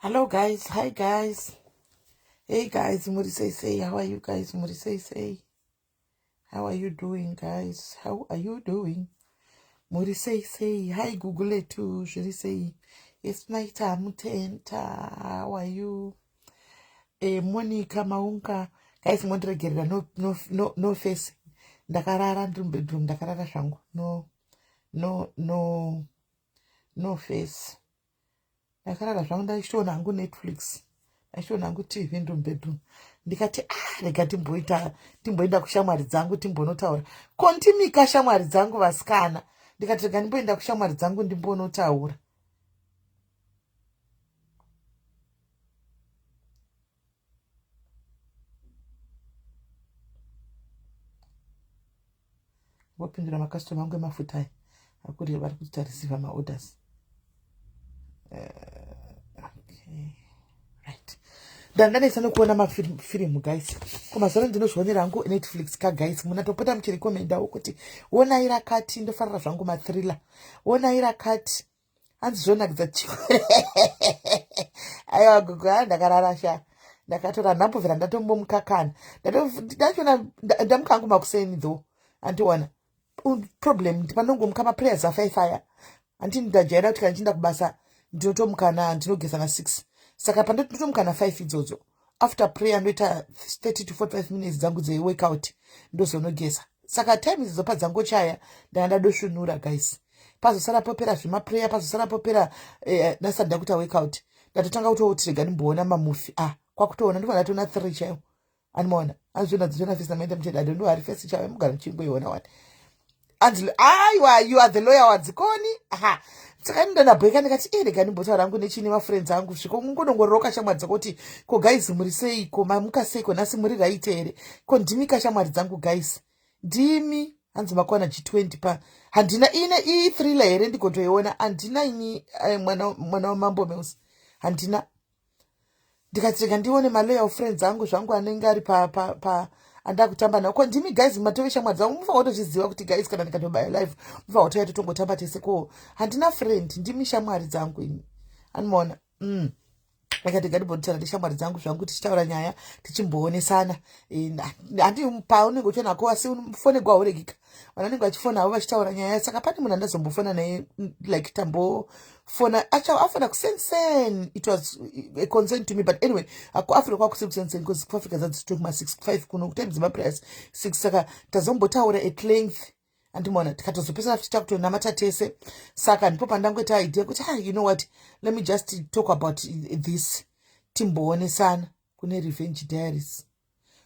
Hello guys, hi guys. Hey guys, muri sei sei, how are you guys? Muri sei sei. How are you doing guys? How are you doing? Muri sei sei. Hi Google too, zviri sei. It's night mutenta. How are you? Eh Monica Maunga. Guys, mondiregerera no no no no face. Ndakarara ndiri mubedroom, ndakarara zvangu. No no no no face. Ndakarara zvangu ndachitoona hangu Netflix, ndachitoona hangu TV ndiri mubedroom. Ndikati ah, rega timboita timboenda kushamwari dzangu timbonotaura. Ko ndimika shamwari dzangu vasikana. Ndikati rega ndimboenda kushamwari dzangu ndimbonotaura. Vopindura makastoma angu emafuta aya akuri vari kuti tareceiva maorders. Okay, right. Ndandanetsa nekuona mafirimu guys. Ko mazuva ano ndinozvionera hangu Netflix ka guys. Munatopota muchirekomendawo kuti onai rakati, ndofarira zvangu mathriller. Onai rakati hanzi zvonakidza chikore. Aiwa gogo, ha ndakarara sha, ndakatora nhambovhera ndatombomukakana. Ndachona ndamuka hangu makuseni though, andiona problem panongomuka maprayers afaifaya. Handini ndajaira kuti kana ndichienda kubasa ndinotomuka na ndinogeza na6, saka pandinotomuka na5 idzodzo, after prayer ndoita 30 to 45 minutes dzangu dzeworkout, ndozonogeza. Saka time idzodzo padzangochaya ndanga ndadosvinura guys. Pazosara popera zvemaprayer, pazosara popera ndasati ndakuita workout, ndatotanga kutoti rega ndimboona mamovie. Ah, kwakutoona ndofana ndatoona 3 chaiwo. Animaona anzvona dzona face namaita mucheda. I don't know hari face chaiwo mugara muchingoiona wani. Anzi aiwa, you are the lawyer wadzikoni. Aha, saka ini ndandabheka ndikati e rega ndimbotaura hangu nechini mafriends angu. Sviko ungonongororoka shamwari dzako kuti ko guys, muri seiko? Mamuka seiko nhasi? Muri right here? Ko ndimika shamwari dzangu guys, ndimi. Hanzi makwana G20 pa handina ine ithriller here ndigotoiona? Handina ini mwana wamambo Meus handina. Ndikati rega ndione maloyal friends angu zvangu anenge ari pa, pa, pa andakutamba navo. Ko ndimi guys, matove shamwari dzangu, mufanira kutozviziva kuti guys, kana ndikatobaya live mufanira kutouya totongotamba tese. Ko handina friend, ndimi shamwari dzangu ini, anomaona. Akati ngandimbotaura neshamwari dzangu zvangu, tichitaura nyaya, tichimboonesana. Handi paunenge uchiona ko, asi fone gwauregika, vanhu vanenge vachifona havo vachitaura nyaya. Saka pane munhu andazombofona naye, like tambofona, afona kusensen. It was a concern to me, but anyway, kuAfrica kwakusiri kusensen because kuAfrica dzadzitokuma 6 5, kuno kutime dzemaprayers 6. Saka tazombotaura at length, andimona, tikatozopesana futi takutonamata tese. Saka ndipo pandangoita idea kuti ah, you know what, let me just talk about this, timboonesana. Kune Revenge Diaries,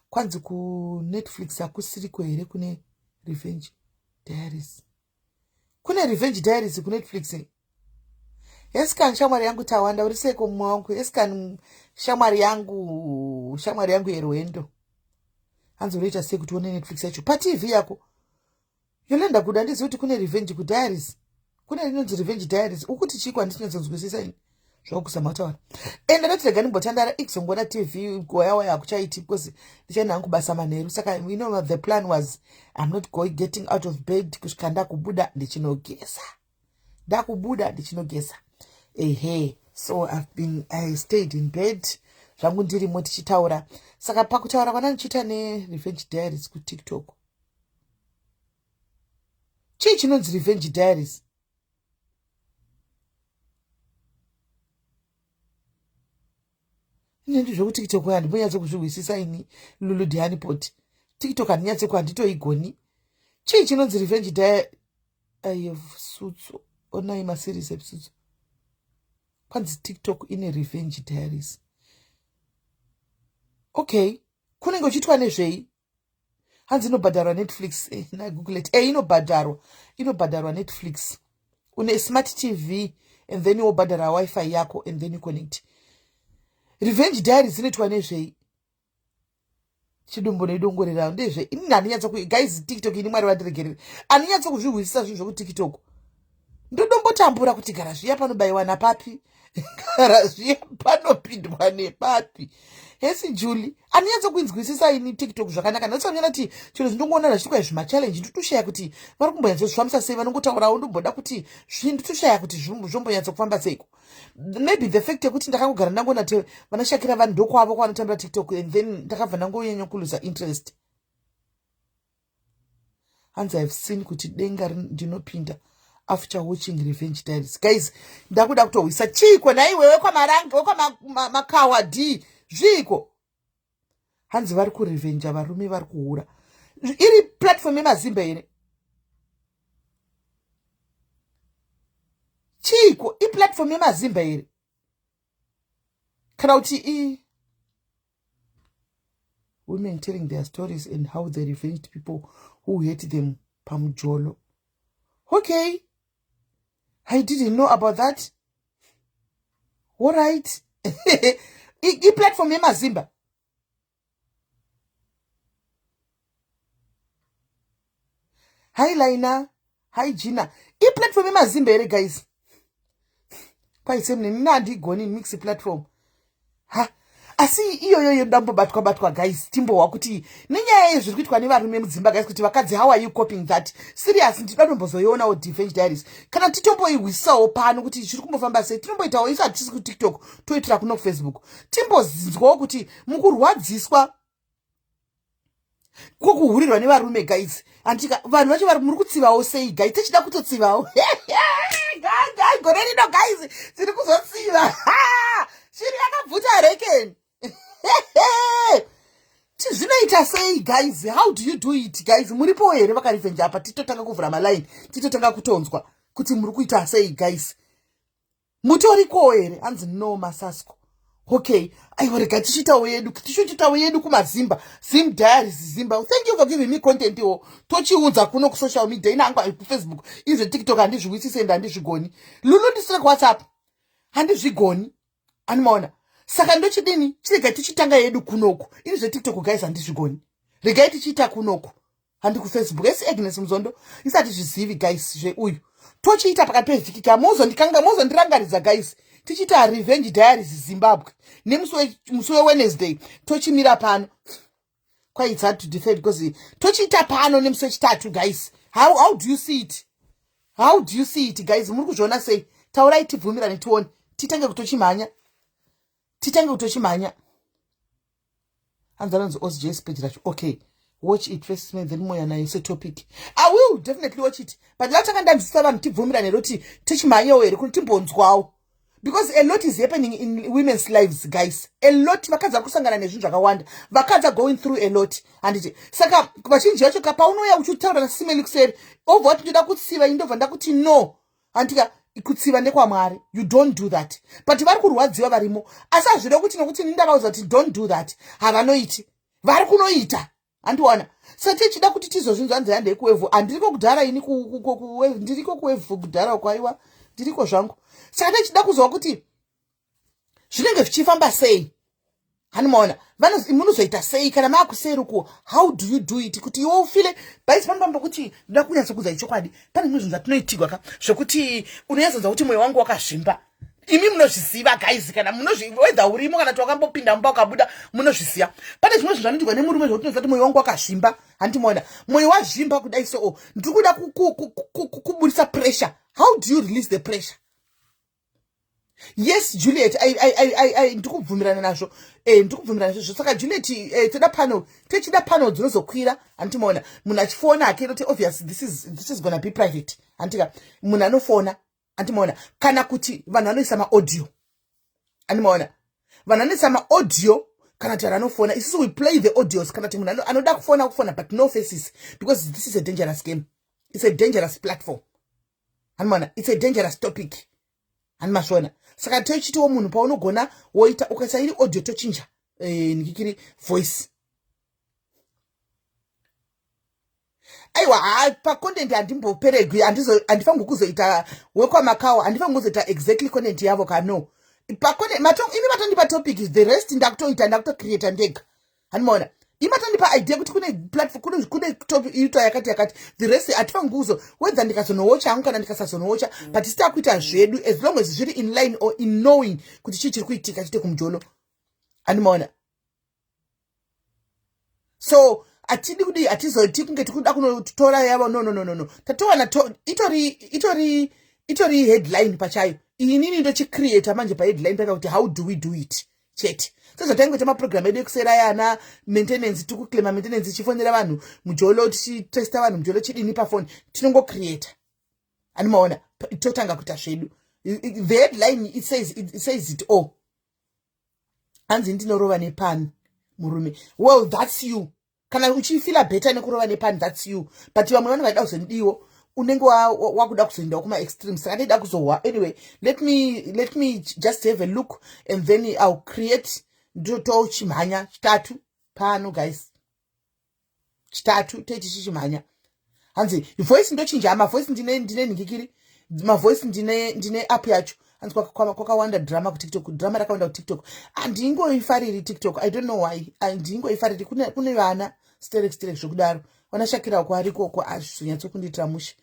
kwanzi kuNetflix hakusiriko here? Kune Revenge Diaries, kune Revenge Diaries kuNetflix. Eskan, shamwari yangu Tawanda, uri seko mumwe wangu? Eskan, shamwari yangu, shamwari yangu yerwendo. Hanzi unoita sei kuti uone Netflix yacho paTV yako? Yolenda kuda ndizivi kuti kune Revenge kuDiaries, kune rinonzi Revenge Diaries. Ukuti chiko? Handisinyatsodzwisisa ini zvakusama kutaura. Ende ndoti rega ndimbotandara ikuzongoona TV waya hakuchaiti because ndichaenda hangu basa manheru. Saka you know the plan was I'm not going, getting out of bed kusvika ndakubuda ndichinogeza, ndakubuda ndichinogeza. Ehe, so I stayed in bed zvangu ndirimo tichitaura. Saka pakutaura kwana ndichiita neRevenge Diaries kuTikTok, chii chinonzi Revenge Diaries? Ine zvekuTikTok handimbonyatso kuzvihwisisa ini. Lulu Dianipot, TikTok handinyatseko, handitoigoni. Chii chinonzi Revenge Diary? I have Suits, onai maseries eSuits. Kwanzi TikTok ine Revenge Diaries. Okay, kunenge uchiitwa nezvei? Hanzi inobhadharwa Netflix naGooglet. Inobhadharwa, inobhadharwa Netflix. Une smart TV and then wobhadhara WiFi yako and then you connect. Revenge Diaries inoitwa nezvei? Chidumbu neidongorera ndezve ini handinyatso. Guys, TikTok ini, Mwari vandiregerere, handinyatso kuzvihwisisa zvinhu zvekuTikTok. Ndodombotambura kuti gara zviya panobayiwa napapi, gara zviya panopindwa nepapi. Hesi Julie, andinyatso kuinzwisisa ini TikTok zvakanaka. Ndinotsanyana kuti chero zvindongoona zvachiitwa izvi machallenge, ndotoshaya kuti vari kumbonyatsozvifambisa sei. Vanongotaurawo, ndomboda kuti ndotoshaya kuti zvombonyatsokufamba seiko. Maybe the fact yekuti ndakangogara ndangona te vanashakira vanhu ndokwavo kwavanotambira TikTok, and then ndakabva ndangonyanya kuluza interest. Hanzi, "I've seen kuti denga ndinopinda after watching Revenge Diaries." Guys, ndakuda kutohwisa chiiko naiwe wekwaMarange, wekwaMakawa d zviiko? Hanzi vari kurevenja varume vari kuhura. Iri platform yemazimba here? Chiiko, iplatform yemazimba here kana kuti i women telling their stories and how they revenged people who hate them pamujolo? Okay, I didn't know about that. All right, iplatform yemazimba. Hi Lina, hi Gina. Iplatform yemazimba here, guys? Kwaisemune nina handigoni mix platform ha, asi iyoyo yodambobatwa batwa, guys. Timbohwa kuti nenyaya yezviri kuitwa nevarume mudzimba, guys, kuti vakadzi, how are you coping that? Serious, ndinoda tombozoionawo Revenge Diaries kana titomboihwisawo pano kuti zviri kumbofamba sei. Tinomboitawo isu, hatisi kuTikTok, toitira kuno kuFacebook. Timbonzwawo kuti mukurwadziswa kwokuhurirwa nevarume, guys, andika vanhu vacho vari muri kutsivawo sei, guys? Tichida kutotsivawo gore rino, guys, tiri kuzotsiva. Shiri yakabvuta rekeni. Zvinoita sei, guys? How do you do it, guys? Muripo here vakarevenge apa? Titotanga kuvhura malaini, titotanga kutonzwa kuti muri kuita sei, guys. Mutorikowo here? Hanzi no masasco. Okay, aiwa, rega tichiitawo yedu, tichiitawo yedu kumazimba, Zim Diaries Zimba. Thank you for giving me content iwo. Tochiunza kuno kusocial media. Ina hangu kuFacebook, izve TikTok handizviwisisi ende handizvigoni. Lulu, ndisire kuWhatsApp, handizvigoni, animaona. Saka ndochidini? Chirega tichitanga yedu kunoku. Ini zveTikTok, guys, handizvigoni. Regai tichiita kunoku, handi kuFacebook. Esi Agnes Muzondo, isati zvizivi, guys, zveuyu tochiita pakati pevhiki ka. Mozondikanga, mozondirangaridza, guys. Tichiita Revenge Diaries Zimbabwe nemusi weWednesday. Tochimira pano. Quite hard to defend because tochiita pano nemusi wechitatu, guys. How do you see it? How do you see it, guys? Muri kuzviona sei? Taurai, tibvumirane, tione, titange kutochimhanya, titange kutochimhanya. Hanzi anonzi Osjs page racho. Okay, watch it first, then moya nayo setopic. I will definitely watch it, but ndatanga ndanzwisisa vanhu, tibvumirane roti tichimhanyawo here kuti timbonzwawo, because a lot is happening in women's lives, guys, a lot. Vakadzi vari kusangana nezvinhu zvakawanda. Vakadzi are going through a lot, handiti? Saka vazhinji vacho ka, paunouya uchitaura nasimeli kuseri, obva wati, "Ndoda kutsiva." Indobva ndakuti, "No, handika, kutsiva ndekwamwari. You don't do that." But vari kurwadziwa varimo, asi hazvide kuti nokuti ndindavaudza kuti don't do that, havanoiti, vari kunoita, handiwana. Saka tichida kuti tizozvinzwa. Nzira ndekuwevhu, handiriko kudhara ini, ndiriko kuwevhu kudhara kwaiwa, ndiriko zvangu. Saka tichida kuzwa kuti zvinenge zvichifamba sei, hanimaona? Munozoita sei kana maakuseruko? How do you do it kuti iwe ufile bhaisi? Panopamba kuti ndoda kunyatsokudzai chokwadi, pane zvimwe zvinhu zvatinoitigwa ka, zvekuti unonyatsonzwa kuti mwoyo wangu wakazvimba. Imi munozviziva, guys, kana whether urimo kana kuti wakambopinda mumba ukabuda, munozviziva. Pane zvimwe zvinhu zvanoitigwa nemurume zvokuti unoziva kuti mwoyo wangu wakazvimba, handimaona? Mwoyo wazvimba kudai, so ndiri kuda kuburisa pressure. How do you release the pressure? Yes, Juliet, ndikubvumirana nazvo, ndikubvumirana nazvo. Saka Juliet, toda panel, tichida panel dzinozokwira, handimaona? Munhu achifona hake, noti obvious this is gonna be private, handika? Munhu anofona, handimaona? Kana kuti vanhu vanoisa maaudio, handimaona? Vanhu vanoisa maaudio kana kuti vanhu vanofona, isusu we play the audios. Kana kuti munhu anoda kufona, kufona, but no faces, because this is a dangerous game. It's a dangerous platform, handimaona? It's a dangerous topic, handimasvona? Saka tochitiwo munhu paunogona woita, ukaisa iri audio, tochinja nikikiri voice. Aiwa, ha, pacontent handimboperegwi, handifangi kuzoita wekwaMakawa, handifangi kuzoita exactly content yavo kano. Imi matondipa topic, the rest ndakutoita, ndakutocreata ndega, handimaona? Imatandipa idea kuti kune platform, kune top ito yakati yakati. The rest hatifangi kuzo, whether ndikazonowocha hangu kana ndikasazonowocha, but tisi takuita zvedu as long as zviri in line or in knowing kuti chii chiri kuitika chite kumujolo. Andimaona? So hatidi kudii, hatizoti kunge tikuda kunotora yavo. No, no, no, no, no. Tatowana itori headline pachayo. Inini ndochicreata manje paheadline paka kuti "How do we do it?" chete, sezvataingoita maprogram edu ekusera yana maintenance, tiri kuclaima maintenance, tichifonera vanhu mujolo, tichitesta vanhu mujolo, chidini pafoni, tinongocreata. Andimaona? Totanga kuita zvedu. The headline, it says it all. Hanzi ndinorova nepani murume. Well, that's you. Kana uchifeela better nekurova nepani, that's you, but vamwe vanhu vaida kuzondiwo unenge wakuda kuzoendawo kumaextreme. Saka ndida kuzohwa. Anyway, let me just have a look and then I'll create. Ndotochimhanya chitatu pano, guys. Chitatu teti chichimhanya. Hanzi voice ndochinja mavoice. Ndine nhingikiri mavoice, ndine app yacho. Hanzi kwakawanda drama kuTikTok. Drama rakawanda kuTikTok. Handingoifariri TikTok. I don't know why handingoifariri. Kune vana sterek sterek zvokudaro. Vanashakira uko arikoko, azvizonyatsokundiitira mushe.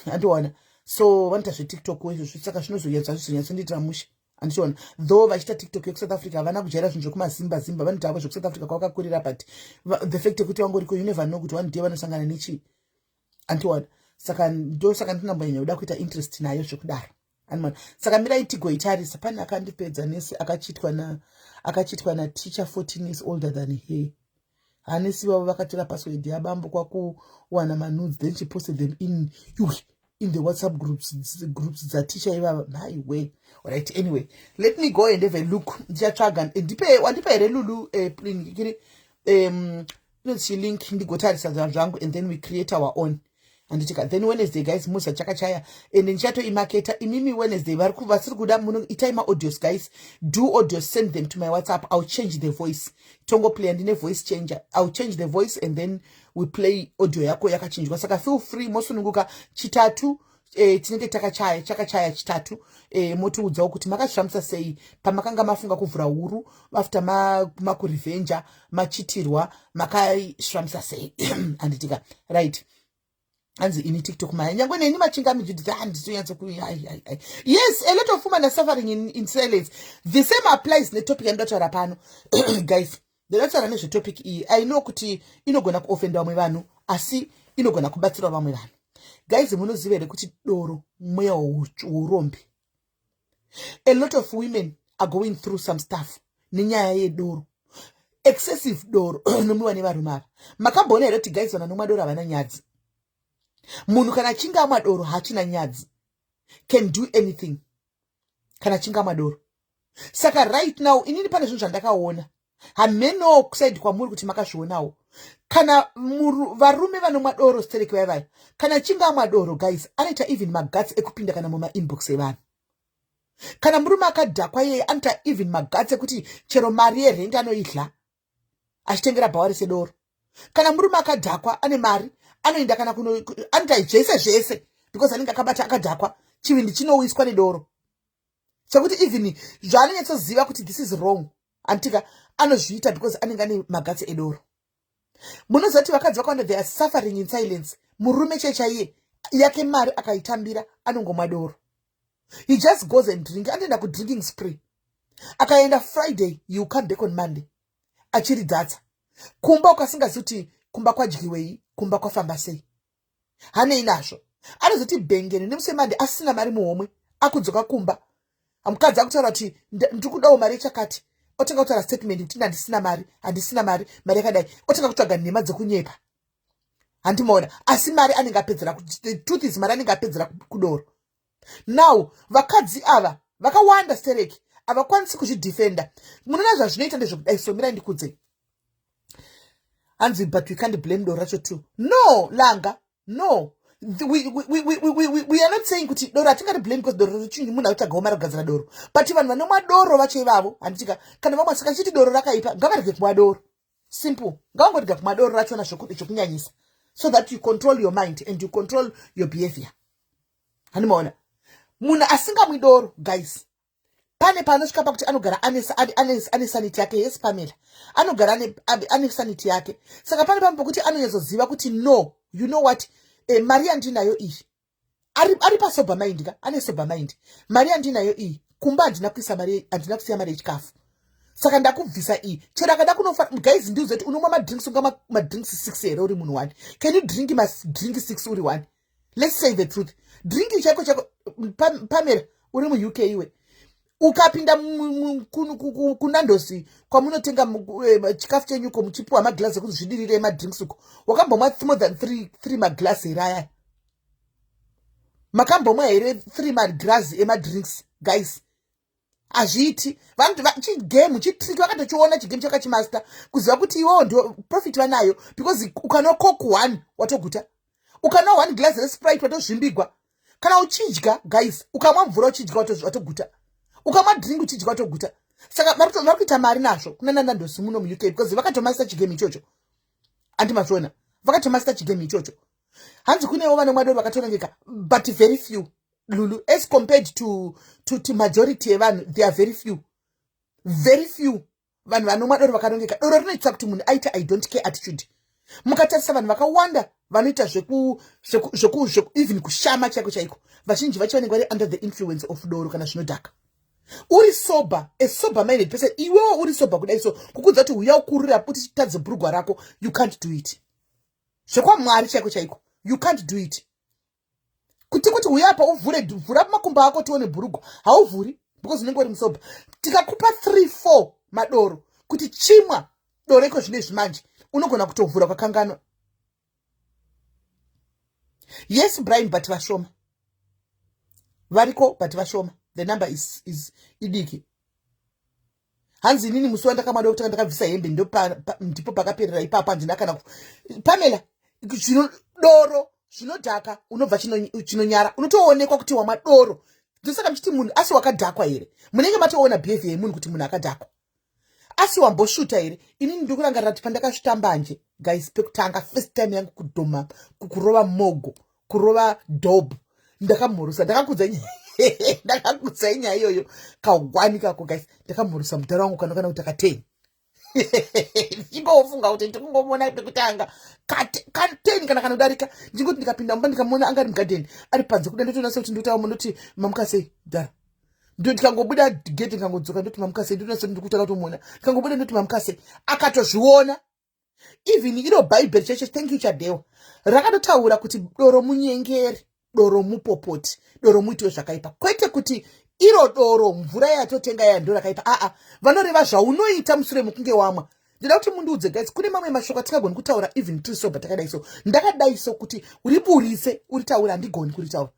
Handiona? So vanoita zveTikTok izvozvo, saka zvinozonyatso hazvizonyatsondiitira mushe. Handichiona? Though vachiita TikTok yekuSouth Africa, havana kujaira zvinhu zvekumazimba zimba. Vanoita havo zvekuSouth Africa kwavakakurira, but the fact yekuti vangoriko, you never know kuti one day vanosangana nechii. Andiona? Saka ndosaka ndinambonyanya kuda kuita interest nayo zvekudaro. Andiona? Saka mirai tigoitarisa. Pane akandipedza nesi akachitwa naticha 14 years older than her. Hanesi vavo vakatora password yabambo kwakuwana manudes, then she posted them in the WhatsApp groups dzaticha ivava. My way. Alright, anyway, let me go and have a look. Ndichatsvaga. Ndipe, wandipa here, Lulu? Kiri inonzi link, ndigotarisa zvangu and then we create our own. Handitika? Then Wednesday, guys, muza chakachaya and ndichatoimaketa imimi. Wednesday vasiri kuda muno, itai maaudios, guys. Do audios, send them to my WhatsApp. I'll change the voice. Tongoplaya. Ndine voice changer. I'll change the voice and then we play audio yako yakachinjwa. Saka feel free, mosununguka. Chitatu tinenge takachaya, chakachaya chitatu. Motiudzawo kuti makazvifambisa sei pamakanga mafunga kuvhura huru after makurevenja, machitirwa, makazvifambisa sei. Handitika? Right. Hanzi ini TikTok maya nyange neni machingami Judith handitonyatso. Yes, a lot of women are suffering in silence. The same applies netopic yandotaura pano, guys. Ndinotaura nezvetopic iyi. I know kuti inogona kuofenda vamwe vanhu, asi inogona kubatsira vamwe vanhu. Guys, munoziva here kuti doro mweya wourombi? A lot of women are going through some stuff nenyaya yedoro, excessive doro nomwiwa nevarume ava. Makamboona here kuti, guys, vanomwa doro havana nyadzi? Munhu kana achinge amwa doro haachina nyadzi, can do anything kana achinge amwa doro. Saka right now inini pane zvinhu zvandakaona. Hameno kuside kwamuri kuti makazvionawo. Kana varume vanomwa doro stereki vaya vaya, kana achinge amwa doro, guys, anoita even maguts ekupinda kana mumainbox evanhu. Kana murume akadhakwa iyeye anoita even maguts ekuti chero mari yerent anoidla achitengera bhawa sedoro. Kana murume akadhakwa ane mari, anoenda kana kuno, anoita zvese zvese because anenge akabata, akadhakwa. Chivindi chinowiswa nedoro chekuti even zvaanonyatsoziva kuti this is wrong, anditika, anozviita because anenge ane maguts edoro. Munoziva kuti vakadzi vakawanda, they are suffering in silence. Murume chaichaiye yake mari akaitambira, anongomwa doro. He just goes and drink, anoenda kudrinking spree. Akaenda Friday, you come back on Monday achiridzatsa kumba, ukasingazivi kuti kumba kwadyiwei, kumba kwafamba sei, hanei nazvo. Anozoti bhengeni nemusi weMonday asina mari muhomwe, akudzoka kumba, mukadzi akutaura kuti ndiri kudawo mari yechakati, otanga kutaura statement kuti handisina mari, handisina mari, mari yakadai, otanga kutsvaga nhema dzekunyepa. Handimaona? Asi mari anenge apedzera. The truth is mari anenge apedzera kudoro. Now vakadzi ava vakawanda stereki havakwanisi kuzvidefenda. Munoona zvazvinoita ndezvekudai. So mirai ndikudze. Hanzi but we can't blame doro racho too. No, langa, no, we are not saying kuti doro hatingati blame because doro richinyi, munhu akutsvagawo mari kugadzira doro. But vanhu vanomwa doro vacho ivavo, handitika, kana vamwe saka chiti doro rakaipa, ngavarege kumwa doro. Simple. Ngavangorega kumwa doro rachona zvokunyanyisa so that you control your mind and you control your behavior. Handimaona? Munhu asingamwi doro, guys, Pane paanosvika pakuti anogara ane sanity yake. Yes, Pamela, anogara ane sanity yake. Saka pane pamwe pokuti anonyatsoziva kuti, no, you know what, mari yandinayo iyi, ari pasober mind ka, ane sober mind. Mari yandinayo iyi, kumba handina kuisa mari, handina kusiya mari yechikafu, saka ndakubvisa iyi. Chero akada kunofa, guys, ndiuze kuti unomwa madrinks, unga madrinks 6 here uri munhu one? Can you drink madrink 6 uri one? Let's say the truth. Drink chaiko chaiko, Pamela, uri muUK iwe, ukapinda kuNando's kwamunotenga chikafu chenyuko, muchipiwa maglass ekuti zvidirire madrinks uko, wakambomwa more than three maglass here? Aya makambomwa here three maglass emadrinks, guys? Hazviiti. Chigame, chitrick vakatochiona, chigame chakachimaster, kuziva kuti iwewo ndio profit vanayo, because ukanwa Coke one, watoguta. Ukanwa one glass reSprite, watozvimbigwa. Kana uchidya, guys, ukamwa mvura uchidya, watoguta. Ukamwa drink uchidya, watoguta. Saka vari kuita mari nazvo kuna naNando's muno muUK, because vakatomaster chigame ichocho. Andimazviona, vakatomaster chigame ichocho. Hanzi kunewo vanomwa doro vakatorongeka, but very few, Lulu, as compared to majority yevanhu. They are very few, very few vanhu vanomwa doro vakarongeka. Doro rinoitisa kuti munhu aite "I don't care" attitude. Mukatarisa vanhu vakawanda vanoita zveku even kushama chaiko chaiko, vazhinji vacho vanenge vari under the influence of doro kana zvinodhaka. Uri sober, a sober minded person, iwewo uri sober kudai so, kukudza kuti uya ukurira kuti chitadze bhurugwa rako, you can't do it. Zvekwamwari chaiko chaiko, you can't do it. Kuti uya apa uvhure, vhura makumbo ako tione bhurugwa, hauvhuri, because unenge uri musober. Tikakupa 3 4 madoro kuti chimwa doro iko zvino izvi manje, unogona kutovhura kwakanganwa. Yes, Brian, but vashoma variko, but vashoma. The number is idiki. Hanzi inini musi wandakamwada kutanga ndakabvisa hembe, ndipo pakaperera ipapo. Handina kana. Pamela, zvino doro zvinodhaka, unobva chinonyara, unotoonekwa kuti wamwa doro. Ndosaka muchiti munhu asi wakadhakwa here, munenge matoona behavior yemunhu kuti munhu akadhakwa. Asi wambosvuta here? Inini ndikurangarira kuti pandakasvuta mbanje, guys, pekutanga, first time yangu kudhoma, kurova mogo, kurova dob, ndakamhurusa. Ndakakudza nyaya iyoyo kawani kako, guys. Ndakamhurusa mudhara wangu kana kuti ka10, ndichingofunga kuti ndikungomona pekutanga ka10 kana kanodarika. Ndingoti ndikapinda mumba, ndikamuona anga ari mugadheni, ari panze kuda, ndotoona sekuti ndotaamo, ndoti, "Mamuka sei, dhara?" Ndikangobuda gate, ndikangodzoka, ndoti, "Mamuka sei?" Ndotoona sekuti ndikutanga kutomuona. Ndikangobuda, ndoti, "Mamuka sei?" Akatozviona. Even iro Bhaibheri cheche, thank you Chadewa, rakatotaura kuti doro munyengeri, doro mupopoti, doro muiti wezvakaipa. Kwete kuti iro doro, mvura yatotenga ya, ndo rakaipa. Aa, vanoreva zvaunoita mushure mekunge wamwa. Ndida kuti mundiudze, guys, kune mamwe mashoko atingagoni kutaura even tiri sober. Takadai so, ndakadai so, kuti uriburise uritaura, handigoni kuritaura.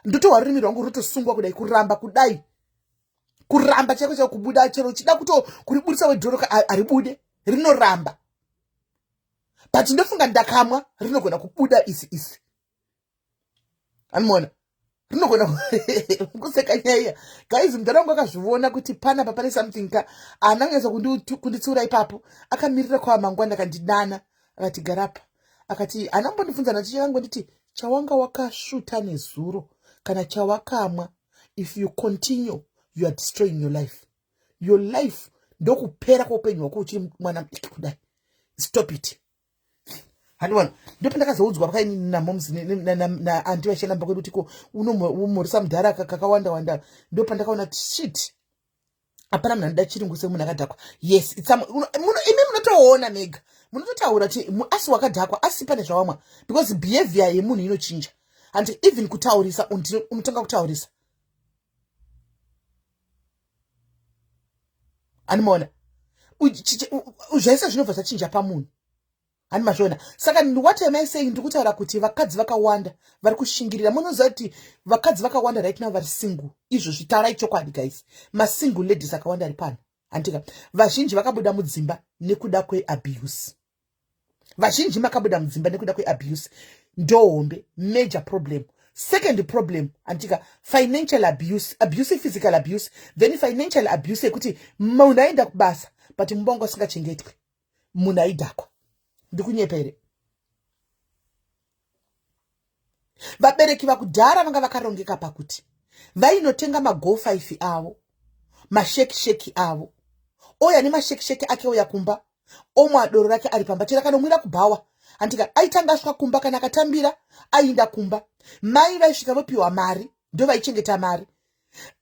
Ndotohwa rurimi rwangu rutosungwa kudai, kuramba kudai, kuramba chaiko chaiko kubuda. Chero uchida kuto kuriburisa wedhoro, haribude, rinoramba. But ndofunga ndakamwa, rinogona kubuda isi isi. Anomuona, rinogona kuseka nyaya. Guys, mudhara wangu akazviona kuti panapa pane something ka. Haana kunyatsa kunditsiura ipapo. Akamirira kwava mangwana, akandidana, akati, "Garapa." Akati, haana kumbondibvunza nachichanditi, "Chawanga wakasvuta nezuro kana chawakamwa, if you continue, you are destroying your life. Your life, ndokupera kweupenyu hwako uchiri mwana mudiki kudai. Stop it." Handiona, ndopandakazoudzwa pakaini namoms naanti vaishandamba kwedu kuti ko unomhoresa mudhara kakawanda wanda. Ndopandakaona kuti shit, hapana munhu anoda chirungu semunhu akadhakwa. Yes, imi munotoona mega, munototaura kuti asi wakadhakwa, asi pane zvawamwa, because behavior yemunhu inochinja. And even kutaurisa, unotanga kutaurisa. Animaona, zvese zvinobva zvachinja pamunhu. Hani mazviona? Saka what am I saying? Ndiri kutaura kuti vakadzi vakawanda vari kushingirira. Munoziva kuti vakadzi vakawanda right now vari single izvozvi. Taurai chokwadi, guys, masingle ladies akawanda ari pano, handika? Vazhinji vakabuda mudzimba nekuda kweabuse. Vazhinji makabuda mudzimba nekuda kweabuse. Ndohombe major problem. Second problem, andika, financial abuse, abuse, physical abuse, then financial abuse, yekuti munhu aenda kubasa but mumba wangu asingachengetwi, munhu aidhakwa. Ndikunyepa here? Vabereki vakudhara vanga vakarongeka pakuti vainotenga mago 5 avo. mashekisheki avo, ouya nemashekisheki ake, ouya kumba, omwa doro rake ari pamba. Chero akanomwira kubhawa, handika, aitanga asvika kumba, kana akatambira aiinda kumba, mai vaisvika vopiwa mari, ndo vaichengeta mari.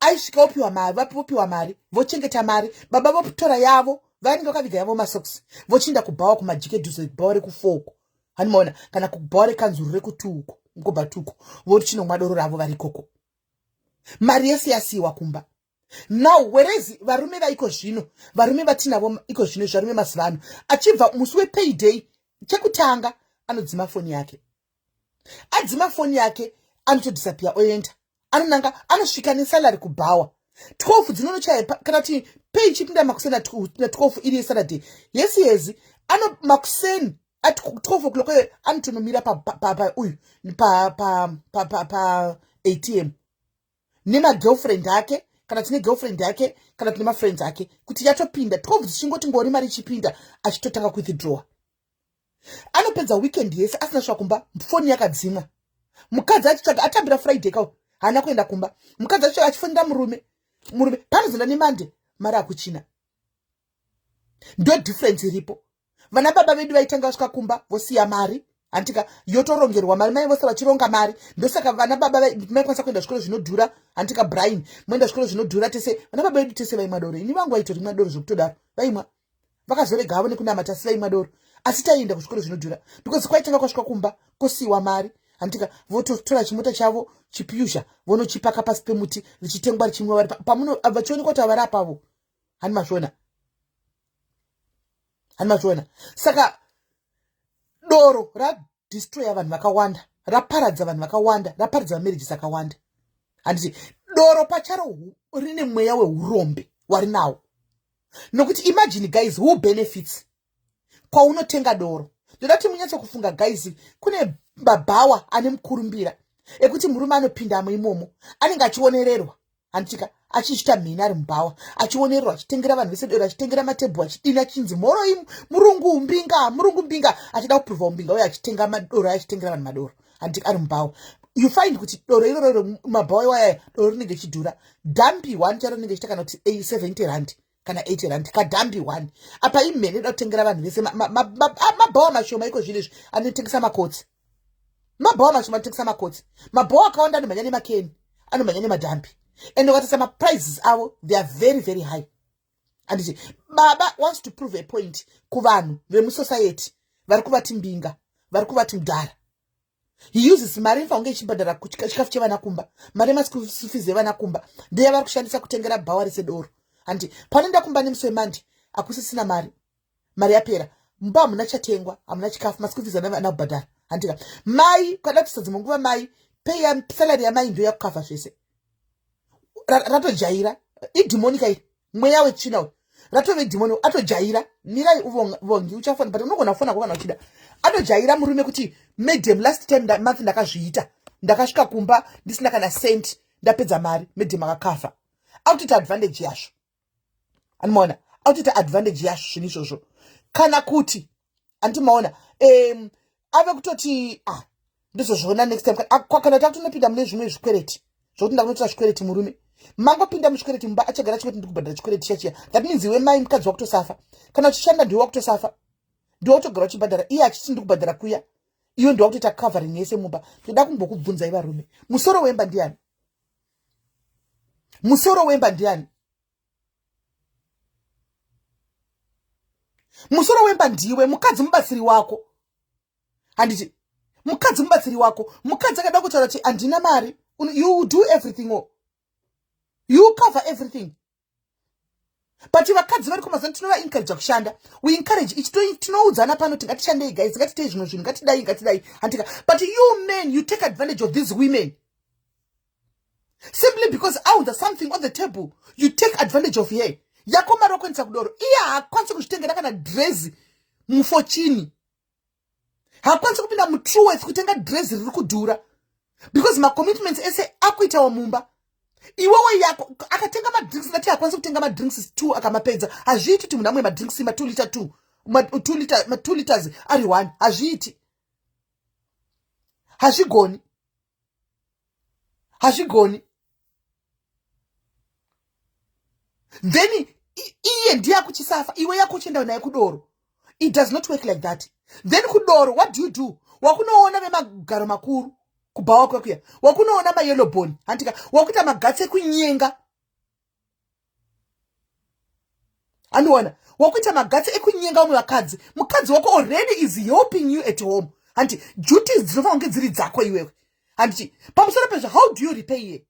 Aisvika vopiwa mari, vopiwa mari, vochengeta mari. Baba votora yavo, vanenge vakaviga yavo masocks, vochiinda kubhawa kumajikeduzo, bhawa rekufoko, hanimaona, kana kubhawa rekanzuru rekutuuko mukobhatuko, vochinomwa doro ravo vari ikoko, mari yese yasiyiwa kumba. Now whereas varume vaiko zvino, varume vatinavo iko zvino, varume mazuva ano, achibva musi wepayday, chekutanga anodzima foni yake. Adzima foni yake, anotodisappear, oenda, anonanga, anosvika nesalary kubhawa 12 dzinonochaya, kana kuti pay ichipinda makuseni na12 iri yesaturday yesiyezi, ano makuseni at 12 o'clock anotonomira pauyu pa ATM nemagirlfriend ake, kana tine girlfriend yake, kana tine mafriends ake, kuti yatopinda 12 dzichingoti ngori, mari ichipinda, achitotanga kuwithdrawa. Anopedza weekend yese asina svika kumba, foni yakadzimwa. Mukadzi achitsvaga, atambira Friday kau, haana kuenda kumba. Mukadzi achitsvaga, achifonera murume. Murume panozoenda neMonday, mari akuchina. Ndo difference iripo. Vana baba vedu vaitanga vasvika kumba, vosiya mari, handika, yotorongerwa mari, mai vose vachironga mari. Ndosaka vana baba vaikwanisa kuenda zvikoro zvinodhura, handika, Brian? Moenda zvikoro zvinodhura tese. Vana baba vedu tese vaimwa doro. Ini vangu vaitorimwa doro zvekutodaro, vaimwa, vakazorega havo nekunamata, asi vaimwa doro. Asi taienda kuzvikoro zvinodhura because kwaitanga kwasvika kumba, kosiyiwa mari, handika, vototora chimota chavo chipusha, vonochipaka pasi pemuti, richitengwa, richimwiwa vari pamuno, vachionekwa kuti havari apavo. Hani mazviona? Hani mazviona? Saka doro radestroya vanhu vakawanda, raparadza vanhu vakawanda, raparadza mamarriages akawanda, handiti? Doro pacharo rine mweya weurombe warinawo, nokuti imagine guys, who benefits kwaunotenga doro? Ndoda kuti munyatsokufunga guys. Kune mabhawa ane mukurumbira ekuti murume anopindamo imomo anenge achionererwa, handitika, achichita mhini ari mubhawa, achionererwa, achitengera vanhu vese doro, achitengera matebhu, achidini, achinzi mhoroi murungu mbinga, murungu mbinga, achida kuprova umbinga uye achitenga madoro, achitengera vanhu madoro, handiti, ari mubhawa. You find kuti doro iroro, mabhawa iwaya, doro rinenge richidhura. Dhambi one charo rinenge chiita kana kuti 70 rand kana 80 rand, kadhambi one. Apa imhene ida kutengera vanhu vese. Mabhawa mashoma iko zvino izvi anotengesa makotsi, mabhawa mashoma anotengesa makotsi. Mabhawa akawanda anomhanya nemakeni, anomhanya nemadhambi, and ukatarisa maprices avo, they are very very high, handiti? Baba wants to prove a point kuvanhu vemusociety vari kuvati mbinga, vari kuvati mudhara. He uses mari inofanira kunge ichibhadhara chikafu chevana kumba, mari yemaschool fees evana kumba, ndeyavari kushandisa kutengera bhawa rese doro, handiti? Panoenda kumba nemusi weMonday, hakusisina mari, mari yapera mumba, hamuna chatengwa, hamuna chikafu, maschool fees ana kubhadhara, handika? Mai kada kuisa dzimwe nguva mai pay, salary yamai ndo yakukavha zvese. Ratojaira, idhimoni kairi, mweya wetsvina uyu, ratove dhimoni, atojaira. Mirai, uvongi uchafona, but unogona kufona kana uchida. Atojaira murume kuti madam, last time month ndakazviita, ndakasvika kumba ndisina kana cent, ndapedza mari, madam akakafa. Akutoita advantage yazvo, anomaona, akutoita advantage yazvo zvinhu izvozvo. Kana kuti, andimaona, ave kutoti, ah, ndizozviona next time. Kana takutonopinda mune zvimwe zvikwereti, zvokuti ndakunotora zvikwereti, murume mangopinda muzvikwereti mumba, achagara chikwereti, ndikubhadhara chikwereti chachiya. That means iwe mai mukadzi wakutosafa. Kana uchishanda, ndiwe wakutosafa, ndiwe wakutogara uchibhadhara, iye achiti ndikubhadhara kuya, iyo ndiwa kutoita covering yese mumba. Ndoda kumbokubvunzai varume, musoro wemba ndiani? Musoro wemba ndiani? Musoro wemba ndiwe. Mukadzi mubatsiri wako, handiti? Mukadzi mubatsiri wako. Mukadzi akada kutaura kuti handina mari, you do everything, o you cover everything. But vakadzi vari kumazano, tinovaencouragea kushanda. We encourage ichi, tinoudzana pano kuti ngatishandei guys, ngatitei zvimwe zvinhu, ngatidai, ngatidai, handika? But you men, you take advantage of these women simply because aunza something on the table. You take advantage of her. Yako mari wakuendesa kudoro, iye haakwanisi kuzvitengera kana dhirezi mufochini, haakwanisi kupinda muTruworth kutenga dhirezi riri kudhura, because macommitments ese akuitawo mumba. Iwewe yako akatenga madrinks, ngati haakwanisi kutenga madrinks two akamapedza. Hazviiti kuti munhu amwe madrinks ma2 liter, 2 ma2 liters ari 1, hazviiti, hazvigoni, hazvigoni. Then iye ndiye akuchisafa, iwe yako uchienda naye kudoro. It does not work like that. Then kudoro, what do you do? Wakunoona vemagaro makuru kubhawa kwekuya, wakunoona mayellow bone, handika wakuita magatsi ekunyenga, andiona wakuita magatsi ekunyenga vamwe vakadzi. Mukadzi wako already is helping you at home, hanti duties dzinofanira kunge dziri dzako iwewe, handiti? Pamusoro pezvo, how do you repay ye?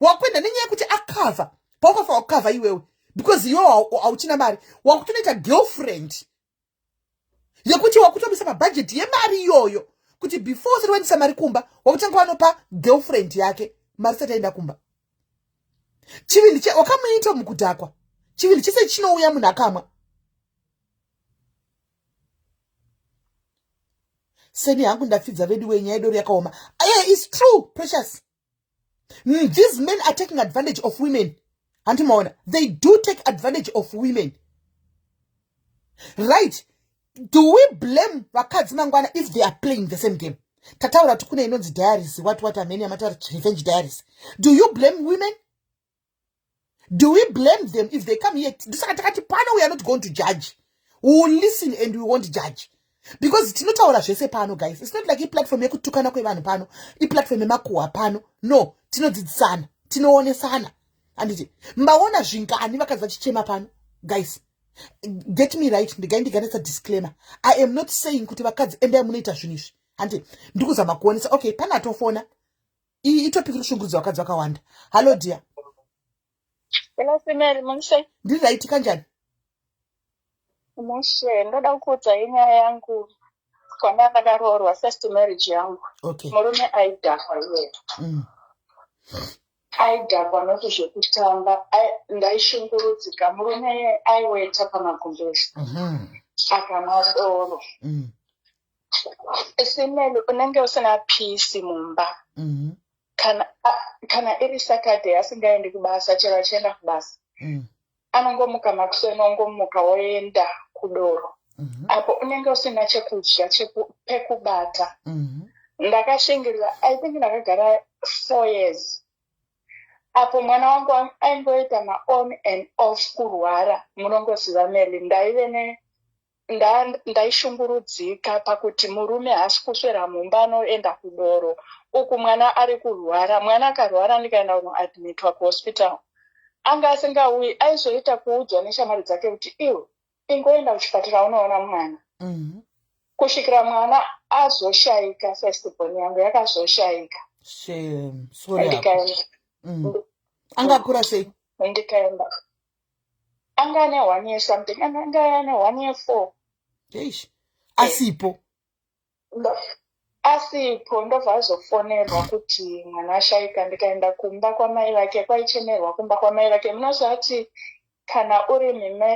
Wakuenda nenyaya yekuti akavha paukafanira kukavha iwewe, because iwewe hauchina mari, wakutonoita girlfriend yekuti wakutomisa pabhajeti yemari iyoyo, kuti before usati waendesa mari kumba, wakutanga wanopa girlfriend yake mari isati aenda kumba. Chivindi wakamuita mukudhakwa, chivindi chese chinouya munhu akamwa. Seni hangu ndapfidza vedu wenyaya idori yakaoma. Yeah, it's true, Precious. These men are taking advantage of women, hanti maona? They do take advantage of women, right? Do we blame vakadzi mangwana if they are playing the same game? Tataura kuti kune inonzi diaries, what amene yamataura, revenge diaries. Do you blame women? Do we blame them if they come here? Ndosaka takati pano we are not going to judge. We will listen and we won't judge, because tinotaura zvese pano, guys. It's not like iplatform yekutukana kwevanhu pano, iplatform yemakuhwa pano. No, tinodzidzisana, tinoonesana, handiti? Maona zvingani vakadzi vachichema pano? Guys, get me right, ndigai ndiganetsa disclaimer. I am not saying kuti vakadzi endai munoita zvinhu izvi, handi? Ndikuzama kuonesa. Okay, pana atofona. Iyi itopic inoshungurudza vakadzi vakawanda. Hallo, dear. Hello, Simeli, mushe. Ndiri right, kanjani? Mushe, ndoda kukuudza inyaya yangu kwanda ndakaroorwa, first marriage yangu. Murume aidhakwa iye. Aidhakwa noti zvekutamba, ndaishungurudzika. Murume aiweta pamagumbezi. Akamwa doro. Simeli, unenge usina peace mumba. Kana iri Saturday asingaendi kubasa, chero achienda kubasa. Anongomuka makuseni, ongomuka woenda kudoro. Apo unenge usina chekudya, pekubata. Ndakashingirira, I think ndakagara 4 years. Apo mwana wangu aingoita maon and off kurwara, munongoziva Meli, ndaive ne ndaishungurudzika pakuti murume haasi kuswera mumba, anoenda kudoro, uku mwana ari kurwara. Mwana akarwara, ndikaenda kunoadmitwa kuhospital, anga asingauyi. Aizoita kuudzwa neshamwari dzake kuti iwe ingoenda kuchipatara unoona mwana. Kusvikira mwana azoshayika, firstborn yangu yakazoshayika. Shame, sorry hako. Ndikaenda Angakura sei? Ndikaenda, anga ane 1 year something, anga ane 1 year 4. Eish, asipo. Asipo, ndobva azofonerwa kuti mwana ashayika. Ndikaenda kumba kwamai vake, kwaichemerwa kumba kwamai vake. Munozvati kana uri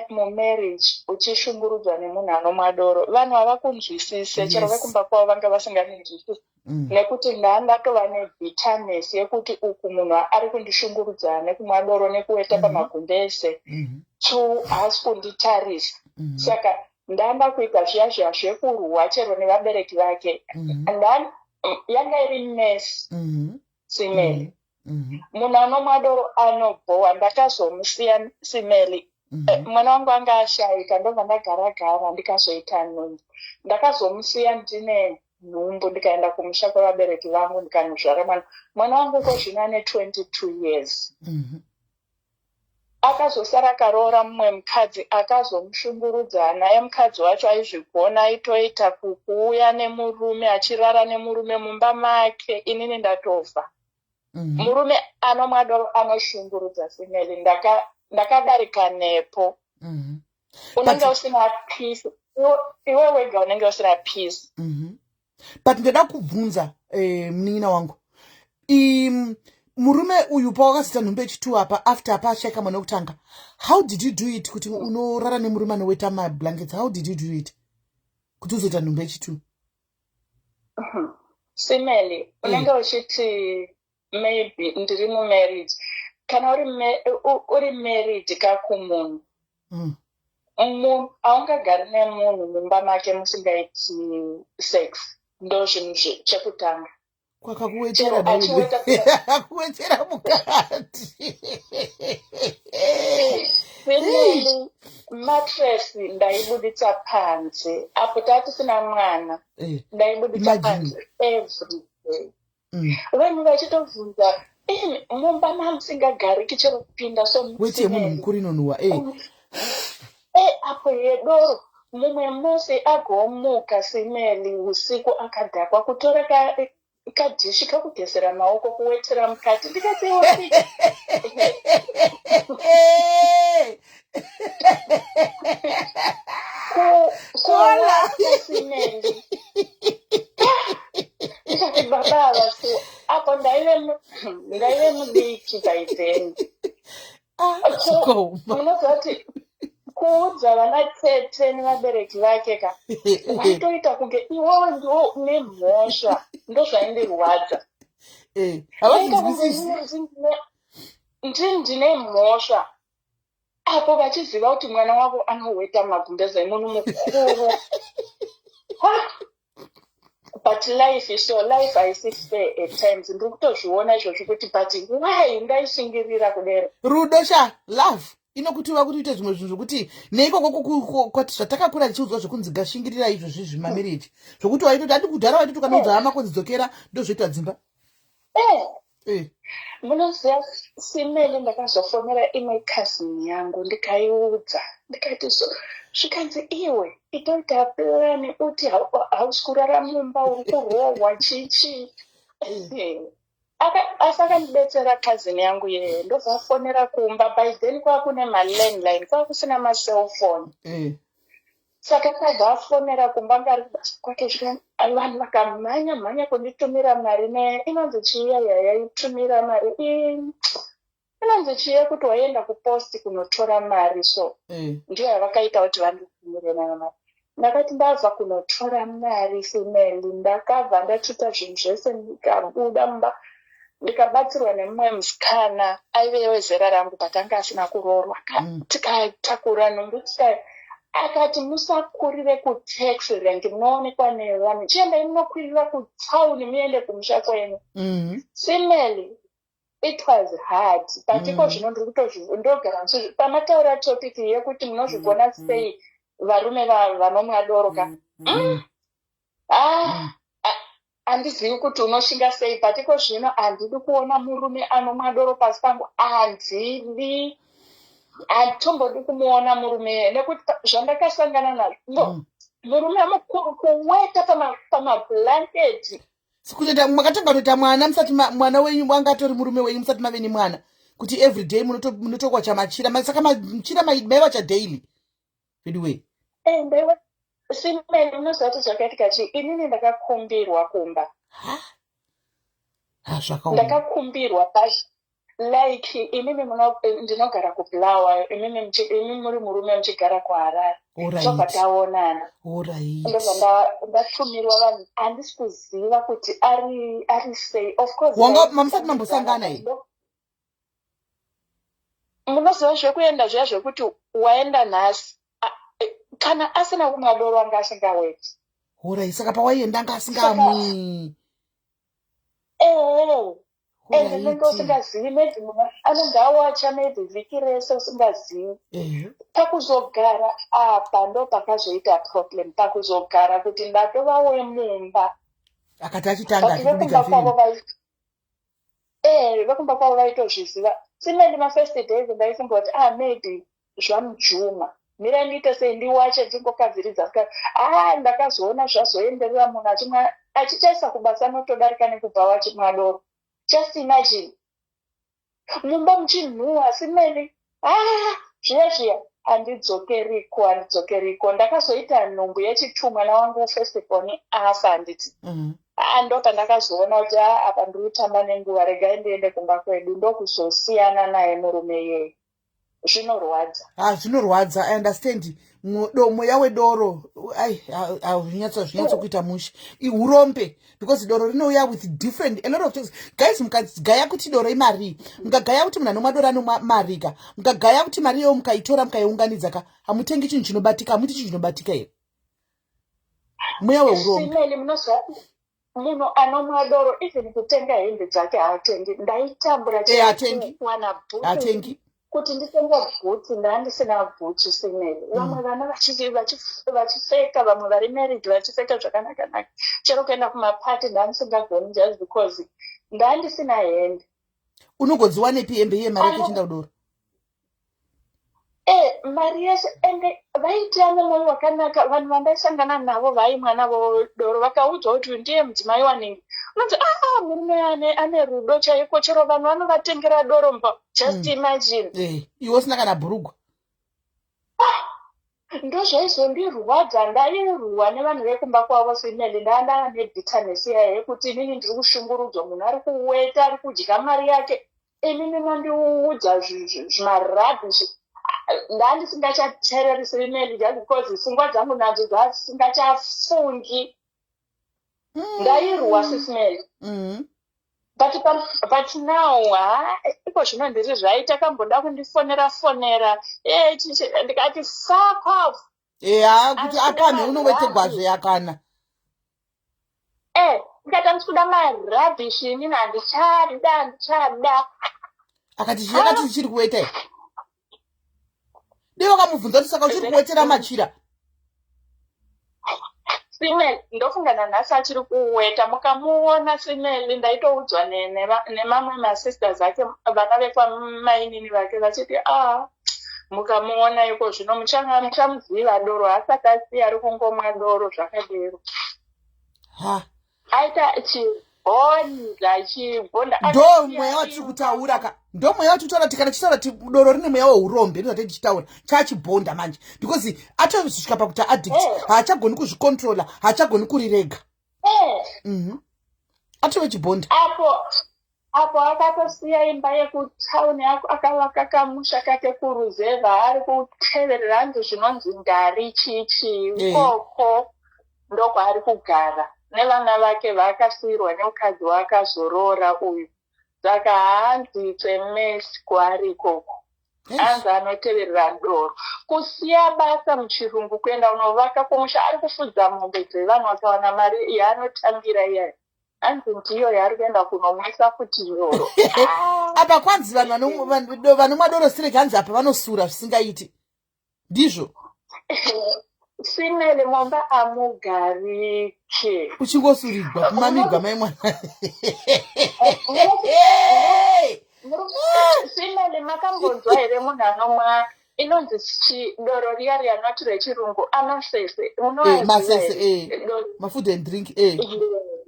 mumarriage uchishungurudzwa nemunhu anomwa doro, vanhu havakunzwisise. Chero vekumba kwavo vanga vasinganzwisisi, nekuti ndandatova nebitterness yekuti uku munhu ari kundishungurudza nekumwa doro nekuweta pamagumbeze, two haasi kunditarisa. Saka ndanda kuita zviya zviya zvekurwa chero nevabereki vake. Yanga iri mess, Simeli. Munhu anomwa doro anobhowa. Ndakazomusiya, Simeli. Mwana wangu anga ashayika, ndobva ndagara gara, ndikazoita nhumbu. Ndakazomusiya ndine nhumbu, ndikaenda kumusha kwevabereki vangu, ndikanozvara mwana. Mwana wangu ko zvino ane 22 years. Akazosara akaroora mumwe mukadzi akazomushungurudza naye. Mukadzi wacho aizvigona, aitoita kuuya nemurume, achirara nemurume mumba make, inini ndatobva. Murume anomwa doro anoshungurudza, Simeli. Ndakadarika nepo. Unenge usina peace, iwe wega unenge usina peace. But ndoda kubvunza, munin'ina wangu, murume uyu pawakazita nhumbu yechitu apa, after apa ashaika mwana wekutanga, how did you do it kuti unorara nemurume anoweta mablankets? How did you do it kuti uzoita nhumbu yechitu? Simeli, unenge uchiti maybe ndiri mumarriage. Kana uri married kakumunhu, haungagari nemunhu mumba make musingaiti sex. Ndo zvinhu chekutanga. Kwakakuwetera kuwetera mukati. Finally, mattress ndaibuditsa panze apo tatisina mwana. Ndaibuditsa panze every day. Vanhu vachitobvunza, mumba mamusingagariki chero kupinda. So weti yemunhu mukuru inonhuhwa. Apo yedoro, mumwe musi agomuka simeli usiku akadhakwa, kutora kadhishi kakugezera maoko, kuwetera mukati. Ndikati, "Iwe." Kuwasimeli, ndikati, "Baba ava." So apo ndaive mudiki by then. Zvakaoma. Munoziva kuti kuudza vana tete nevabereki vake ka, vaitoita kunge iwewe ndiwo une mhosva. Ndozvaindirwadza. Vaita kunge Havazvinzwisisi. Ndini ndine mhosva, apo vachiziva kuti mwana wavo anoweta magumbeza emunhu mukuru. Ha! But life is so, life haisi fair at times. Ndiri kutozviona izvozvo kuti, but why ndaishingirira kudero? Rudo sha, love inokutiva kuti uite zvimwe zvinhu zvokuti neikoko kwati zvatakakura tichiudzwa zvekunzi gashingirira izvozvi zvimamarriage, zvokuti waitoti andi kudhara waitoti ukanoudza hama kunzi dzokera, ndozvoita dzimba. Munoziva simeli, ndakazofonera imwe cousin yangu, ndikaiudza, ndikati so, zvikanzi, "Iwe itoita plan uti hausi kurara mumba, uri kurohwa chichi." Asi akandibetsera cousin yangu yeye. Ndobva afonera kumba. By then kwakune malandline, kwakusina macellphone. Saka akabva afonera kumba, anga ari kubasa kwake. Zvino vanhu vakamhanya mhanya kunditumira mari ne inonzi chiya yaitumira mari, inonzi chiya kuti waienda kupost kunotora mari. So ndiyo yavakaita kuti vanditumire nayo mari. Ndakati ndabva kunotora mari femeli, ndakabva ndatuta zvinhu zvese, ndikabuda mumba, ndikabatsirwa nemumwe musikana aive wezera rangu, but anga asina kuroorwa. Tikatakura nhumbi tika, akati, "Musakurire kutaxi rank, munoonekwa nevanhu. Chiendai munokwirira kutauni, muende kumusha kwenyu." Simeli, it was hard, but iko zvino ndiri kutozvi ndogara pamataura topic yekuti munozvigona sei varume vanomwa doro ka. Ah, handizivi kuti unoshinga sei, but iko zvino handidi kuona murume anomwa doro pasi pangu. Handidi, handitombodi kumuona murume, nekuti zvandakasangana nazvo no. Murume mukuru kuweta pamablanketi. Sikutoita makatanga kutoita mwana musati mwana wenyu wanga atori murume wenyu musati mave nemwana, kuti everyday munotokwacha machira. Saka machira maiwacha daily anyway? Ende simeni, unoziva kuti zvakaitika chii? Inini ndakakumbirwa kumba. Ha ha, zvakaoma. Ndakakumbirwa pashi, like inini ndinogara kuBulawayo, imimi imi muri murume muchigara kuHarare. Tobva taonana. Ndobva ndatumirwa vanhu, handisi kuziva kuti ari sei, of course. Wanga mamusati mambosangana here? Munoziva zvekuenda zviya zvekuti waenda nhasi, kana asina kumwa doro anga asingaweti. Alright, saka pawaienda anga asingamwi? Ehe, ende unenge usingazivi, maybe munhu anenge awacha maybe vhiki rese usingazivi. Pakuzogara apa ndo pakazoita problem, pakuzogara kuti ndatova wemumba. Akati achitanga But achikubika vekumba kwavo firimu. Vekumba kwavo vaitozviziva. Simeni, mafirst days ndaifunga kuti, ah, maybe zvamujuma, mira ndiite sei, ndiwache, ndingokadziridza. Ah, ndakazoona zvazoenderera, munhu achimwa, achichaisa kubasa, anotodarika nekubva wachimwa doro. Just imagine mumba muchinhuhwa simeni. Ah, zviya zviya, handidzokeriko, handidzokeriko. Ndakazoita nhumbu yechitu, mwana wangu first born afa, handiti? Ah, ndo pandakazoona kuti, ah, apa ndiri kutamba nenguva, regai ndiende kumba kwedu. Ndokuzosiyana naye murume iyeye. Zvinorwadza. Ha, zvinorwadza, I understand. Mweya wedoro ai zvinyatso kuita mushe, urombe, because doro rinouya with different, a lot of things. Guys, mukagaya kuti doro imari, mukagaya kuti munhu anomwa doro anomwa mari ka, mukagaya kuti mari iyoyo mukaitora mukaiunganidza ka, hamutengi chinhu chinobatika, hamuiti chinhu chinobatika here? Mweya weurombe. Simeli, munoziva Munhu anomwa doro even kutenga hembe dzake haatengi. Ndaitambura eh, kuwana bhutsu. Hatengi. Kuti nditenge bhutsu ndandisina bhutsu simeli. Mm. Vamwe vana vachipfeka, vamwe vari married vachipfeka zvakanaka naka. Chero kuenda kumapati ndandisingagoni just because ndandisina hembe. Unogodziwanepi hembe iye mari yake ichinda kudoro? Eh, mari yese ende vaiita nemwoyo wakanaka vanhu vandaisangana navo vaimwa navo doro vakaudzwa kuti uyu ndiye mudzimai wanenge unonzi aa ah, murume ane, ane rudo chaiko chero vanhu vanovatengera doro mba just mm. imagine eh, iwe usina kana bhurugwa ah, ndozvaizondirwadza ndairwa nevanhu vekumba kwavo simeli ndandava nebitterness yayo yekuti inini ndiri kushungurudzwa munhu ari kuweta ari kudya mari yake Inini mandiudza zvimarubbish ndandisingachateereri Sirimeli just because pfungwa dzangu nadzo dzasingachafungi ndairwa Sisimeli mm. but, but now ha iko zvino ndiri zvai takamboda kundifonera fonera eh, ndikati fuck off eya kuti apamhe unowetegwazve akana Eh, ndikati handisi kuda marubbish inini handichada handichada. Akati chii akati uchiri kuweta here? Dai wakamubvunza kuti saka uchiri kuwetera machira? Simel, ndofunga nanhasi achiri kuweta. Mukamuona Simel, ndaitoudzwa nemamwe masisters ake vana vekwamainini vake vachiti ah mukamuona iko zvino muchamuziva doro haasati asiya ari kungomwa doro zvakadero. Ha. Aita chibhonda chibhonda. Ndo mweya watiri kutaura ka. Ndo mweya watiri kutaura kuti kana tichitaura kuti doro rine mweya weurombe ndozvatei tichitaura chachibhonda manje because atosvika pakuti addict eh. haachagoni kuzvicontrola haachagoni kurirega. Eh. Mm -hmm. Atove chibhonda. Apo Apo akatosiya imba yekutown akavaka kamusha kake kuruzevha ari kuteverera hanzi zvinonzi ngari chii chii eh. ikoko ndokwaari kugara nevana vake vaakasiirwa nemukadzi waakazoroora uyu saka hanzi it's a mess kwaari ikoko hanzi anoteverera doro kusiya basa muchirungu kuenda kunovaka kumusha ari kufudza mombe dzevanhu akawana mari yaanotambira iyayo hanzi ndiyo yaari kuenda kunomwisa futi doro apa kwanzi vanhu vanomwa doro sireki hanzi apa vanosura zvisingaiti ndizvo simele momba amugarike uchingosurigwa kumamigwa mai mwana simele makambonzwa here munhu anomwa inonzi chi doro riya riya not rechirungu amasese eh, masese eh. mafood and drink eh.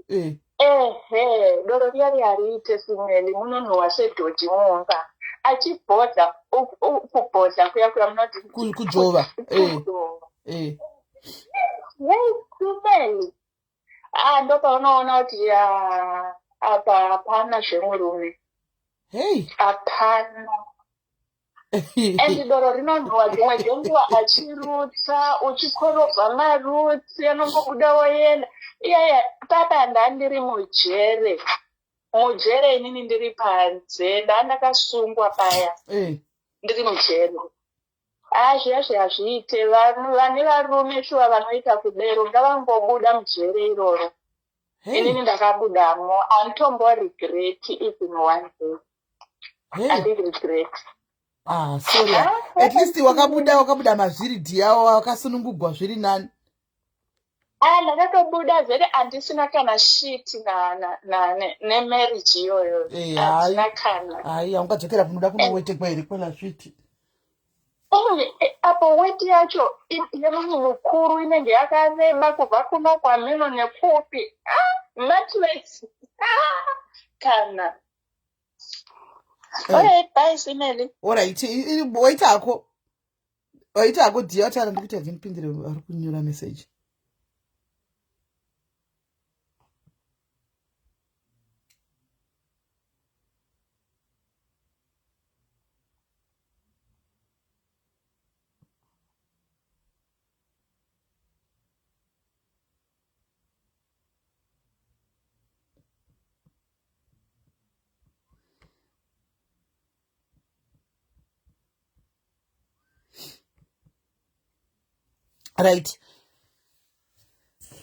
eh. Ehe, doro riya riya riite simeli munonhuwa sedhodhi mumba achibhodha kubhodha kuya kuya munoti kujova eh. Eh. Simeli ah ndopaunoona kuti ya apa hapana zvemurume hey hapana and doro rinonhuwa dzimwe dzenguva achirutsa uchikorobha marutsi anongobuda woenda iyaya papa ndandiri mujere mujere inini ndiri panze ndandakasungwa paya eh. ndiri mujere haa zviya zviya hazviite vane varume shuwa vanoita kudero ngavangobuda mujere iroro inini ndakabudamo anditombo regret even one day andiregret ah sorry ah, at least wakabuda wakabuda mazviri dhiya wakasunungugwa zviri nani ah ndakatobuda zvere handisina kana shit nemarriage iyoyo eh, handina kana hayi haungadzokera kunoda kunowetekwa here kwela sviti eh, apo weti yacho yemunhu mukuru inenge yakareba kubva kuno kwameno nekupi ah, matless ah, kana eh. Alright, bye Simeli. Alright, waita hako. Waita hako dhiya taura ndikuti handinipindire vari kunyora message. Right.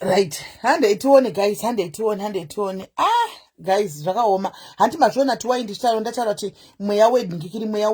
Right, handei tione guys, handei tione, handei tione. Ah guys, zvakaoma. Hanti mazviona tiwai ndichitaura, ndataura kuti mweya wedngikiri, mweya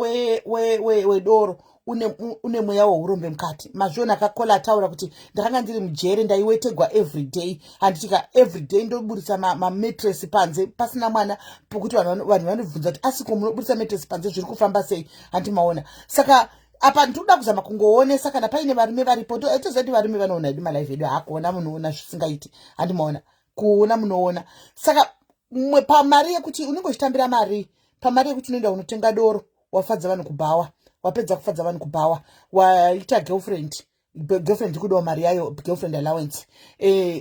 wedoro une mweya weurombe mukati. Mazviona akakola ataura kuti ndakanga ndiri mujere, ndaiwetegwa everyday. Handitika everyday ndoburitsa mametress panze pasina mwana, pokuti vanhu vanobvunza kuti asiko munoburitsa metress panze zviri kufamba sei? Hanti maona. Saka apa ndikuda kuzama kungoonesa kana paine varume varipo. Toziva kuti varume vanoona hedu malive edu, hakuona munoona zvisingaiti. Handimaona kuona munoona. Saka mwe pamari yekuti unenge uchitambira mari, pamari yekuti unoenda unotenga doro, wafadza vanhu kubhawa, wapedza kufadza vanhu kubhawa, waita girlfriend, girlfriend ikudawo mari yayo, girlfriend allowance.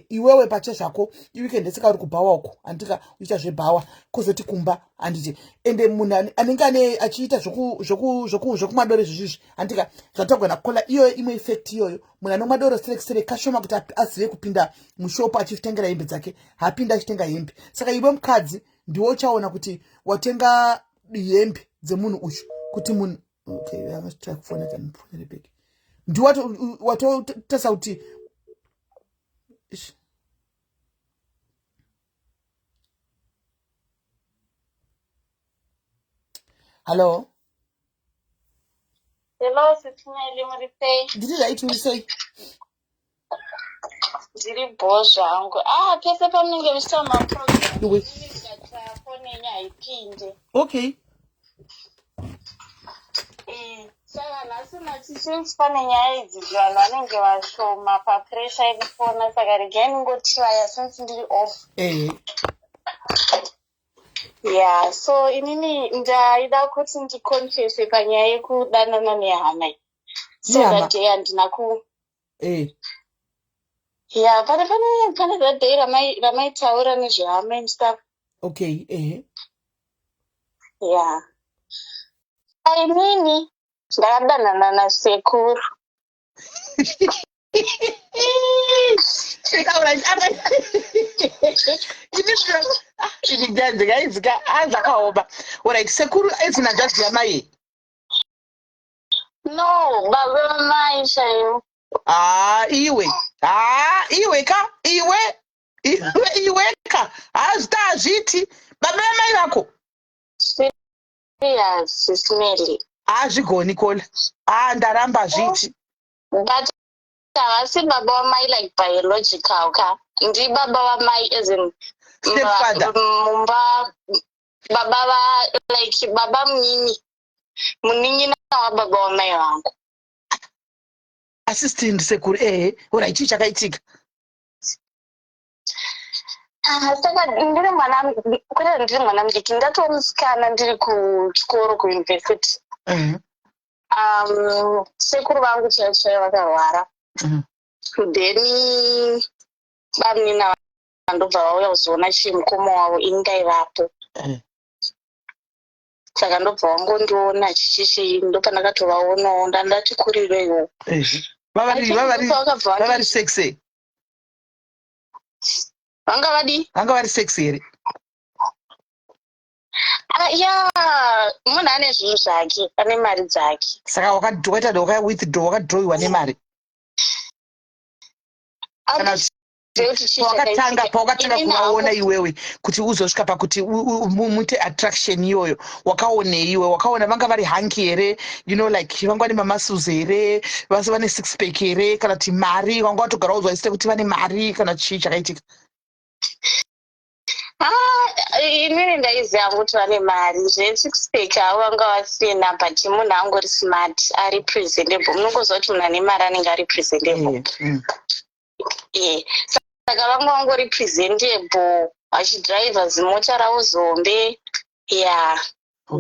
Iwewe pache zvako iweekend yeseka uri kubhawa uko, handika uita zvebhawa, kozoti kumba, handiti? Ende munhu anenge ane achiita zvokumwa doro izvozvizvi, handika zvatagona kukola iyoyo imwe effect iyoyo. Munhu anomwa doro serek serek kashoma kuti azive kupinda mushopo achitengera hembe dzake, hapinda achitenga hembe. Saka iwe mukadzi ndiwe uchaona kuti watenga hembe dzemunhu uyu, kuti munhu okay, try kufona kandifonere back, ndiwe watotasa kuti. Hallo. Hello, Sisineli, muri sei? Ndiri right, uri sei? Ndiri bho zvangu. Ah, pese pamunenge muchiita maprogram, foni yenyu haipinde. Okay. Eh, saka nhasi machisince pane nyaya idzi, vanhu vanenge vashoma papressure yekufona, saka regai ndingotraya since ndiri off. Eh. Yeah, so inini ndaida kuti ndiconfese panyaya yekudanana nehama iyi. So Nehama? that day handina ku Yeah, pane that day ramaitaura nezvehama and stuff. Okay, eh. Yeah. Inini ndakadanana nasekuru. Taura ini ndikaizika zvakaoma. Alright, sekuru edzina hanzvadzi yamai? No, baba vamai chaivo. Ah, iwe. Ah, iwe ka, iwe. Iwe iwe ka. Hazvita hazviti. Baba vamai vako. Serious, Sismeli. Hazvigoni kola. Ah, ndaramba, hazviiti. But havasi baba vamai like biological ka. Ndi baba vamai as in Stepfather. Mumba baba va like baba munini. Munin'ina wababa wamai vangu. Assistant sekuru, eh. Alright, chii chakaitika? Ah, saka ndiri mwana, kwete ndiri mwana mudiki, ndatova musikana, ndiri kuchikoro kuuniversity. Sekuru vangu chaivo chaivo vakarwara. Then bamunina vandobva vauya kuzoona chimukoma wavo, ini ndaivapo. Saka ndobva vangondiona chichichi, ndopandakatovaonawo, ndandati kurireiwo. Vavari sexy? Vanga vadi? Vanga vari sexy here? Ah, ya, munhu ane zvinhu zvake, ane mari dzake. Saka wakaita wakawithdraw, wakadrowiwa nemari? Kana pawakatanga kuvaona iwewe, kuti uzosvika pakuti muite attraction iyoyo, wakaonei iwe? Wakaona vanga vari hanky here, like vanga vane mamuscles here, vasi vane six pack here, kana kuti mari wanga watogara uzwa kuti vane mari, kana chii chakaitika? Ah, inini ndaiziva kuti vane mari. Zvesix pack avo vanga vasina, but munhu angori smart, ari presentable. Munongoziva kuti munhu ane mari anenge ari presentable. Yeah. Saka vanga vangori presentable, vachidhiraivha zimota ravo zombe, ya.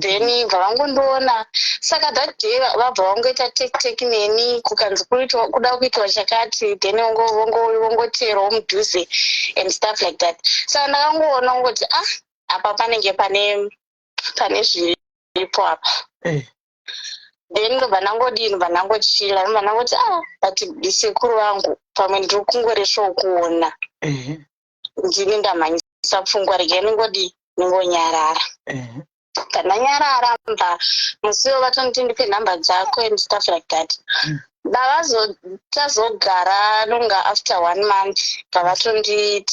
Then bva vangondiona. Saka that day vabva vangoita tek tek neni, kukanzi kuda kuitwa chakati, then vongoterawo mudhuze and stuff like that. Saka ndakangoona kungoti, ah, apa panenge pane zviripo apa. Then ndobva ndangodini, ndobva ndangochila, ndobva ndangoti, ah, but sekuru vangu, pamwe ndiri kungoresvawo kuona, ndini ndamhanyisa pfungwa, regai ndingodii, ndingonyarara. Ndanyarara, mba musiwo vatonditi ndipe nhamba dzako and stuff like that. Tazogara nonga after one month, pavatondi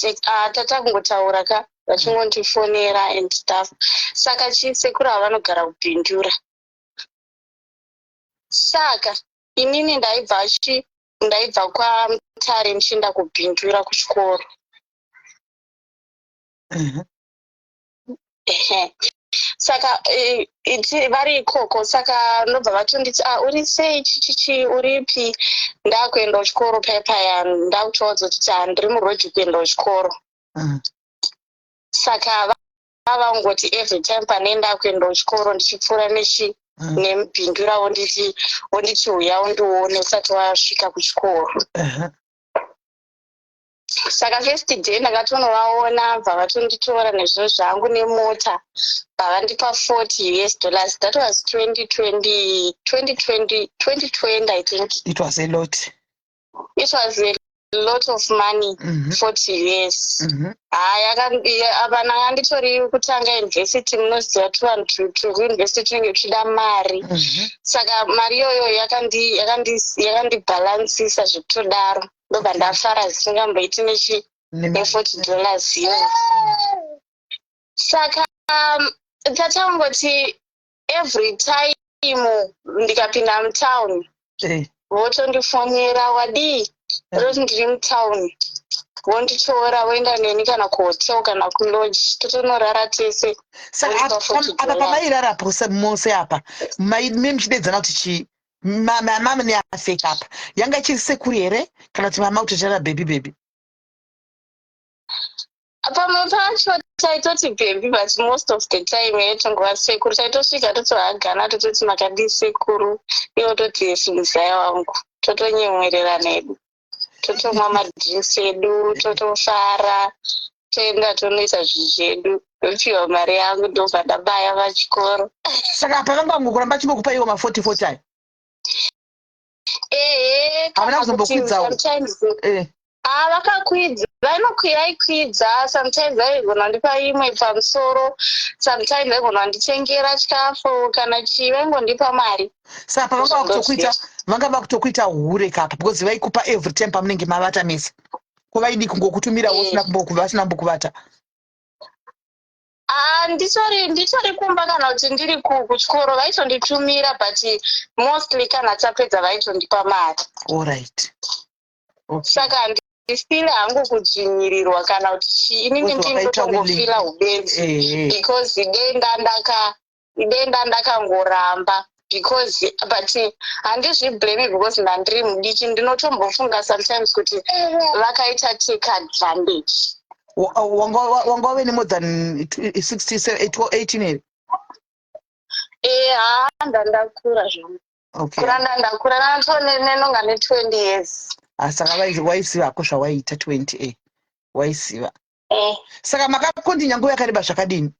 tatakungotaura ka, vachingondifonera and stuff. Saka chisekuru ava vanogara kuBindura. Saka inini ndaibva kwaMutare ndichienda kuBindura kuchikoro. Ehe. Saka vari ikoko, saka ndobva vatonditi, "Ah, uri sei? Chichichi, uripi?" Ndakuenda kuchikoro paipaya, ndakutoudza kuti, "Ah, ndiri murodhi kuenda kuchikoro." Saka vavangoti every time pane ndakuenda kuchikoro, ndichipfuura nechi nemuBindura, wonditi, "Uya undione usati wasvika kuchikoro." Saka first day ndakatonovaona, bva vatonditora nezvinhu zvangu nemota, bva vandipa US$40. That was 2020, 2020, 2020, I think. It was a lot. It was a lot of money. 40 US. Haya, apa ndanga nditori kutanga university. Munoziva tuvanhu twekuuniversity tunenge tuchida mari. Saka mari iyoyo yakandibhalansisa zvekutodaro. Ndobva ndafara zvisingamboiti nechi ne$40 iyoyo. Saka tatangoti every time ndikapinda mutown, votondifonera, "Wadii?" Roti, "Ndiri mutown." Vonditora, voenda neni kana kuhotel kana kulodge, totonorara tese. Saka Vondipa 40 apa dollars. Pamairarapo mose apa, muchidedzana kuti chii? Mama neafeka apa yanga ichiri sekuru here, kana kuti mama kutotaura baby, baby? Pamwe pacho taitoti baby, but most of the time yaitongova sekuru. Taitosvika, totohagana, tototi, "Makadii, sekuru?" Iwo toti, "Yes, muzaya wangu." Totonyemwererana hedu, totomwa madrinks edu, totofara, toenda tonoita zvinhu zvedu, ndopiwa mari yangu, ndobva ndabaya pachikoro. Saka apa vanga vangokuramba chingokupa iwo ma40 40 ayo? Ehe. Havana Kana kuti kuzombokwidzawo? Sometimes, ah, vakakwidza, vaikwidza. Sometimes vaigona kundipa imwe pamusoro, sometimes vaigona kunditengera chikafu kana chii, vaingondipa mari. Saka pa vanga vakutokuita hure kapa, because vaikupa every time pamunenge mavata mese. Ko vaidi kungokutumira vasina kumbokuvata? Ah, nditori kumba kana kuti ndiri kuchikoro, vaitonditumira, but mostly kana tapedza vaitondipa mari. Allright, okay. Saka handifeeli hangu kudzvinyirirwa kana kuti chii. Inini Because ndini wakaita ndotongofeela ubenzi because denda ndakangoramba because, but handizviblame because ndandiri mudiki. Ndinotombofunga sometimes kuti vakaita take advantage. Wanga wave nemore than 60, 18 here? Eha, ndandakura zvangu. Kura ndandakura nenonga ne20 years. Ah, saka waiziva hako zvawaiita 20 waiziva. Eh. Saka makakontinya nguva yakareba zvakadini?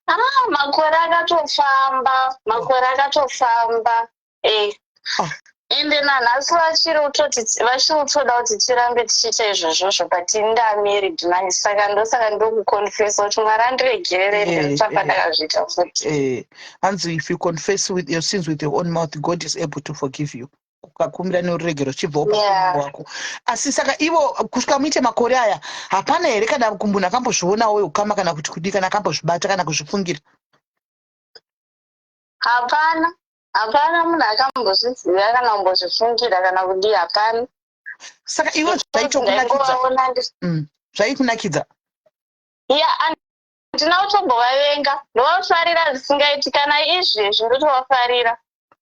Ah, makore akatofamba, makore akatofamba. Ah. Ende nanhasi vachiri kutoda kuti tirambe tichiita izvozvozvo, but ini ndamarried manje. Saka ndosaka ndokuconfessa kuti Mwari andiregerere, ndinotsvaka ndakazviita futi. Hanzi if you confess with your sins with your own mouth, God is able to forgive you. Ukakumbira neruregero chibvawo wako. Asi saka ivo kusvika muite makore aya, hapana here kana munhu akambozvionawo ukama, kana kuti kudii, kana akambozvibata kana kuzvifungira? Hapana, hapana munhu akambozviziva kana kumbozvifungira kana kudii, hapana. Saka iwe zvaitokunakidza? Ndaingovaona Zvaikunakidza? Ya, handina kutombovavenga, ndovafarira zvisingaiti. Kana izvezvi ndotovafarira,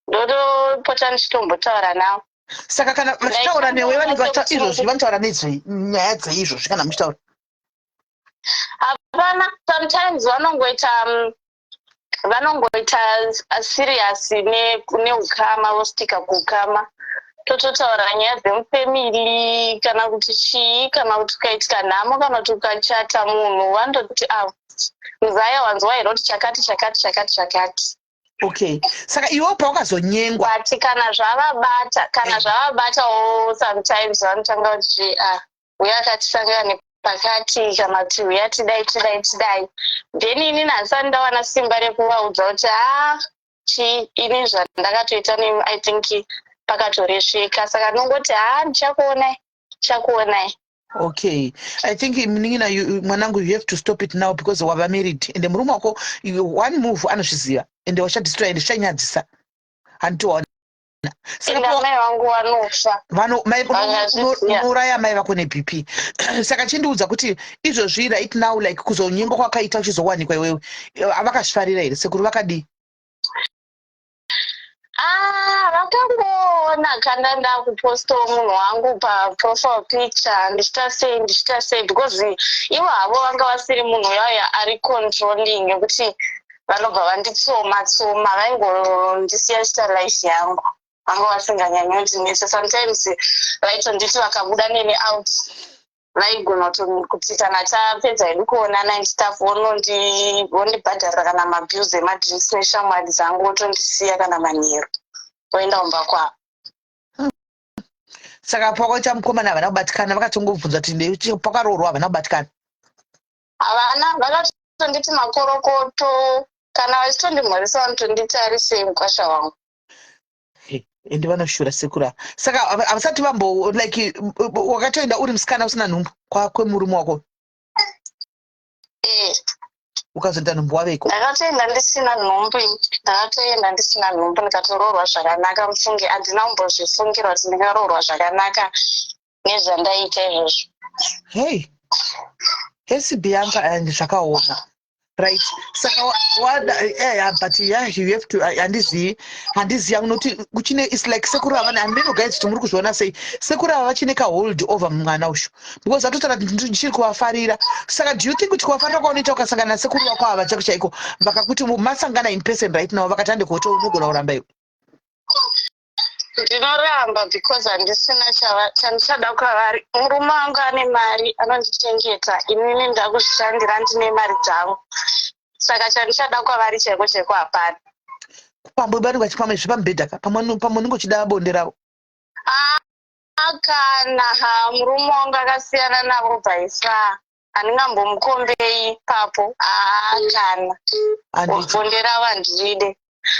ndotopota ndichitombotaura navo. Saka kana vachitaura newe, vanenge vachitaura izvozvi, vanotaura nezvei, nyaya dzeizvozvi kana muchitaura? Hapana, sometimes vanongoita serious neukama, vostika kuukama, tototaura nyaya dzemufamily kana kuti chii, kana kuti ukaitika nhamo, kana kuti ukachata munhu, vanototi, "A, muzaya, wanzwa here kuti chakati, chakati, chakati, chakati?" Okay, saka iwe pawakazonyengwa But kana zvavabatawo, sometimes vanotanga kuti, "Ah, uya akatisangana pakati," kana kuti, "Uya tidai, tidai, tidai." Then ini nhasani ndawana simba rekuvaudza kuti, "Ha, chii, ini zvandakatoita ne, I think Pakatoresveka, saka ndinongoti haa, ndichakuonai, ndichakuonai. Okay, I think, munin'ina, mwanangu, you have to stop it now because wava married, ende murume wako one move anozviziva, ende wachadestroy, ende zvichanyadzisa, handitoona. Saka amai vangu vanofa. Vakazviziva. Unouraya mai vako neBP. Saka chindiudza kuti izvozvi, right now, like kuzonyengwa kwakaita uchizowanikwa iwewe, vakazvifarira here? Sekuru vakadii? Ah, vakangoona kana ndakupostawo munhu wangu paprofile picture, ndichita sei, ndichita sei, because ivo havo vanga vasiri munhu uyauya ari controlling yekuti vanobva vanditsoma tsoma. Vaingondisiya ndichita life yangu, vanga vasinganyanyondinetsa. Sometimes vaitonditi vakabuda neni out, vaigona kuti kana tapedza hedu kuonana and stuff, vondibhadharira kana mabills emadrinks neshamwari dzangu, votondisiya kana manheru, voenda kumba kwavo. Saka pakaita mukomana havana kubatikana? Vakatongobvunza kuti pakaroorwa havana kubatikana? Havana, vakatonditi makorokoto. Kana vachitondimhoresa, vanotonditarisei mukwasha wangu. Ende vanoshura sekuru ava. Saka havasati vambo, like, wakatoenda uri musikana usina nhumbu kwemurume wako? Eh. Ukazoita nhumbu waveko? Ndakatoenda ndisina nhumbu, ndakatoenda ndisina nhumbu, ndikatoroorwa zvakanaka. Mufunge, handina kumbozvifungira kuti ndingaroorwa zvakanaka nezvandaita izvozvo. Hey, hesi Bianca, and zvakaoma, right? Saka wada, yeah, but yeah, you have to, handizivi, handizivi unoti kuchine, it's like sekuru ava, handino guys, kuti muri kuzviona sei, sekuru ava vachine kahold over mwana ushu, because atotaura kuti ndichiri kuvafarira. Saka do you think kuti kuvafarira kwaunoita, ukasangana nasekuru vako ava chaiko chaiko, vakakuti masangana in person right now, vakati hande kuhotel, unogona kuramba iwe? Ndinoramba because handisina chandichada kwavari. Murume wangu ane mari, anondichengeta. Inini ndakuzvishandira, ndine mari dzangu, saka chandichada kwavari chaiko chaiko hapana. Pamwe vanenge vachipamwe zvepamubhedha ka, pamwe unenge uchida bonde ravo. Kana ha, murume wangu akasiyana navo bvaisa, handingambomukombei ipapo. Haa, kana Handiti? Bonde ravo handiride.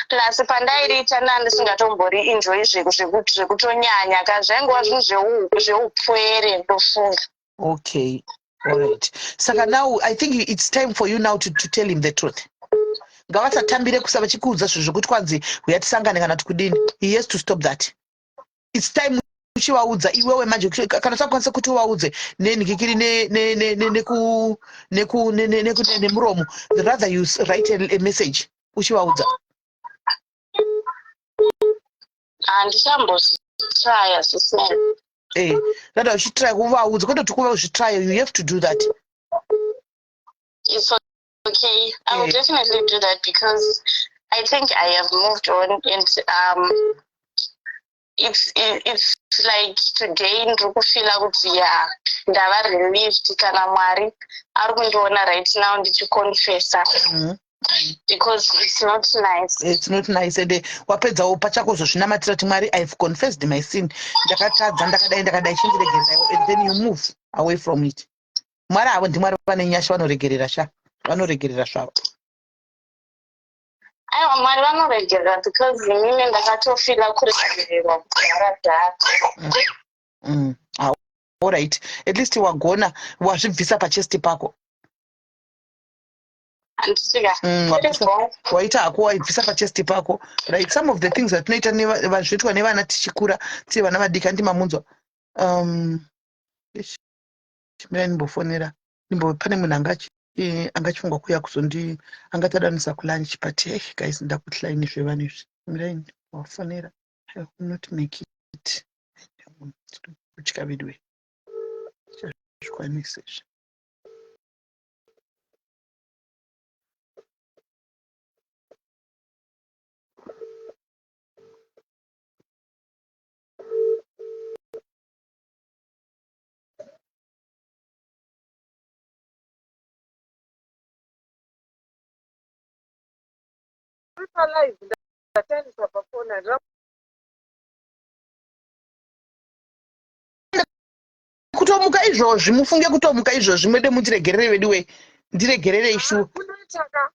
Plus pandairiita ndandisingatombori enjoy zvekutonyanya ka, zvaingova zvinhu zveupwere, ndofunga. Okay, alright. Saka now I think it's time for you now to tell him the truth. Ngavasatambire kusa vachikuudza zvinhu zvekuti kwanzi uya tisangane kana kuti kudini. He has to stop that. It's time uchivaudza iwewe manje. Kana usakwanisa kuti uvaudze nenhikikiri nemuromo, rather you write a message uchivaudza. Handichambozvitraya zvisina. Eh, rather uchitry kuvaudza, kwete kuti kuva uzvitry, you have to do that. It's okay, I will definitely do that because I think I have moved on and it's like today ndiri kufeela kuti ya, ndava relieved kana Mwari ari kundiona right now ndichiconfessa because it's not nice. It's not nice, and wapedzawo pachako uzozvinamatira kuti, "Mwari, I have confessed my sin, ndakatadza, ndakadai, ndakadai, chindiregereraiwo," and then you move away from it. Mwari havo ndiMwari vane nyasha, vanoregerera sha, vanoregerera zvavo. Aiwa, Mwari vanoregerera because inini ndakatofeela kuregererwa kudhara dhara. Ah, alright, at least wagona wazvibvisa pachest pako. Handisika. Waita hako, waibvisa pachest pako, right? Some of the things zatinoita zvinoitwa nevana tichikura, tiri vana vadiki, handi mamunzwa? Eish, mirai ndimbofonera, pane munhu angachifunga kuuya kuzondi angatadanisa kulunch, but hey guys, ndakuhlaini zvevanhu izvi. Mirai ndimbofonera. I will not make it, kutya veduwe, chazvikwanisa izvi. Palive ndatariswa pafoni, handina. Kutomuka izvozvi, mufunge, kutomuka izvozvi, mwede mundiregerere veduwe, ndiregererei shuwa. Kunoitaka.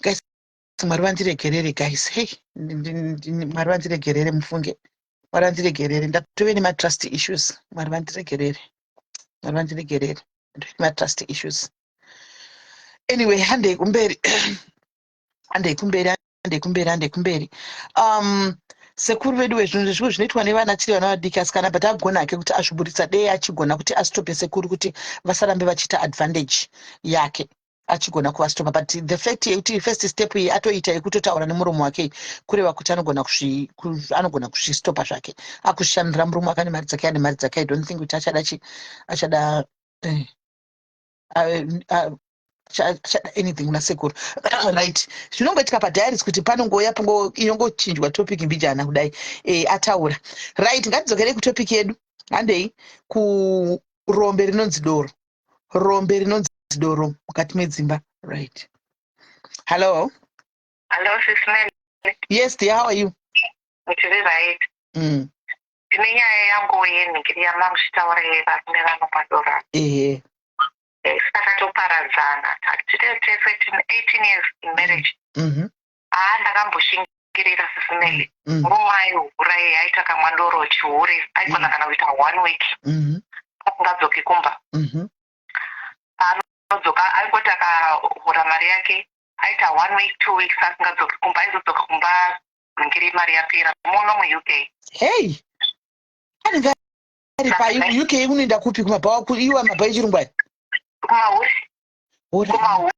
Guys, Mwari vandiregerere. Guys, hey, Mwari vandiregerere. Mufunge, Mwari vandiregerere. Ndatove nematrust issues. Mwari vandiregerere, Mwari vandiregerere. Ndatove nematrust issues. Anyway, handei kumberi, handei kumberi, handei kumberi, handei kumberi. Sekuru vedu vezvinhu zvimwe zvinoitwa nevana tiri vana vadiki, asikana, but agona hake kuti azviburitsa. Dei achigona kuti astope sekuru kuti vasarambe vachiita advantage yake, achigona kuvastopa. But the fact yekuti first step iyi atoita yekutotaura nemuromo wake, kureva kuti anogona kuzvistopa zvake. Akushandira murume wake, ane mari dzake, ane mari dzake. I don't think kuti achada chi achada achada anything kuna sekuru, right? Zvinongoitika padiaries kuti panongouya inongochinjwa topic mbijana kudai. Ataura, right? Ngatidzokerei kutopic yedu. Handei kurombe rinonzi doro, rombe rinonzi doro mukati medzimba, right? Hello? Hello, Sis Melly. Yes dear, how are you? Ndiri right. Ndine nyaya yangu yenhingiri yamamuchitaura yevarume vanomwa doro. Takatoparadzana tine tese 18 years in marriage. Haa, ndakamboshingirira, Sis Melly. Murume aihura iye, aita kamwa doro chihure, aigona kana kuita one week asingadzoki kumba. Anodzoka aingoti akahura mari yake, aita one week, 2 weeks asingadzoki kumba. Aizodzoka kumba nhingiri mari yapera, muno muUK. Hey, anenge ari pai UK? Unoenda kupi? Kumabhawa iwa, mabhawa echirungu aya? Kumahure. Alright. Kumahure.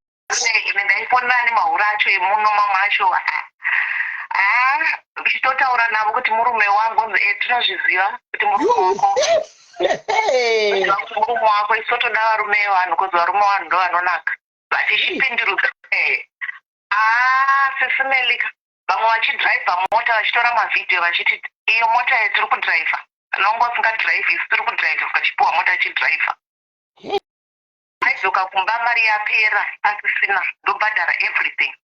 Ine ndaifonera nemahure acho emuno, mamwe acho haa, uchitotaura navo kuti murume wangu, onzi, "Eh, tinozviziva kuti murume wako." Hey. Ziva kuti murume wako, isu totoda varume vevanhu, 'cause varume vanhu ndo vanonaka. Vachichipindurudza. Haa, Sis Melly ka, vamwe vachidhiraivha mota, vachitora mavhidhiyo vachiti iyo mota yatiri kudhiraivha, nonge usingadhiraivhi, isu tiri kudhiraivha, vachipiwa mota achidhiraivha. Aidzoka kumba mari yapera, pasisina, ndobhadhara everything.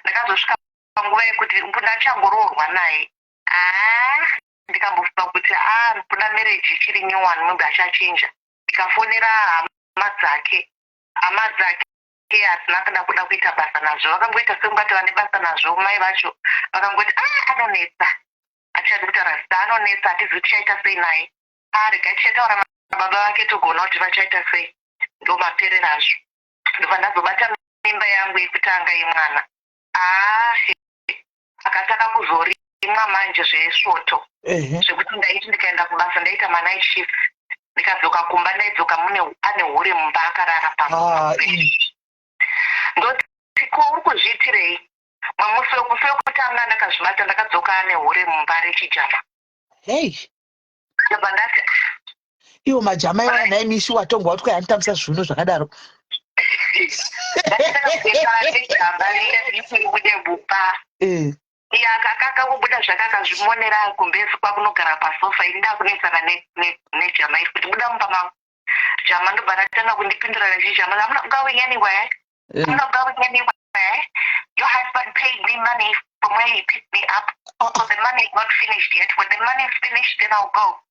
Ndakazosvika panguva yekuti ndachangoroorwa naye, haa, ndikambofunga kuti a kuda marriage ichiri new one, maybe achachinja. Ndikafonera hama dzake. Hama dzake hadzina kuda kuda kuita basa nazvo, vakangoita sekungati vane basa nazvo. Mai vacho vakangoti, "A, anonetsa," hatichadi kutaura zita, "anonetsa, hatizivi tichaita sei naye. A, regai tichataura baba vake, togoona kuti vachaita sei." Ndo maperero azvo. Ndobva ndazobata mimba yangu yekutanga yemwana. Aa, akatanga kuzorimwa manje zvesvoto, zvekuti ndaiti ndikaenda kubasa ndaita manight shift, ndikadzoka kumba ndaidzoka mune ane hure mumba, akarara. Ah, Pa ndoti, "Ko uri kuzviitirei?" Mamusi wekusi wekutanga ndakazvibata, ndakadzoka ane hure mumba rechijama. Hey. Ndobva ndati, "Ah." Iwo majama iwana nhai mishi, watongwa kuti kwayanotambisa zviuno zvakadaro. Ndakagara nejamba riya richibude mumba. Iye akakangobuda zvake, akazvimonera kumbezi, kwakunogara pasofa. Ini ndakunetsana nejama iri kuti, "Buda mumba mangu, jama." Ndobva ratanga kundipindura nechijama, "I'm not going anywhere. I'm not going anywhere. Your husband paid me money from where he picked me up, so the money is not finished yet. When the money is finished, then I'll go."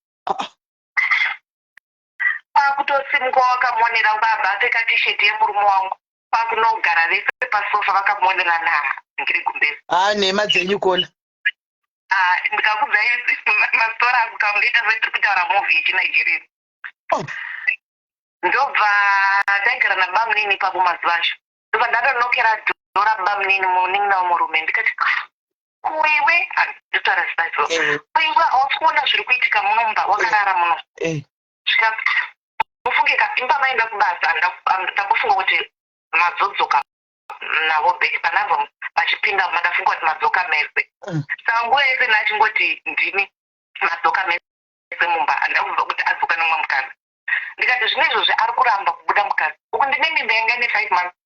Kwakutosimuka wakamonera, baba apfeka tisheti yemurume wangu, kwakunogara vese pasofa vakamonerana ngiri gumbezi. Ah, nhema dzenyu kona. Ah, ndikakudzai mastori angu, kamungaita setiri kutaura movie yechiNigeria. Oh. Ndobva ndaigara nabamunini ipapo mazuva acho. Ndobva ndatonokera dhora bamunini, munin'ina wemurume, ndikati, "Ah, kuiwe," ndotaura zita izvo, "Kuiwe, hausi kuona zviri kuitika muno mumba? Wakarara muno." Svika mufunge ka, imba maenda kubasa, ndambofunga kuti mazodzoka navo back, panabva vachipinda mandafunga kuti madzoka mese. Saka nguva yese ndachingoti ndimi madzoka mese mumba, handakubva kuti adzoka nemumwe mukadzi. Ndikati, "Zvino izvozvi ari kuramba kubuda mukadzi uku, ndine mimba yanga ine 5 months,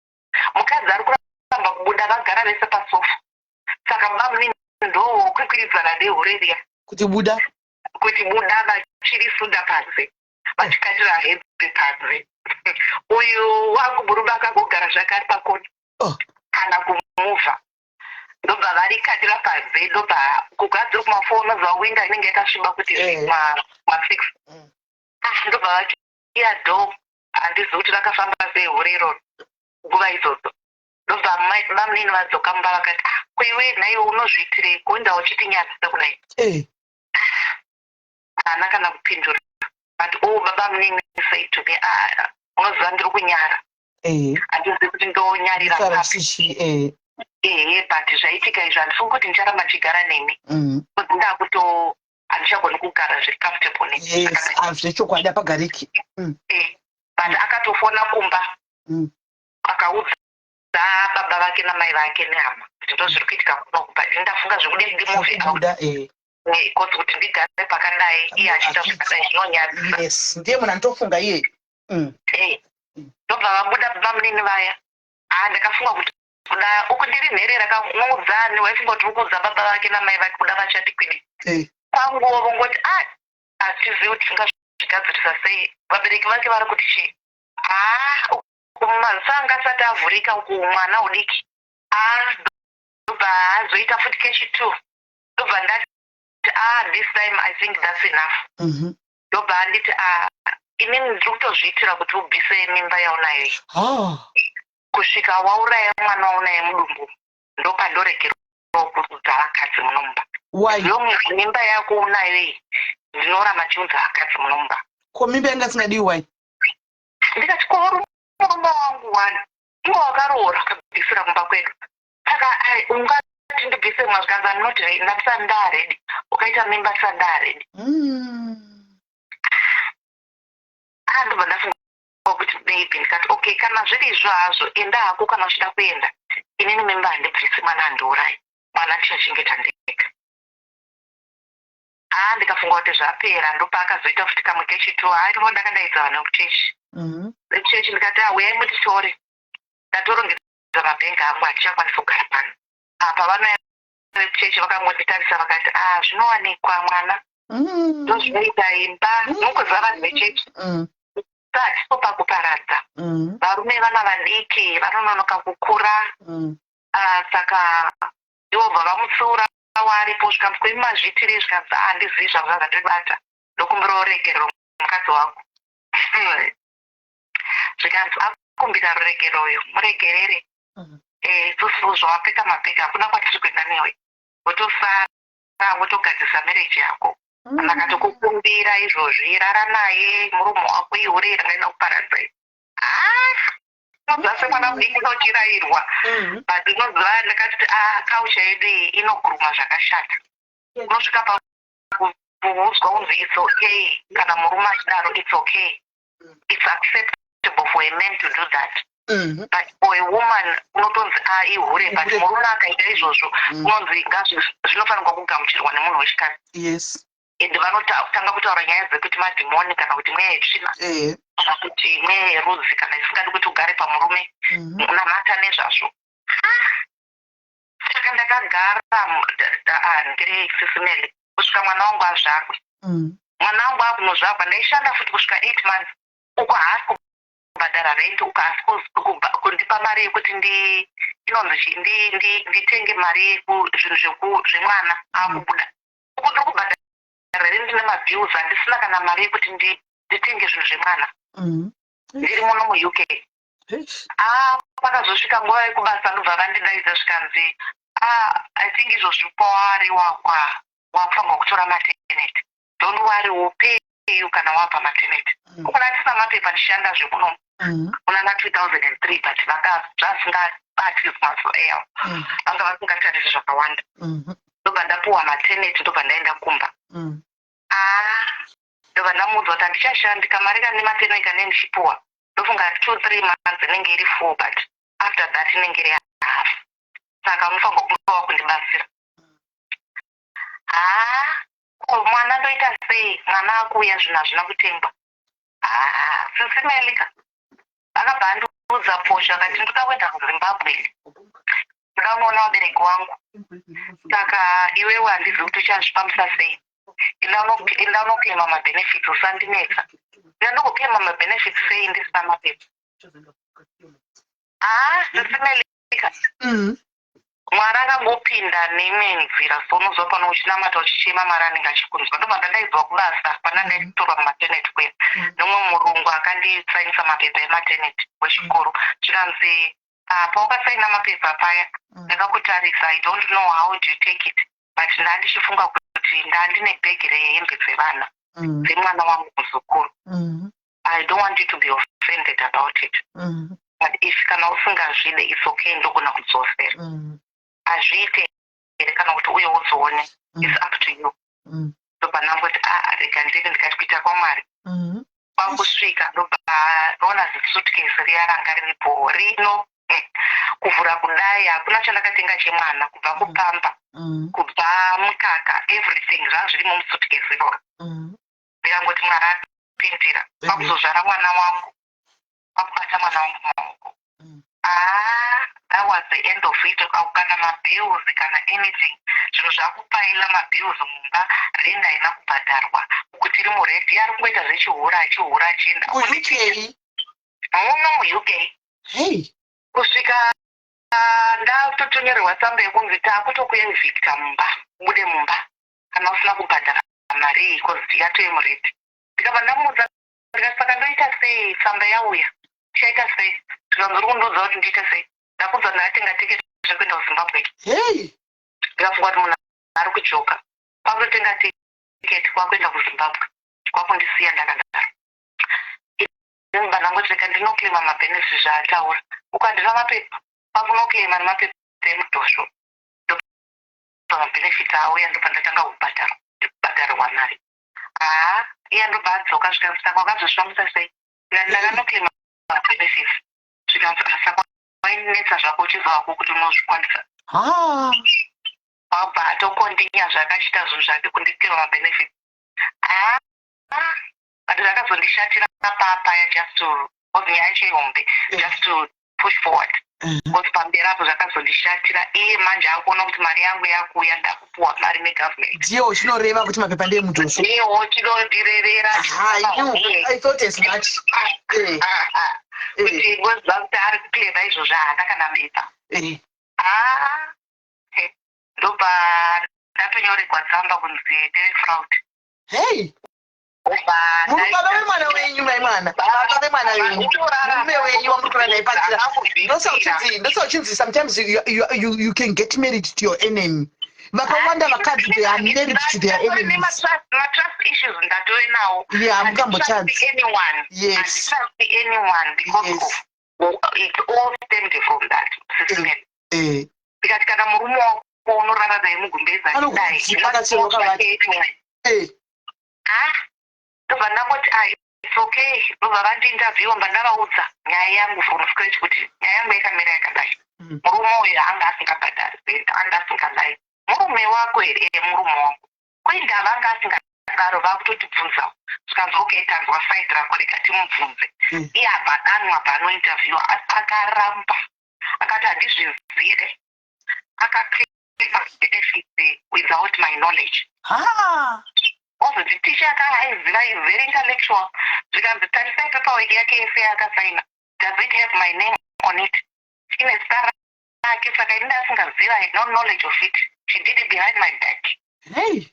mukadzi ari kuramba kubuda, vagara vese pasofa." Saka bamunini ndowokwikwiриdzana nehure riya kuti buda. Kuti buda, vachiri suda panze, vachikandira hembe panze. Uyu wangu murume akangogara zvake ari pakona, kana kumuvha. Ndobva varikandira panze, ndobva kugadzira kuma4, unobva window inenge yakasviba kuti ma6. Ah, ndobva vakiya door. Handizivi kuti rakafamba sei hure iroro nguva idzodzo. Ndobva bamunini vadzoka mumba vakati, "Ah, ko iwe nhaiwe unozviitirei kuenda uchitinyadzisa kudai?" Haana kana kupindura, but oh, baba munini said to me, "Ah, unoziva ndiri kunyara. Handizivi kuti ndonyarira Sara papi." Chichi. Ehe, but zvaitika izvo, handifungi kuti ndicharamba ndichigara nemi kuti ndakuto handichagoni kugara zviri comfortable nemi. Yes, ah, zvechokwadi hapagariki. But akatofona kumba, akaudza baba vake namai vake nehama kuti ndo zviri kuitika kuno, but ndafunga zvekuti ndimove out Kubuda. Because kuti ndigare pakadai iye achiita zvakadai zvinonyadzisa. Yes, ndiye munhu anotofunga iye. Ndobva vabuda bamunini vaya. Ha, ndakafunga kuti kuda uku ndiri nherera, unoudza ani? Waifunga kuti uri kuudza baba vake namai vake, kuda vachati kwidi. Kwanguwo vongoti, "A, hatizivi kuti tingazvigadzirisa sei, vabereki vake vari kuti chii?" Ha, maziso anga asati avhurika uku, mwana udiki. A, ndobva azoita futi kechi two. Ndobva ndati, "Ah, this time I think that's enough." Ndobva anditi, "A, inini ndiri kutozviitira kuti ubvise mimba yaunayo iyi. Kusvika wauraya mwana waunaye mudumbu, ndopandoregerwa kuudza vakadzi munomba." Why? Long mimba yako unayo iyi, ndinoramba ndichiudza vakadzi munomba. Ko mimba yanga isingadiwi, why? Ndikati, "Ko uri murume wangu wani, inge wakaroora, akabvisira kumba kwedu, saka ai, ungati ndibvise mwa?" Zvikanzi, "I'm not ready, ndandisati ndaready, ukaita mimba ndisati ndaready." Ah, ndobva ndafunga kuti maybe, ndikati, "Okay, kana zviri izvo hazvo, enda hako kana uchida kuenda. Inini mimba handibvisi, mwana handiurayi, mwana ndichachengeta ndega." Ah, ndikafunga kuti zvapera. Ndopaakazoita futi kamwe kechitu. Hai, ndimo ndakandaidza vanhu vekuchechi, vechechi, ndikati, "Ah, uyai mutitore, ndatorongedza mabhengi angu, handichakwanisi kugara pano apa." Vanouya vekuchechi, vakangonditarisa vakati, "Ah, zvinowanikwa mwana, ndozvinoita imba." Nongoziva vanhu vechechi, hatipo pakuparadza. Varume vana vadiki vanononoka kukura. Ah, saka ivo bva vamutsiura waripo. Zvikanzi, "Kwemi mazviitiri?" Zvikanzi, "Handizivi zvanga zvandibata, ndokumbira ruregerero mukadzi wangu." Zvikanzi, "Akumbira ruregeroyo, muregerere. Isusu zvawapfeka mabhegi, hakuna kwatiri kuenda newe, wotosara wotogadzisa marriage yako. Ndakatokukumbira izvozvi, rara naye murume wako, ihure rangaida kuparadzai." Ah, unoziva semwana mudiki unochirayirwa, but unoziva ndakati, "Ah, culture yedu iyi inoguruma zvakashata." Unosvika pakuudzwa unzi it's okay kana murume achidaro, it's okay, it's acceptable for a man to do that, but for a woman unotonzi, a, ihure. But Ihure. murume akaita izvozvo, unonzi zvinofanirwa kugamuchirwa nemunhu wechikadzi. And vanotanga kutaura nyaya dzekuti madhimoni kana kuti mweya yetsvina kana kuti mweya yerudzi kana isingadi kuti ugare pamurume, unamata nezvazvo. Ah, saka ndakagara ndiri Sis Melly kusvika mwana wangu azvarwe. Mwana wangu akunozvarwa, ndaishanda futi kusvika 8 months. Uko haasi kubhadhara rent, uko haasi kundipa mari yekuti ndi inonzi chi nditenge mari zvinhu zvemwana akubuda. Uko ndiri kubhadhara rent nemabills, handisina kana mari yekuti nditenge zvinhu zvemwana. Ndiri muno muUK. Eish. Ah, pakazosvika nguva yekubasa, ndobva vandidaidza, zvikanzi, "Ah, I think izvozvi pavari wakwa wakufanirwa kutora maternity. Don't worry, we'll pay you kana wapa maternity." Ukona ndisina mapepa, ndichishanda zvekuno munana 2003, but vanga zvasingabati mazuva eyawo, vanga vasingatarisi zvakawanda. Ndobva ndapuwa maternity, ndobva ndaenda kumba. Ah, ndobva ndamuudza kuti handichashandi, kamari kane maternity kane ndichipuwa, ndofunga 2-3 months inenge iri full, but after that inenge iri half, saka unofanirwa kunge wakundibatsira. Haa, ko mwana ndoita sei? Mwana akuuya, zvinhu hazvina kutengwa. Haa, Sis Melly ka, akabva andiudza posho akati, "Ndoda kuenda kuZimbabwe, ndoda kunoona vabereki wangu, saka iwewe handizivi kuti uchazvifambisa sei. Enda unoclaima mabenefits, usandinetsa." Ndandongoclaima mabenefits sei ndisina mapepa? Haa, Sis Melly ka, Mwari akangopinda neimwe nzira. So unozwa pano uchinamata uchichema, Mwari anenge achikunzwa. Ndobva ndandaidzwa kubasa pana ndaitorwa mumaternity kuya, nemumwe murungu akandisainisa mapepa ematernity wechikoro. Zvikanzi, Ah, pawakasaina mapepa paya, ndakakutarisa. I don't know how do you take it, but ndandichifunga kuti ndandine bhegi rehembe dzevana, dzemwana wangu muzukuru. I don't want you to be offended about it, but if kana usingazvide, it's okay, ndogona kudzosera. Hazviite here kana kuti uye udzione? It's up to you. Ndobva ndangoti, "A, rega ndiri." Ndikati, "Kuita kwaMwari." Kwakusvika ndobva ndoona zisuitcase riya ranga riripo rino. Kuvhura kudai, hakuna chandakatenga chemwana, kubva kupampers, kubva mukaka, everything zvanga zvirimo musuitcase iroro. Ndikangoti Mwari apindira. Kwakuzozvara mwana wangu, kwakubata mwana wangu mumaoko. Ah, that was the end of it. Kana mabills, kana anything, zvinhu zvakupaila mabills mumba, rent haina kubhadharwa, kuti iri mured, ari kungoita zvechihura, achihura, achienda. KuUK? Muno muUK. Hey. Kusvika ndatotonyorerwa tsamba yekunzi takutokuevicta mumba, ubude mumba kana usina kubhadhara mari iyi, cause yatove mured. Ndikabva ndamuudza ndikati, "Saka ndoita sei? Tsamba yauya, tichaita sei?" Zvikanzi, "Uri kundiudza kuti ndiite sei? Ndakudza ndatenga tiketi rekuenda kuZimbabwe." Hey. Ndikafunga kuti munhu ari kujoka, kwakutotenga tiketi, kwakuenda kuZimbabwe, kwakundisiya ndakadaro. Ndobva ndangoti rega ndinoclaima mabenefits zvaataura. Ukandira mapepa, kwakunoclaima nemapepa emudhosvo, ndobva mabenefits auya, ndobva ndatanga kubhadharwa, kubhadharwa mari. Haa, iye ndobva adzoka. Zvikanzi, "Saka wakazozvifambisa sei?" Ndikati, "Ndakanoclaima mabenefits." Zvikanzi, "Ah, saka wainetsa zvako uchizovako kuti unozvikwanisa." Ha. Wabva atokondinya zvakachiita zvinhu zvake kundiclaima mabenefits. Haa, but zvakazondishatira papaya, just to, because nyaya yacho ihombe, just to push forward, because pamberi apo zvakazondishatira. Iye manje akuona kuti mari yangu yakuuya, ndakupuwa mari negovernment. Ndiye uchinoreva kuti mapepa ndeyemudhosvo? Iyewo chinondirevera. Ha, I thought as much. Kuti ngoziva kuti ari kuclaima izvozvo, haana kana bepa. Haa, ndobva ndatonyorerwa tsamba kunzi ndeve fraud. Hey. Muri baba vemwana wenyu, mai mwana, baba vemwana wenyu, murume wenyu wamuri kurara naye pachira. Ndosauchinzi sometimes you can get married to your enemy. Vakawanda vakadzi, they are married to their enemies. Matrust issues ndatove nawo. Yeah, mukambotadzi. Anyone. Handitrust anyone because of it all stemmed from that system. Ndikati kana murume wako unorara naye mugumbezi achidai, Anokudzipa kachero kavati. Ah, ndobva ndangoti, "Ah, it's okay." Ndobva vandiinterviewa, mba ndavaudza nyaya yangu from scratch, kuti nyaya yangu yakamira yakadai. Murume uyu anga asingabhadhari rent, anga asingadai. Murume wako here? Murume wangu. Kuindava anga asingadaro? Vakutotibvunzawo. Zvikanzi, "Okay, tanzwa side rako, rega timubvunze." Iye abva adanwa, abva anointerviewa, akaramba, akati handizvizire, akaclaima benefits without my knowledge. Ha. Ozoti ticha akaiziva, is very intellectual. Zvikanzi, "Tarisai paperwork yake yese yaakasaina. Does it have my name on it? Ine zita rake. Saka ini ndasingaziva, I had no knowledge of it. She did it behind my back." Hey.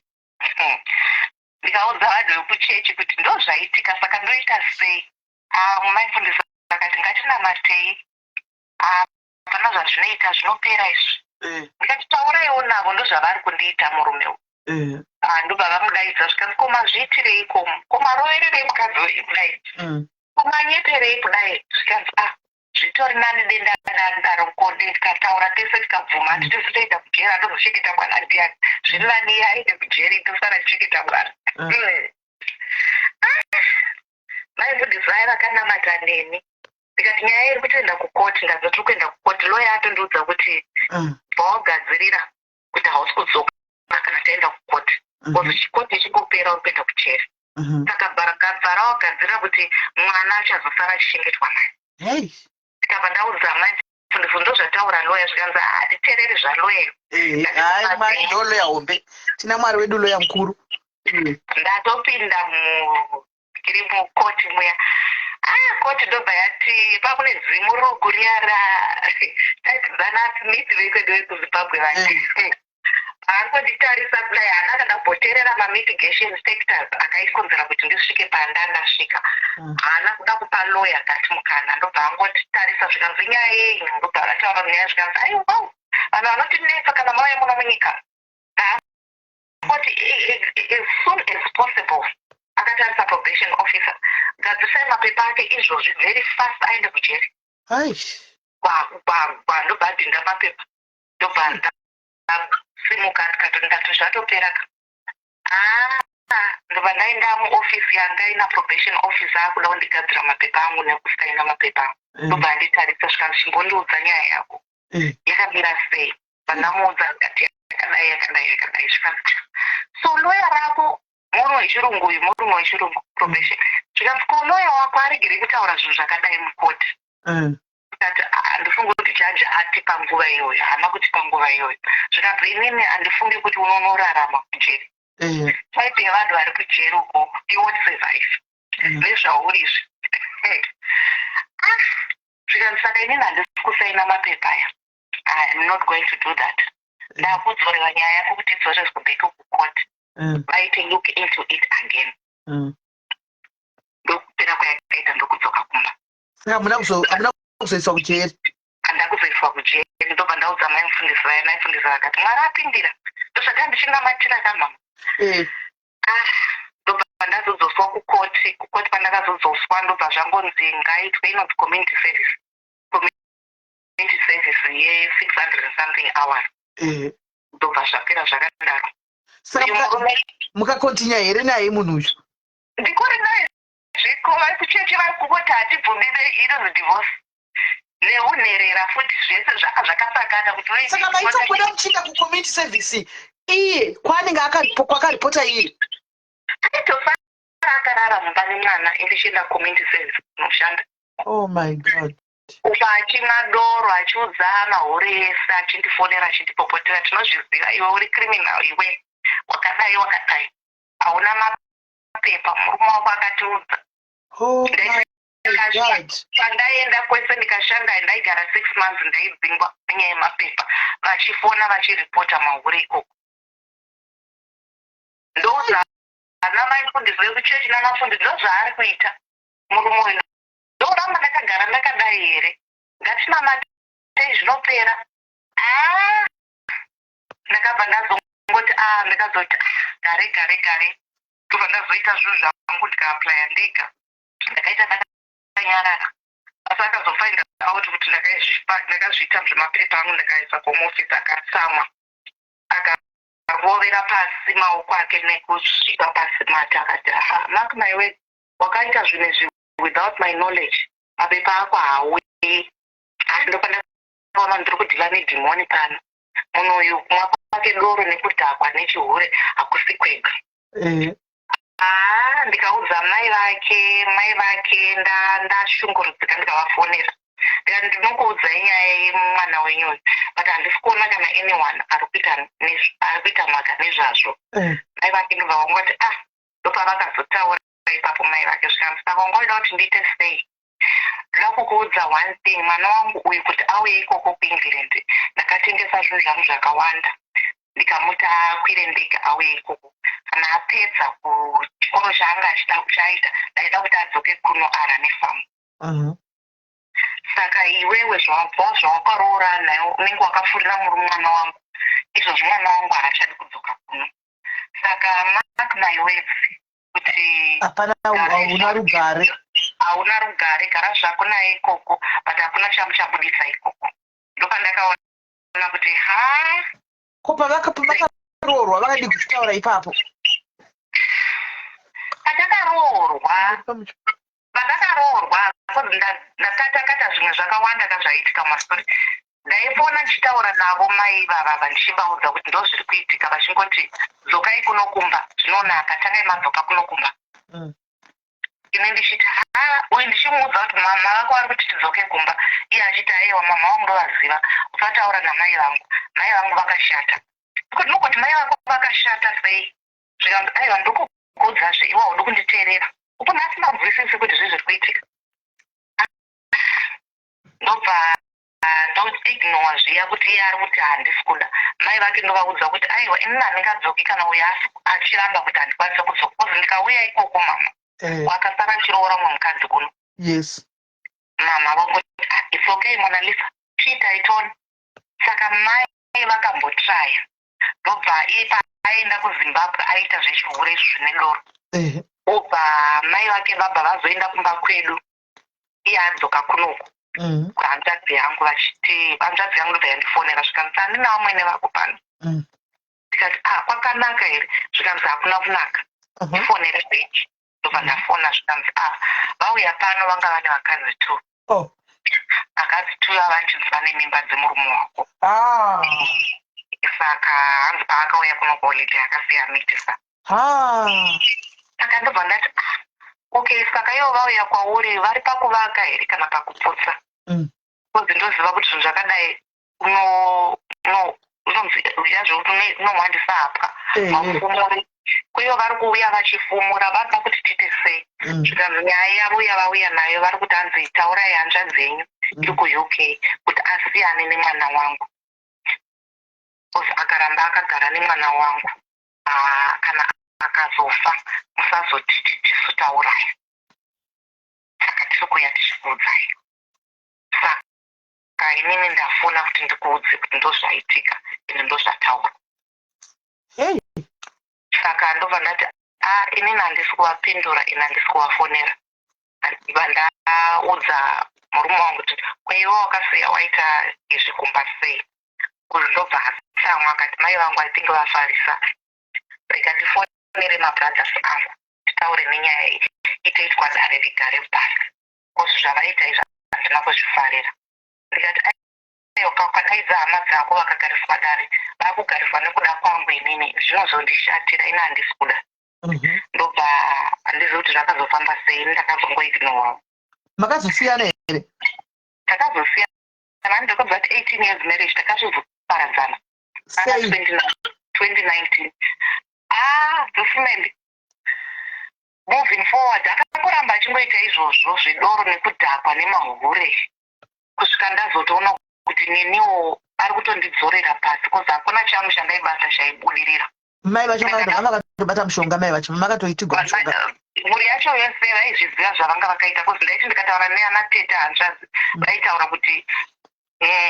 Ndikaudza vanhu vekuchechi kuti ndo zvaitika, saka ndoita sei? Ah, maifundisa akati, "Ngatinamatei. Ah, hapana zvazvinoita, zvinopera izvi." Ndikati, "Tauraiwo navo, ndo zvavari kundiita murume uyu." Ah, ndobva vamudaidza. Zvikanzi, "Komazviitirei? Komarovererei mukadzi wenyu kudai? Komanyeperei kudai?" Zvikanzi, "Ah, zvitori nani denda ndadaro, kode tikataura tese tikabvuma, ati tese toenda kujeri, andozochengeta mwana ndiani? Zviri nani iye aende kujeri, tosara tichengeta mwana." Ah, maimudisi vaya vakanamata neni. Ndikati nyaya iri kutoenda kukoti, ndanzi tiri kuenda kukoti. Loya atondiudza kuti bvawagadzirira kuti hausi kudzoka kana taenda kukoti, because chikoti ichingopera uri kuenda kujeri. Saka bva rawagadzirira kuti mwana achazosara achichengetwa naye. Hey. Ndikabva ndaudza maifundisi, ndo zvataura loya. Zvikanzi, "Hatitereri zvaloya." Hayi, Mwari ndo loya hombe. Tina Mwari wedu, loya mukuru. Ndatopinda tiri mukoti muya. Ah, koti ndobva yati pakune dzimu ruku riya ra taitidzana Smith vekwedu vekuZimbabwe vati. Angonditarisa kudai, haana kana kumboteerera mamitigation factors akaikonzera kuti ndisvike pandandasvika. Haana kuda kupa lawyer kati mukana, ndobva angotitarisa. Zvikanzi, "Nyaya yei?" Ndobva vataura nyaya. Zvikanzi, "Aiwa, vanhu vanotinetsa kana mauya muno munyika." Angoti, "As soon as possible," akatarisa probation officer, "gadzisai mapepa ake izvozvi, very fast, aende kujeri." Aish. Gwagwagwa, ndobva adhinda mapepa, ndobva ndasimuka, ndikati, ndati zvatopera ka. Ah, ndobva ndaenda muofisi yanga ina probation officer, akuda kundigadzira mapepa angu nekusaina mapepa angu. Ndobva anditarisa, zvikanzi, "Chimbondiudza nyaya yako, yakamira sei?" Vandamuudza, akati, "Yakadai, yakadai, yakadai." Zvikanzi, "So lawyer rako murume wechirungu uyu, murume wechirungu probation." Zvikanzi, "Ko lawyer wako aregere kutaura zvinhu zvakadai mukoti?" Ndikati, "Handifungi kuti jaji atipa nguva iyoyo, haana kutipa nguva iyoyo." Zvikanzi, "Inini handifungi kuti unonorarama kujeri. Type yevanhu vari kujeri uko, you won't survive nezvauri izvi." Ah, zvikanzi, "Saka inini handisi kusaina mapepa aya. I am not going to do that. Ndakudzorera nyaya yako kuti idzorerwe back kucourt, vaite look into it again." Ndokupera kwayakaita, ndokudzoka kumba. Saka hamuna kuzoiswa kujeri? Handakuzoiswa kujeri. Ndobva ndaudza mai mufundisi vaya. Mai mufundisi vakati, "Mwari apindira." Ndosvaka ndichinamatira kamama. Ah, ndobva ndazodzoswa kukoti. Kukoti pandakazodzoswa, ndobva zvangonzi ngaitwe inonzi community service, community service ye600 and something hours. Ndobva zvapera zvakadaro. Saka Uyu murume mukacontinue here naye munhu uyu? Ndikuri naye zviko. Vari kuchechi, vari kungoti hatibvumire inonzi divorce neunherera futi, zvese zvaka zvakasangana kuti uite. Saka maitobuda muchienda kucommunity service iye kwaanenge kwakaripota iye? Aitofara akarara mumba nemwana, indichienda community service kunoshanda. Oh my God. Ufa achimwa doro, achiudza mahore ese, achindifonera, achindipopotera, "Tinozviziva, iwe uri criminal, iwe wakadai wakadai, hauna mapepa, murume wako akatiudza." Oh my God. Pandaenda kwese ndikashanda, ndaigara 6 months, ndaidzingwa nenyaya yemapepa, vachifona vachiripota mahure ikoko. Ndoudza ana maifundisi vekuchechi namafundisi, ndozvaari kuita murume uyu. Ndoramba ndakagara ndakadai here? Ngatinamatei, zvinopera. Ah, ndakabva ndazongoti, a ndakazoti, "Ah, gare gare gare." Ndobva ndazoita zvinhu zvangu, ndikaapplya ndega, ndakaita ndakanyarara. Asi akazofind out kuti ndakazviita zvemapepa angu, ndakaisa kuhome, akatsamwa, akarovera pasi maoko ake nekusvika pasi mati, akati, "Aha, mark my word, wakaita zvinhu izvi without my knowledge, mapepa ako haauyi." Asi ndopandakaona ndiri kudeala nedhimoni pano. Munhu uyu, kumwa kwake doro nekudhakwa nechihure hakusi kwega. Haa, ndikaudza mai vake, mai vake ndashungurudzika, ndikavafonera, ndikati, "Ndinokuudzai nyaya yemwana wenyu uyu, but handisi kuona kana anyone ari kuita mhaka nezvazvo." Mai vake ndobva vangoti, ah, ndopavakazotaura ipapo mai vake. Zvikanzi, "Saka wangoida kuti ndiite sei? Ndoda kukuudza one thing. Mwana wangu uyu, kuti auye ikoko kuEngland, ndakatengesa zvinhu zvangu zvakawanda, ndikamuti akwire ndege auye ikoko. Kana apedza kuchikoro chaanga achida kuchaita, ndaida kuti adzoke kuno arane famu. Saka iwewe zvawabva zvawakaroora naye, unenge wakafurira murume mwana wangu. Izvozvo mwana wangu haachadi kudzoka kuno. Saka mark my words kuti Hapana, hauna rugare. Hauna rugare. Gara zvako naye ikoko, but hakuna chamuchabudisa ikoko." Ndopandakaona kuti ha. Ko pavakaroorwa vakadi kuzvitaura ipapo? Patakaroorwa, ndakatakata zvimwe zvakawanda kazvaiitika mumastori. Ndaifona ndichitaura navo mai vavava, ndichivaudza kuti ndo zviri kuitika, vachingoti, "Dzokai kunokumba, zvinonaka, tangai madzoka kunokumba." Ine ndichiti, ha, uyu ndichimuudza kuti mama vako vari kuti tidzoke kumba, iye achiti, "Aiwa, mama vangu ndovaziva, usataura namai vangu, mai vangu vakashata." Kuti nokoti, "Mai vako vakashata sei?" Zvikanzi, "Aiwa, ndikukuudzazve, iwe haudi kunditeerera upo nhasi, manzwisisi kuti zvii zviri kuitika." Ndobva Ndoignore zviya kuti iye ari kuti handisi kuda. Mai vake ndovaudza kuti aiwa, inini handingadzoki kana uyo achiramba kuti handikwanisi kudzoka, 'cause ndikauya ikoko, mama, wakasara achiroora mumwe mukadzi kuno. Mama vangoti, "Ah, it's okay, Monalisa, chiitai tone." Saka mai vakambotraya, ndobva iye paaenda kuZimbabwe aita zvechihure zvine doro. Obva mai vake vabva vazoenda kumba kwedu iye adzoka kunoku kuhanzvadzi yangu, vachiti hanzvadzi yangu ndobva yandifonera, zvikanzi, "Handina vamwene vako pano." Ndikati, "Ah, kwakanaka here?" Zvikanzi, "Hakuna kunaka." "Ndifonere pechi." Ndobva ndafona, zvikanzi, "Ah, vauya pano, vanga vane vakadzi two." Vakadzi two ava vanchinzi vane mimba dzemurume wako. Saka hanzi paakauya kuno kuholiday akasiya amitisa. Saka ndobva ndati, "Ah, okay, saka ivo vauya kwauri vari pakuvaka here kana pakuputsa?" 'Cause ndoziva kuti zvinhu zvakadai unonzi yazvo unohwandisa hapwa. Haufumuri. Kuivo vari kuuya vachifumura, varida kuti tiite sei? Zvikanzi nyaya yavo yavauya nayo, vari kuti hanzi taurai hanzvadzi yenyu iri kuUK kuti asiyane nemwana wangu, 'cause akaramba akagara nemwana wangu, ah, kana akazofa musazotiti tisu tauraya. Saka tiri kuuya tichikuudzai. Saka inini ndafona kuti ndikuudze kuti ndozvaitika ende ndozvataurwa. Saka ndobva ndati, a, inini handisi kuvapindura, ini handisi kuvafonera. Ndibva ndaudza murume wangu kuti, "Kweiwe wakasiya waita izvi kumba sei?" Uyu ndobva atsamwa, akati, "Mai vangu, I think vafarisa. Rega ndifonere mabrothers angu titaure nenyaya iyi, itoitwa dare rigare pasi, 'cause zvavaita izvi handina kuzvifarira." Ndikati, "Aiwa, ukadaidza hama dzako vakagariswa dare, vakugariswa nekuda kwangu inini, zvinozondishatira, ini handisi kuda." Ndobva handizivi kuti zvakazofamba sei, ini ndakazongoignorawo. Makazosiyana here? Takazosiyana. Ndakabva kuti 18 years marriage, takazvizoparadzana. Sei? 2019. Ah, definitely moving forward akangoramba achingoita izvozvo zvedoro nekudhakwa nemahure, kusvika ndazotoona kuti neniwo ari kutondidzorera pasi, 'cause hakuna changu chandaibata chaibudirira. Mai vacho vanga vakatobata mushonga? Mai vacho makatoitigwa mushonga? Mhuri yacho yose vaizviziva zvavanga vakaita, 'cause ndaiti ndikataura neana tete, hanzvadzi, vaitaura kuti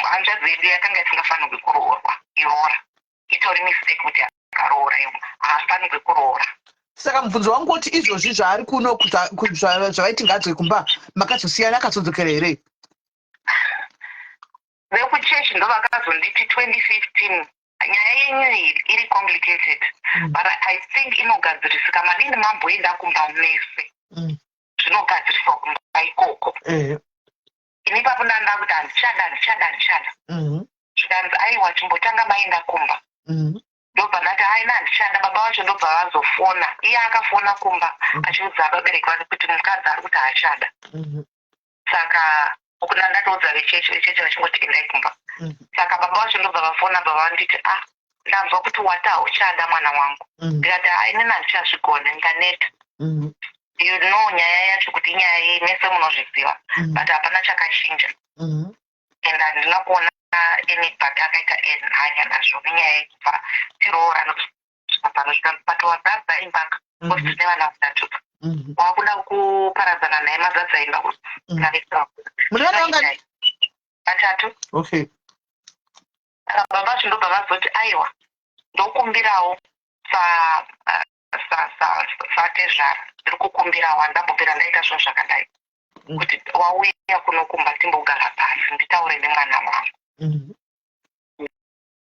hanzvadzi yedu yakanga isingafanirwi kuroorwa, iroora itori mistake kuti akaroora, iwo haafanirwi kuroora. Saka mubvunzo wangu kuti izvozvi zvaari kuno, zvavaiti ngaadzoke kumba, makazosiyana, akazodzokera here? Vekuchechi ndo vakazonditi 2015, "Nyaya yenyu iyi iri complicated, but I think inogadzirisika. Madini mamboenda kumba mese? Zvinogadziriswa kumba ikoko." Ini ipapo ndanda kuti handichada, handichada, handichada. Zvikanzi, "Aiwa, chimbotanga maenda kumba." Ndobva ndati, "Aina, handichada." Baba vacho ndobva vazofona. Iye akafona kumba achiudza vabereki vake kuti mukadzi ari kuti haachada. Saka kuna ndatoudza vechechi, vechechi vachingoti endai kumba. Saka baba vacho ndobva vafona, baba vanditi, "Ah, ndanzwa kuti wati hauchada mwana wangu." Ndikati, "Ha, inini handichazvigoni, ndaneta. You know nyaya yacho kuti inyaya yei, mese munozviziva, but hapana chakachinja." And handina kuona anybody akaita hanya nazvo nenyaya yekubva tiroora nosvika pano. But wazadza imba, 'cause tine vana vatatu. Wakuda kuparadzana naye, mazadza imba. Mune vana vangani? Vatatu. Saka baba vacho ndobva vazoti, "Aiwa, ndokumbirawo satezvara, ndiri kukumbirawo, handambobvira ndaita zvinhu zvakadai, kuti wauya kuno kumba timbogara pasi nditaure nemwana wangu,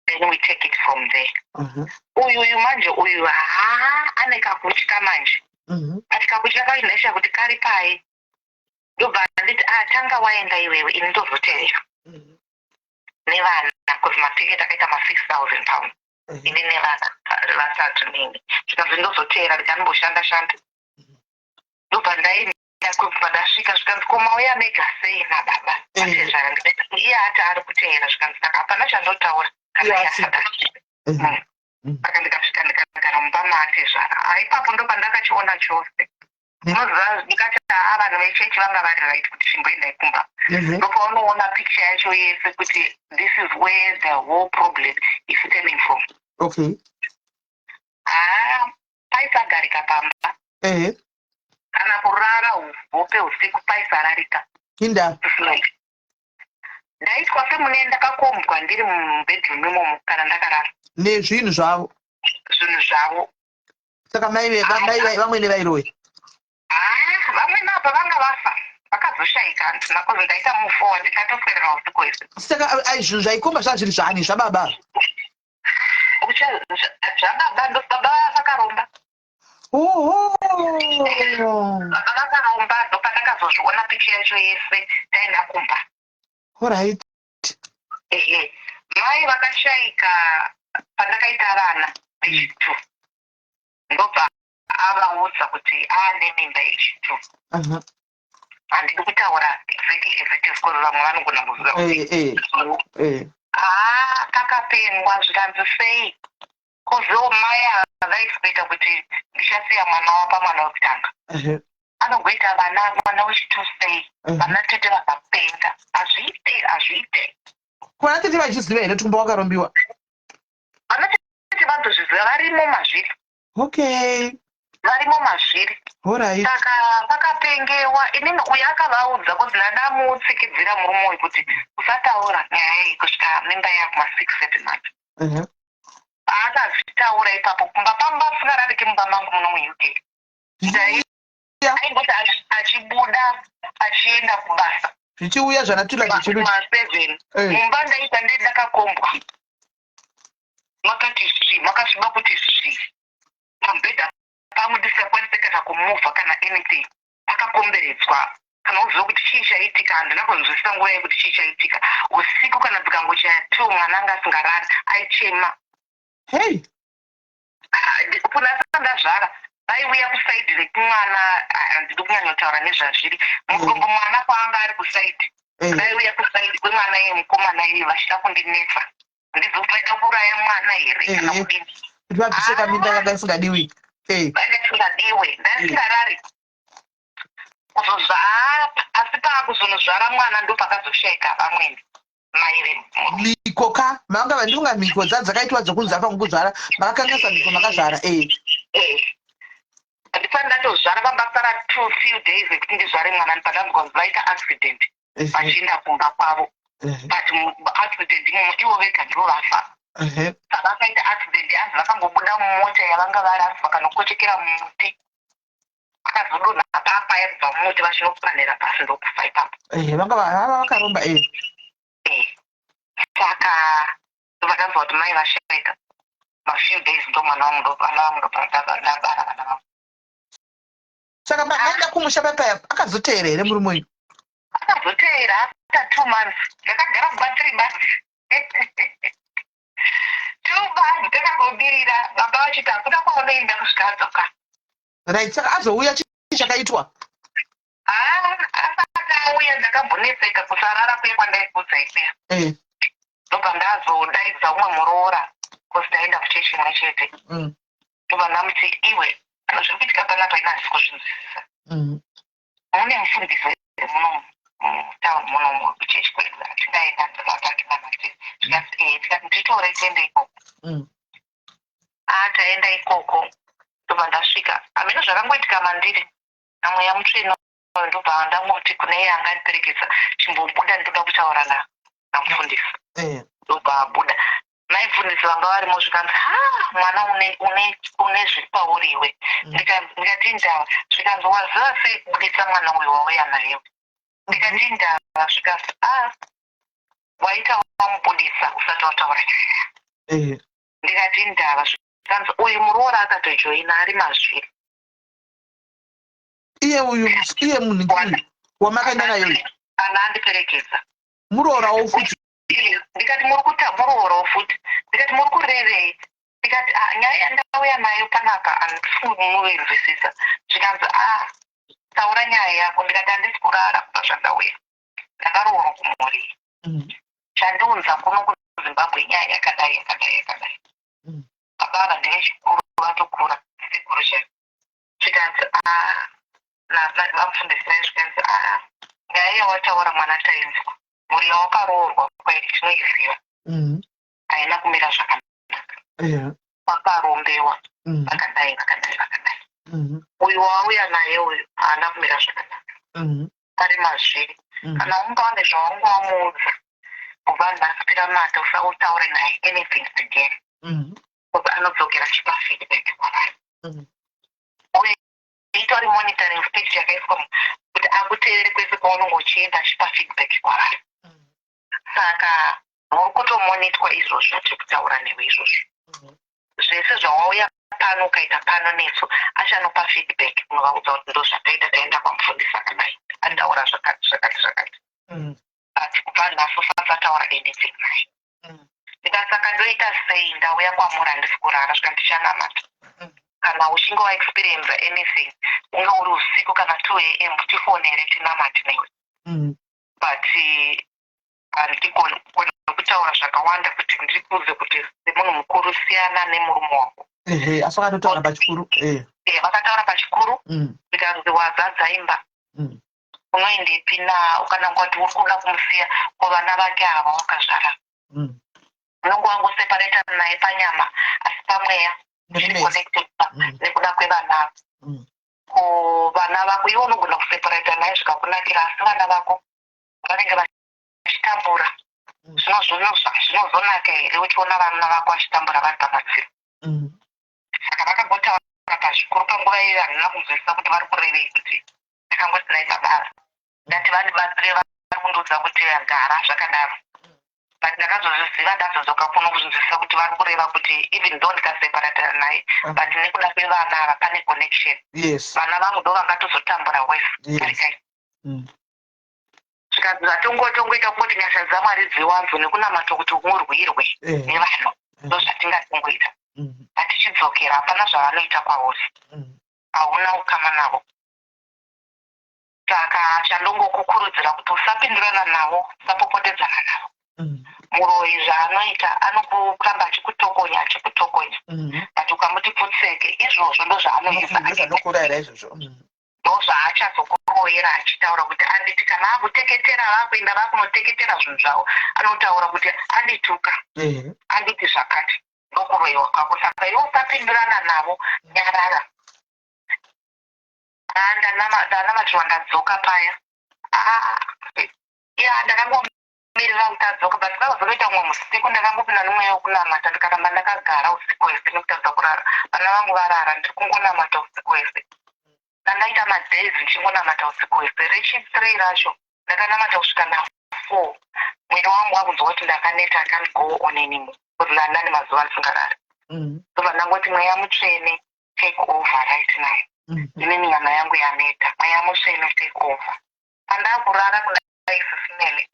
then we take it from there." Uyu uyu manje, uyu haa, ane kakutya manje. But kakutya kainhaisha kuti kari pai. Ndobva nditi, "Ah, tanga waenda iwewe, ini ndozotevera nevana, 'cause matiketi akaita ma£6,000, ini nevana vatatu nini." Zvikanzi, "Ndozotevera, ndikanimboshanda shanda." Ndobva ndaenda kubva ndasvika, zvikanzi, "Ko mauya mega sei nababa?" Atezvara, ndikati, "Iye ati ari kuteera." Zvikanzi, "Saka hapana chandotaura kana Iye iye asina. asati asvika." Saka ndikasvika, ndikagara mumba maatezvara. Ipapo ndo pandakachiona chose. Unoziva, ndikati, "Haa, vanhu vechechi vanga vari right kuti chimboendai kumba." Ndopaunoona picture yacho yese kuti this is where the whole problem is stemming from. Haa, paisagarika pamba. Kana kurara hope usiku paisararika. Inda. Ndaitwa semune ndakakombwa ndiri mubedroom imomo kana ndakarara. Nezvinhu zvavo. Zvinhu zvavo. Saka mai vamwene vairoya? Haa, vamweni apa vanga vafa, vakazoshayika. Handina kuzi ndaita move forward, ndikatoswerera usiku hwese. Saka ai, zvinhu zvaikomba zvaa zviri zvani, zvababa? Zvababa. Ndo baba vakaromba. Baba vakaromba. Ndopandakazozviona picha yacho yese taenda kumba. Ehe, mai vakashayika pandakaita vana vechitu. Ndobva avaudza kuti aane mimba yechitu. Handidi kutaura exactly as it is, because vamwe vanogona kuziva kuti Haa, kakapengwa. Zvikanzi sei koziwo mai ava vaexpecta kuti ndichasiya mwana wapa mwana wekutanga, anogoita vana mwana wechitu sei? Vana tete vakapenga, hazviite, hazviite. Vana tete vachiziva here kuti kumba wakarombiwa? Vana tete vanotozviziva, varimo mazviri. Varimo mazviri. Saka vakapengewa. Inini uyo akavaudza kuti ndadamutsikidza murume uyu kuti usataura nyaya iyi kusvika mimba yakuma 6, 7 months. Paakazvitaura ipapo, kumba pangu vasingarariki mumba mangu muno muUK. Aimboti achibuda achienda kubasa, Zvichiuya zvanatula zvichiruti. Ma7 mumba ndaita ndei ndakakombwa, makati svi, makasviba kuti svi. Pamubhedha pangu ndisingakwanisi kana kumuvha kana anything, pakakomberedzwa. Kana uziva kuti chii chaitika, handina kunzwisisa nguva yekuti chii chaitika usiku. Kana dzikangochaya 2, mwana anga asingarari, aichema. Hei. Kuna sandazvara vaiuya kuside rekumwana. Handidi kunyanyotaura nezvazviri. Mukombo mwana kwaanga ari kuside, vaiuya kuside kwemwana iye, mukomana iye, vachida kundinetsa. Handizivi kuti vaida kuuraya mwana here kana kudini. Kuti vabvise kaminda yanga isingadiwi. Vainge isingadiwe. Ndaisingarari kuzozvara, asi paakuzonozvara mwana ndo pakazoshayika vamwene, mai vemurume. Mhiko ka, manga vandifunga mhiko dzakaitwa dzokunzi afa kuzvara, makakanganisa mhiko makazvara. Handisati ndatozvara, pambasara two few days ekuti ndizvare mwana, pandanzwa kunzi vaita accident vachienda kumba kwavo. But muaccident imomo ivo vega ndivo vafa. Saka vakaita accident, hanzi vakangobuda mumota yavanga vari, hanzi vakanokochekera mumuti, akazodonha papaya kubva mumuti vachinopanhera pasi, ndokufa ipapo. Vanga vakaromba. Saka vakanzwa kuti mai vashaika, mafew days ndo mwana wangu, vana vangu, ndobara vana vangu. Saka makaenda kumusha papaya, akazoteera here murume uyu? Akazoteera after 2 months. Ndakagara kumba 3 months, 2 months ndakangobirira baba vachiti hakuna kwaunoenda kusvika adzoka. Right, saka azouya, chii chakaitwa? Haa, asati auya ndakambonetseka kusarara kuye kwandaibvudza ikuya. Ndobva ndazodaidza umwe muroora, because taenda kuchechi imwe chete. Ndobva ndamuti, "Iwe, zviri kuitika panapa ina handisi kuzvinzwisisa. Mune mufundisi here muno mutauni munomu kuchechi kwedu atingaenda ndikapatinamate?" Tikati, "Eh." Tikati, "Nditore tiende ikoko." Ah, taenda ikoko. Ndobva ndasvika, hameno zvakangoitika mandiri namweya mutsvene. Ndobva ndangoti kune iye angandiperekedza, "Chimbobuda, ndoda kutaura namufundisi." Ndobva abuda. Mai mufundisi vanga varimo. Zvikanzi, "Ha, mwana, une zviri pauri iwe." Ndikati, "Ndava?" Zvikanzi, "Waziva sei kubuditsa mwana uyu wauya naye?" Ndikati, "Ndava?" Zvikanzi, "A, waita wamubudisa usati wataura nyaya." Ndikati, "Ndava?" Zvikanzi, "Uyu muroora akatojoina, ari mazviri." Iye uyu, iye munhu uyu wamakaenda naye uyu? Ana andiperekedza. Muroораwo futi? Ndikati, "Muri kuta muroораwo futi?" Ndikati, "Muri kurevei?" Ndikati, "Ah, nyaya yandauya nayo panapa handisi kumuinzwisisa." Zvikanzi, "A, taura nyaya yako." Ndikati, "Handisi kurara kubva zvandauya. Ndakaroorwa kumhuri. Chandiunza kuno kuZimbabwe nyaya yakadai, yakadai, yakadai. Baba ava ndevechikuru, vatokura, sekuru chaivo." Zvikanzi, "A." Vamufundisi vaisvikanzi, "Aa, nyaya yawataura mwana tainzwa. Mhuri yawakaroorwa kwairi tinoiziva, haina kumira zvakanaka. Wakarombewa, vakadai, vakadai, vakadai. Uyu wauya naye uyu haana kumira zvakanaka, ari mazviri. Kana unga wane zvaunga wamuudza, kubva nhasi piramata usautaure naye anything again, because anodzokera achipa feedback kwavari." Uye itori monitoring stage yakaiswa kuti akuteere kwese kwaunonge uchienda achipa feedback kwavari. Saka muri kutomonitwa izvozvo atiri kutaura newe izvozvo. Zvese zvawauya pano ukaita pano nesu, achanopa feedback unovaudza kuti ndo zvataita, taenda kwamufundisi akadai, ataura zvakati, zvakati, zvakati. But kubva nhasi usasataura anything naye." Ndikati, "Saka ndoita sei? Ndauya kwamuri, handisi kurara." Svika ndichanamata. Kana uchinge waexperience anything, unge uri usiku kana 2 a.m., tifonere tinamate newe. But handigoni kutaura zvakawanda kuti ndikuudze kuti semunhu mukuru siyana nemurume wako. Ehe, asi vakatotaura pachikuru. Vakataura pachikuru. Zvikanzi, "Wazadza imba. Unoendepi na kana ngati uri kuda kumusiya, ko vana vake ava wakazvara? Unonge wangoseparata naye panyama, asi pamweya Muri zviri mese. connected nekuda kwevana ava. Ko vana vako? Iwe unogona kuseparata naye zvikakunakira, asi vana vako vanenge vachitambura. Zvinozonaka here uchiona vana vako vachitambura vari pamadziro?" Saka vakangotaura pazvikuru panguva iyo, handina kunzwisisa kuti vari kurevei. Kuti ndakangoti, "Nai baba, ndati vandibatsire, vari kundiudza kuti gara zvakadaro." But ndakazozviziva ndazodzoka kuno kuzvinzwisisa kuti vari kureva kuti even though ndikaseparatana naye, but nekuda kwevana ava pane connection. Vana vangu ndo vangatozotambura wese. Arikai. Zvikanzi, "Zvatongotongoita kungoti nyasha dzaMwari dziwanzo nekunamata kuti murwirwe nevanhu, ndo zvatingatongoita. Hatichidzokera, hapana zvavanoita kwauri. Hauna ukama navo. Saka chandongokukurudzira kuti usapindurana navo, usapopotedzana navo. Muroyi zvaanoita, anokuramba achikutokonya, achikutokonya, but ukamuti pfutseke, izvozvo ndo zvaanoisa." Ndozvanokurayira izvozvo. Ndo zvaachazokuroyera achitaura kuti anditi kana akuteketera, vakuenda vakunoteketera zvinhu zvavo, anotaura kuti andituka, anditi zvakati. Ndokuroyiwa kwako. Saka iwe usapindurana navo, nyarara." Ah, ndanamatirwa, ndadzoka paya. Ah, ya, ndakangomirira kuti adzoka, but vakazonoita mumwe musiku. Ndakangopinda nemweya wekunamata, ndikaramba ndakagara usiku hwese nekutadza kurara. Vana vangu varara, ndiri kungonamata usiku hwese. Ndandaita madays ndichingonamata usiku hwese. Rechi3 racho ndakanamata kusvika na4. Mwiri wangu wakunzwa kuti ndakaneta, I can't go on anymore, kuti ndandane mazuva ndisingarari. Ndobva ndangoti, "Mweya Mutsvene, take over right now. Inini nyama yangu yaneta. Mweya Mutsvene, take over." Pandakurara kudai, sisimele,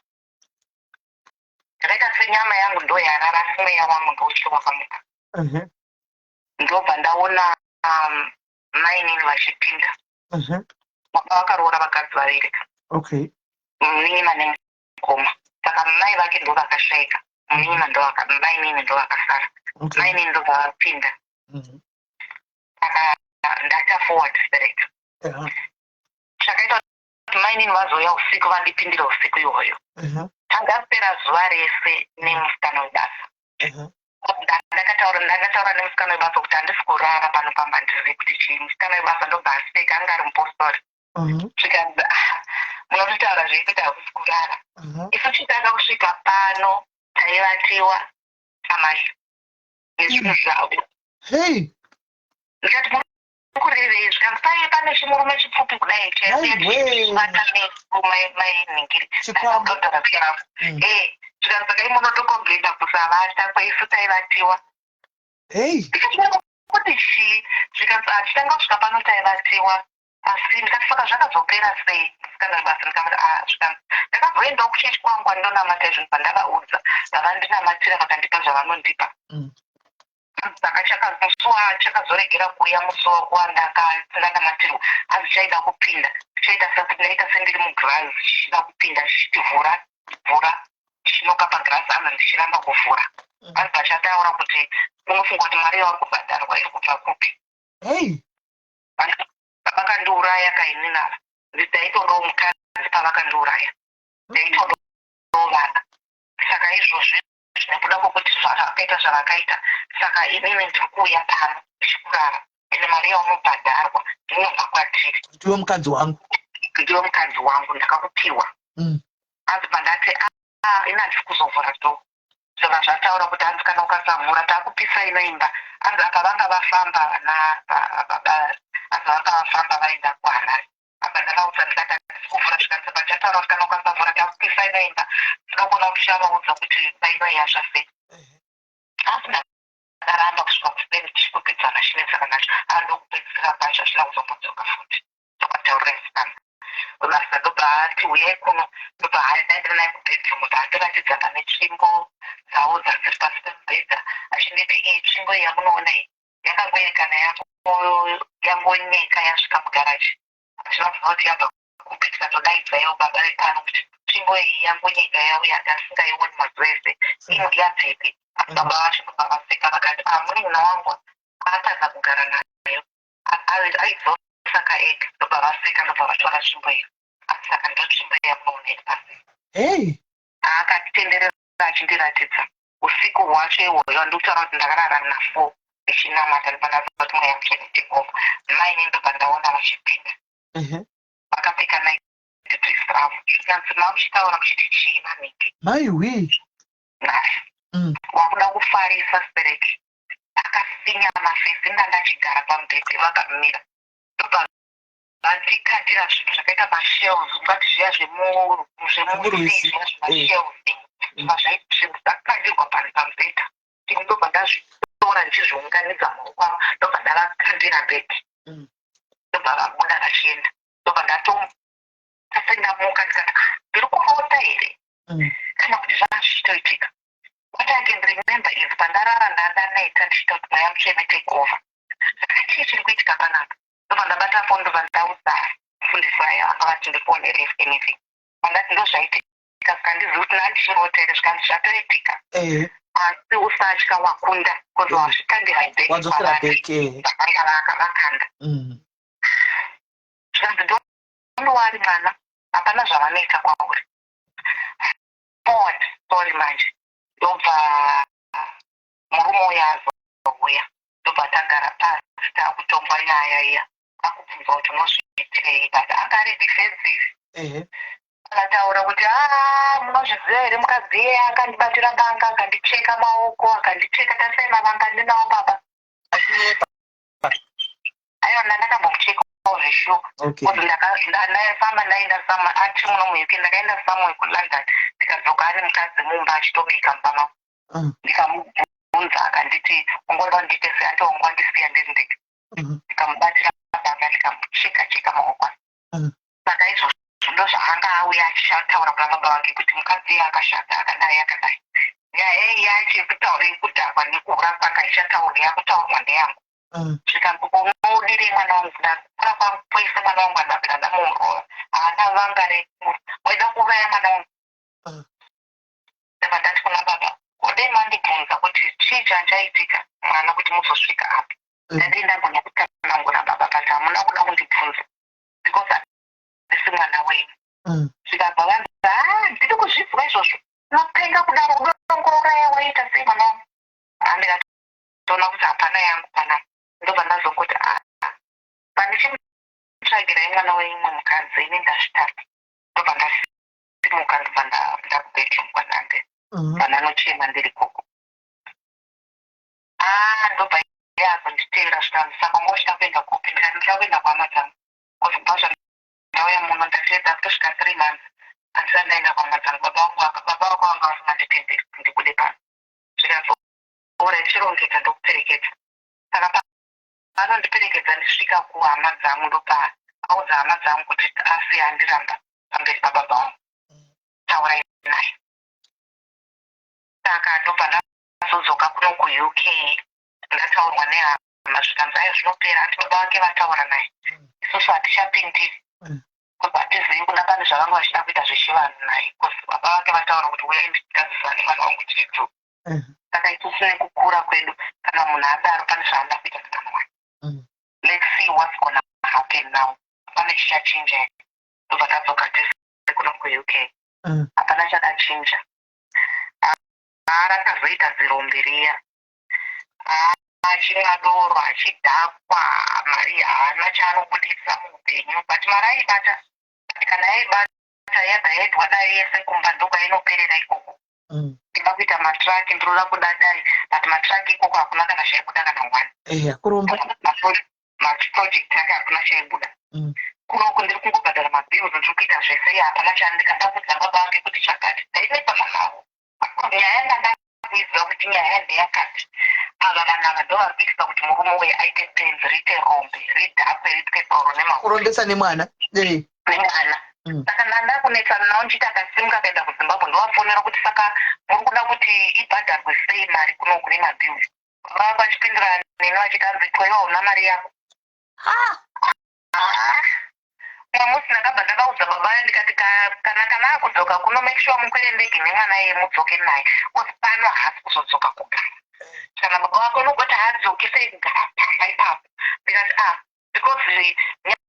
ndakaita senyama yangu ndo yarara, asi mweya wangu ndouchiri wakamuka. Ndobva ndaona mainini vachipinda. Baba vakaroora vakadzi vaviri, munin'ina nemukoma. Saka mai vake ndo vakashaika, munin'ina mainini ndo vakasara. Mainini ndobva vapinda. Saka ndaita forward spirit. Chakaita kuti mainini vazouya usiku, vandipindira usiku iwoyo, tangapera zuva rese nemusikana webasa. Ndakataura nemusikana webasa kuti handisi kurara pano pamba, handizivi kuti chii. Musikana webasa ndobva aseka, anga ari mupostori. Zvikanzi, "Ah, munototaura zvei kuti hakusi kurara? Isu chitanga kusvika pano taivatiwa amai nezvinhu zvavo." Ndikati, "Muri kurevei?" Zvikanzi, "Paive pane chimurume chipfupi kudai chaiuya Aiwe. chivata mainhingiri." Chikwambo. Zvikanzi, "Saka imunotocomplaina kusavata kwaisu taivatiwa." Ndikati, "Kuti chii?" Zvikanzi, "Achitanga kusvika pano taivatiwa." Asi ndikati, "Saka zvakazopera sei?" Musikana webasa ndikavati, "Ah." Zvikanzi, "Ndakazoendawo kuchechi kwangu kwandinonamata izvinhu, pandavaudza vavandinamatira, vakandipa zvavanondipa." Saka musi wachakazoregera kuuya, musi wandakandakamatirwa, hanzi chaida kupinda, chaita sekuti ndaita sendiri mugirazi, chichida kupinda, chichiti, "Vhura, vhura," chichinoka pagirazi, anzi ndichiramba kuvhura. Hanzi vachataura kuti, "Unofunga kuti mari yauri kubhadharwa iri kubva kupi?" Vakandiudza. Vakandiuraya kainini ava, ndaitodawo mukadzi. Pavakandiuraya ndaitodawo vana. Saka izvozvi nekuda kwokuti zvavakaita zvavakaita, saka inini ndiri kuuya pano ndichikurara, ende mari yaunobhadharwa inobva kwatiri. Ndiwe mukadzi wangu. Ndiwe mukadzi wangu, ndakakupiwa. Hanzi pandati, "Ah, ini handisi kuzovhura door," zvobva zvataura kuti, hanzi, "Kana ukasavhura, taakupisa ino imba." Hanzi apa vanga vafamba vana baba, hanzi vanga vafamba vaenda kuHarare. Apa ndavaudza ndikati handisi kuvhura. Zvikanzi pachataura kuti kana ukasavhura, takupisa ino imba, tinokuona kuti uchavaudza kuti imba ino yasva sei. Asi ndakaramba kusvika kuseni, tichikupidzana chinetsana nacho. Andokupedzisira pacho hazvina kuzombodzoka futi. Ndokataurira musikana webasa, ndobva ati, "Uyai kuno." Ndobva ndaendera naye kubedroom, ndobva andiratidza pane tsvimbo dzavo dzadziri pasi pemubhedha, achinditi, "Iyi tsvimbo iyi yamunoona iyi yakangoerekana yangonyeka yasvika mugaraji. Achivabvunza kuti yabva kupi. Tikatodaidza ivo baba vepano kuti tsvimbo iyi yangonyeka yauya, ndasingaioni mazuva ese ino, yabvepi?" Asi baba vacho ndobva vaseka vakati, "A, munin'ina wangu atadza kugara nayo, aidzosa kaega." Ndobva vaseka, ndobva vatora tsvimbo iyo. Asi saka ndo tsvimbo yamunoona iri pasi. Hei. Akatitenderera achindiratidza usiku hwacho ihwoyo. Ndikutaura kuti ndakarara na4 ndichinamata, ndibva kuti Mweya Mutsvene take over. Maini ndobva ndaona vachipinda vakapfeka night dress ravo. Zvikanzi, "Mamuchitaura muchiti chii maniki?" Maiwi. Nhasi wakuda kufarisa stereki. Akasinya mafesi, nda ndachigara pamubhedhe, vakamira, ndobva vandikandira zvinhu zvakaita mashells, ungati zviya Zvemurwizi. zvemusea, zviya zvemashells, zviva zvakandirwa pamubhedha. Ndobva ndazvitora ndichizviunganidza mumaoko avo, ndobva ndavakandira back. Ndobva vabuda vachienda. Ndobva ndatosendamuka ndikati, "Ah, ndiri kurota here kana kuti zvanga zvichitoitika?" What I can remember is pandarara ndandaneta ndichiita kuti Mweya Mutsvene take over. Saka chii chiri kuitika panapa? Ndobva ndabata foni, ndobva ndaudza mufundisi aya anga vati ndifonere if anything. Pandati ndozvaitika, saka ndizivi kuti ndandichirota here. Zvikanzi zvatoitika, asi usatya, wakunda because wazvikandira back Wadzosera kwavari back. zvakanga vakanda. Zvikanzi, "Don't worry mwana, hapana zvavanoita kwauri." Forward story manje, ndobva murume uyo azouya, ndobva tagara pasi, taakutongwa nyaya iya, akubvunza kuti unozviitirei, but anga ari defensive. Akataura kuti, "A, munozviziva here, mukadzi iyeye akandibatira banga, akandicheka maoko, akandicheka. Tasai mavanga ndinawo baba." Achinyepa. Aiwa, ndandakambomuchekawo zveshuwa. Because ndaifamba, ndaenda somewhere, ati muno muUK, ndakaenda somewhere kuLondon, ndikadzoka ane mukadzi mumba, achitobika mumba mangu. Ndikamubvunza, akanditi, "Ungoda kundiite sei? Ati wangu wandisiya ndiri ndega." Ndikamubatira banga, ndikamucheka cheka maoko ake. Saka izvozvo ndo zvaanga auya achitaura kuna baba vake kuti mukadzi iye akashata, akadai akadai. Nyaya iyi yacho yekutaura yekudhakwa nekuhura kwanga ichataurwa, yakutaurwa ndeyangu. Zvikanzi, "Unodirei mwana wangu kudaro? Kukura kwangu kwese mwana wangu andapinda ndamurova, haana vanga rekuru, waida kuuraya mwana wangu." Ndabva ndati kuna baba, "Kodei mandibvunza kuti chii chanchaitika mwana kuti muzosvika apa?" Ndadii ndagona kutsanangura baba, but hamuna kuda kundibvunza because handisi mwana wenyu. Zvikabva vanzi, "Ha, ndiri kuzvizwa izvozvo, unopenga kudaro, udongouraya, waita sei mwana wangu?" Handikatoona kuti hapana yangu panapa. Ndobva ndazongoti, "A, pandichimutsvagirai mwana wenyu mumwe mukadzi, ini ndazvitapa." Ndobva ndasimuka, ndobva ndakubedroom kwanande, vandanochema ndiri koko. A, ndobva yazonditevera. Zvikanzi, "Saka wanga uchida kuenda kupi?" Ndikati, "Ndinoda kuenda kuhama dzangu, because kubva zvandauya muno ndachedza kutosvika 3 months, handisati ndaenda kuhama dzangu. Baba vako vanga vasinganditenderi kuti ndibude pano." Zvikanzi, "Ora, chirongedza, ndokuperekedza." Saka paanondiperekedza ndisvika kuhama dzangu, ndopa audza hama dzangu kuti asi andiramba pamberi pababa vangu, taurai naye. Saka ndobva ndazodzoka kuno kuUK, ndataurwa nehama. Zvikanzi, "Ayo, zvinopera, ati baba vake vataura naye, isusu hatichapindiri because hatizivi kuda pane zvavanga vachida kuita zvechivanhu naye, because baba vake vataura kuti uyai ndigadzisane mwana wangu tiridzo." Saka isusu nekukura kwedu, kana munhu adaro, pane zvaanoda kuita nemwana wake. Let's see what's gonna happen now. Pane chichachinja here? Ndobva tadzoka tese kuno kuUK. Hapana chakachinja. Haa, rakazoita zirombe riya, achimwa doro, achidhakwa. Mari haana chaanobudisa muupenyu, but mari aibata. But kana yaibata, yabva yaitwa dai yese kumba, ndokwainoperera ikoko. Ndinoda kuita matraki, ndinoda kuda dai, but matraki ikoko hakuna kana chaibuda, kana one. Eya, kuromba. Maproject ake hakuna chaibuda. Kunoku ndiri kungobhadhara mabills, ndiri kuita zvese, iye hapana chandikada kudza baba vake kuti chakati. Ndainetsana navo. Nyaya ndandakuiziva kuti nyaya ndeyakati, ava vanhu ava ndo vari kuitisa kuti murume uyu aite benzi, riite rombe, ridhakwe, ritwe doro nemahure. Kurombesa nemwana. Nemwana. Saka ndanda kunetsana navo ndichiti akasimuka akaenda kuZimbabwe, ndovafonera kuti, "Saka muri kuda kuti ibhadharwe sei mari kunoku nemabills?" Vava vachipindura neni vachiti, "Anzi toiwa una mari yako." Mumwe musi ndakabva ndakaudza baba vaya, ndikati, "Kana akudzoka kuno, make sure mukwire ndege nemwana iye, mudzoke naye, because pano haasi kuzodzoka kugara." Kana baba vako unogoti haadzoki sei kugara pamba ipapo? Ndikati, "Ah, because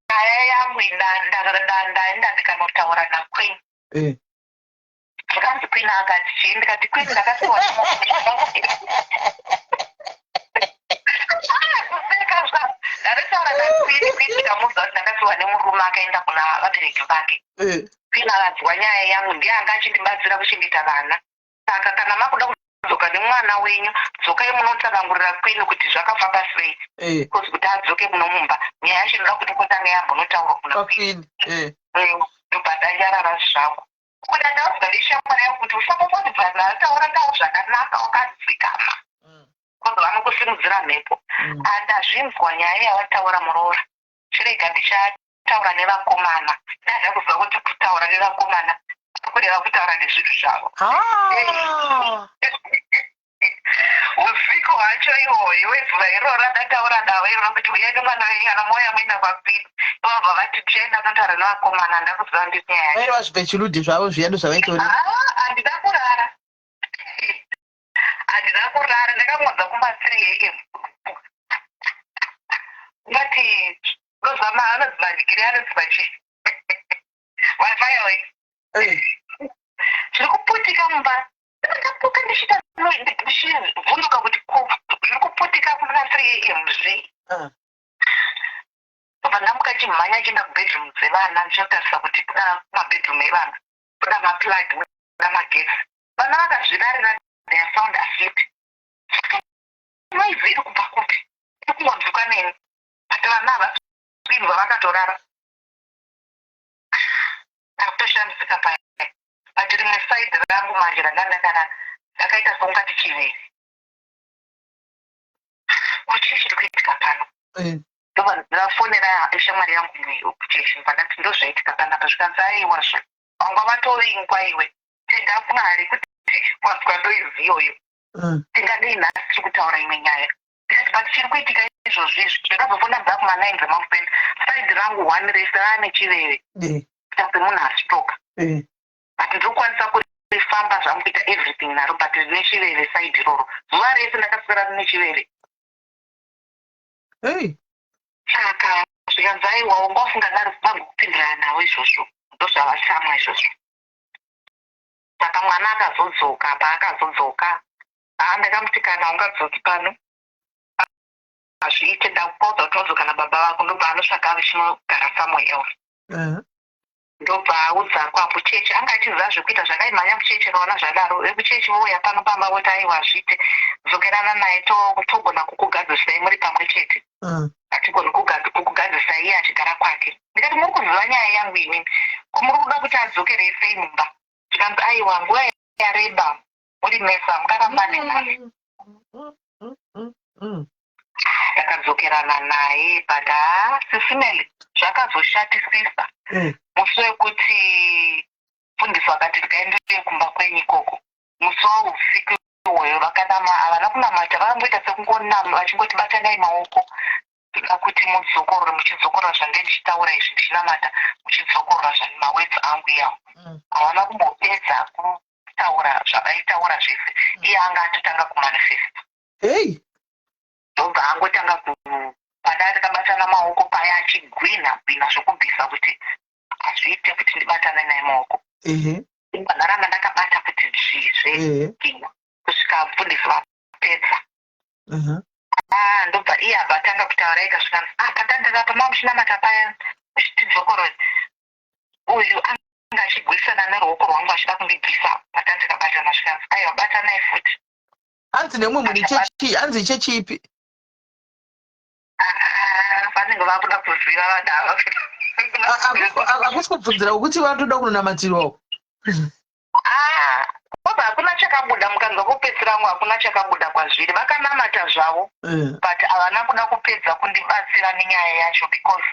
nyaya yangu ndaenda ndikanotaura naQueen." Zvikanzi, "Queen akati chii?" Ndikati, "Queen ndakasiwa." Kuseka zva ndanotaura naQueen. Queen ndikamuudza kuti ndakasiwa nemurume, akaenda kuna vabereki vake. Queen akanzwa nyaya yangu, ndiye anga achindibatsira kuchengeta vana. Saka kana makuda kudzoka nemwana wenyu, dzokai munotsanangurira Queen kuti zvakafamba sei. Because kuti adzoke muno mumba, nyaya yacho inoda kuti kotanga yambonotaurwa kuna Queen. Kwaqueen. Ndobva ndanyarara zvangu. Kuda ndaudzwa neshamwari yangu kuti usambofonedzana, taura nawo zvakanaka, wakadzikama, because vanokusimudzira mhepo. Andazvinzwa nyaya yawataura, muroora. Chirega ndichataura nevakomana. Ndada kuziva kuti kutaura nevakomana kureva kutaura nezvinhu zvavo. Usiku hwacho ihoyo wezuva iroro randataura navo iroro kuti uyai nemwana wenyu, kana mauya muenda kwaQueen, vabva vati tichaenda kunotaura nevakomana. Ndakuziva ndisi nyaya yacho. Vaireva zvibhechiludhi zvavo zviya, ndozvavaitori. Ah, handina kurara, handina kurara. Ndakamodza kuma 3 am. Ungati nozama anonzi manhikiri, anonzi machi mafireworks zviri kuputika mumba. Ndakapuka ndichiita ndichivhunduka kuti ko zviri kuputika kuna 3 am zvi. Ndobva ndamuka chimhanya chienda kubedroom dzevana, ndichinotarisa kuti kuda kumabedroom evana kuda maplug, kuda magetsi. Vana vakazvirarira, they are sound asleep. Saka noise iri kubva kupi? Iri kungonzwikwa neni, but vana havasi kuinzwa, vakatorara. Takutoshamisika paya. But rimwe side rangu manje ranga ndakara ndakaita seungati chiviri, kuchii chiri kuitika pano? Ndobva ndafonera shamwari yangu imwe kuchechi, ndobva ndati, "Ndozvaitika panapa." Zvikanzi, "Aiwazve, wanga vatovingwa iwe. Tenda Mwari kuti wanzwa noise iyoyo. Tingadei nhasi tiri kutaura imwe nyaya." Ndikati, "But chiri kuitika izvozvo izvi?" Ndakazofona bva kuma9 dzemakuseni, side rangu one rese raane chiveve, kuita semunhu astroke, but ndiri kukwanisa kurifamba zvangu, kuita everything naro, but rine chiveve side iroro. Zuva rese ndakaswera rine chiveve. Saka zvikanzi, "Aiwa, wanga usingadaro vangokupindirana navo izvozvo, ndozvavasamwa izvozvo." Saka mwana akazodzoka. Paakazodzoka, haa, ndakamuti, "Kana ungadzoki pano hazviite. Ndakupaudza kuti wadzoka nababa vako." Ndobva anotsvaka vichinogara somewhere else. Ndobva audza kwakuchechi, anga achiziva zvekuita zvakaimhanya kuchechi. Akaona zvadaro, vekuchechi vouya pano pamba voti, "Aiwa, hazviite, dzokerana naye, togona kukugadzirisai muri pamwe chete. Hatigoni kukugadzirisai iye achigara kwake." Ndikati, "Muri kuziva nyaya yangu inini, ko muri kuda kuti adzokerei sei mumba?" Zvikanzi, "Aiwa, nguva yareba muri mese, hamungarambane naye." Takadzokerana naye, but haa, Sis Melly, zvakazoshatisisa. Musi wekuti fundisi vakati tikaendei kumba kwenyu ikoko, musi weusiku iwoyo vakanama, havana kunamata, vakangoita sekungonama vachingoti, "Batanai maoko, toda kuti mudzokorore, muchidzokorora zvange ndichitaura izvi, ndichinamata, muchidzokorora mawords angu iyawo." Havana kumbopedza kutaura zvavaitaura zvese, iye anga atotanga kumanifesta. Hei. Ndobva angotanga. Pandaa takabatana maoko paya, achigwinha gwinha zvokubvisa kuti hazviite kuti ndibatane naye maoko. Ndaramba ndakabata kuti dzvizve gwinha kusvika mufundisi vapedza. Ah, ndobva iye abva atanga kutaura ega, zvikanzi, "Ah, patandira pama muchinamata paya muchitidzokorora, uyu anga achigwisana neruoko rwangu achida kundibvisa patandikabatana." Zvikanzi, "Aiwa, batanai futi." Hanzi nemumwe munhu chechi, hanzi chechipi? Ah, vanenge vakuda kuziva vadava. Hakusi kubvunzira kuti vanotoda kunonamatirwawo? Ah, kwabva hakuna chakabuda. Mukanzwa kupedzisira hakuna chakabuda kwazviri. Vakanamata zvavo, but havana kuda kupedza kundibatsira nenyaya yacho, because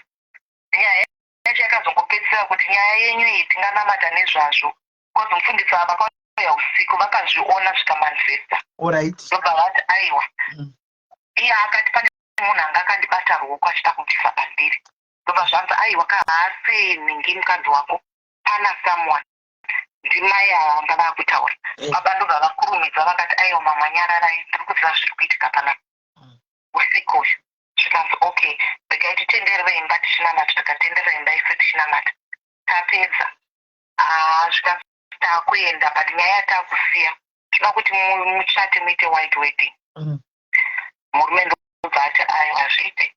nyaya yacho yakazongopedzisira kuti nyaya yenyu iyi tinganamata nezvazvo, because mufundisi ava vakauya usiku, vakazviona zvikamanifesta. Ndobva vati aiwa. Iye akati pane munhu anga akandibata ruoko achida kubvisa pandiri. Ndobva zvanzi, "Aiwa, kahaasi nhingi mukadzi wako, pana someone." Ndimai ava vanga vakutaura. Baba ndobva vakurumidza vakati, "Aiwa mama, nyararai, ndiri kuziva zviri kuitika panapa usiku uyu." Zvikanzi, "Okay, regai titenderere imba tichinamata." Tikatenderera imba isu tichinamata. Tapedza, ah, zvikanzi, "Taakuenda, but nyaya yataakusiya, tinoda kuti muchate muite white wedding." Murume ndobva ati, "Aiwa, hazviite."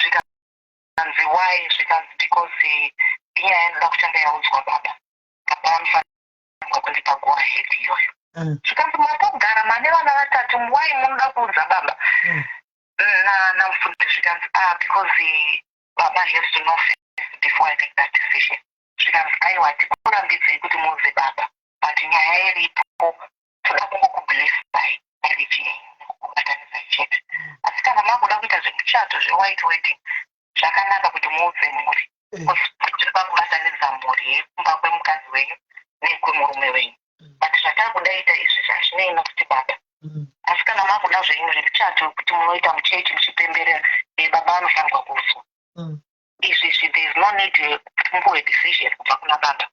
Zvikanzi, "Why?" Zvikanzi, "Because inyaya inoda kutanga yaudzwa baba. Baba vanofanirwa kundipa go ahead iyoyo." Zvikanzi, "Matogara mane vana vatatu, why munoda kuudza baba?" Namufundisi zvikanzi, "Ah, because baba has to know first before I make that decision." Zvikanzi, "Aiwa, tikurambidzei kuti muudze baba, but nyaya iripo, toda kungokublessai marriage yenyu nekukubatanidzai chete. Asi kana makuda kuita zvemuchato zvewhite wedding, zvakanaka kuti muudze mhuri, tiri pakubatanidza mhuri yekumba kwemukadzi wenyu nekwemurume wenyu. But zvatakudaita izvi zvazvinei nokuti baba. Asi kana makuda zvenyu zvemuchato kuti munoita muchechi muchipemberera, baba vanofanirwa kuudzwa. Izvi izvi there is no need kuti mupuwe decision kubva kuna baba."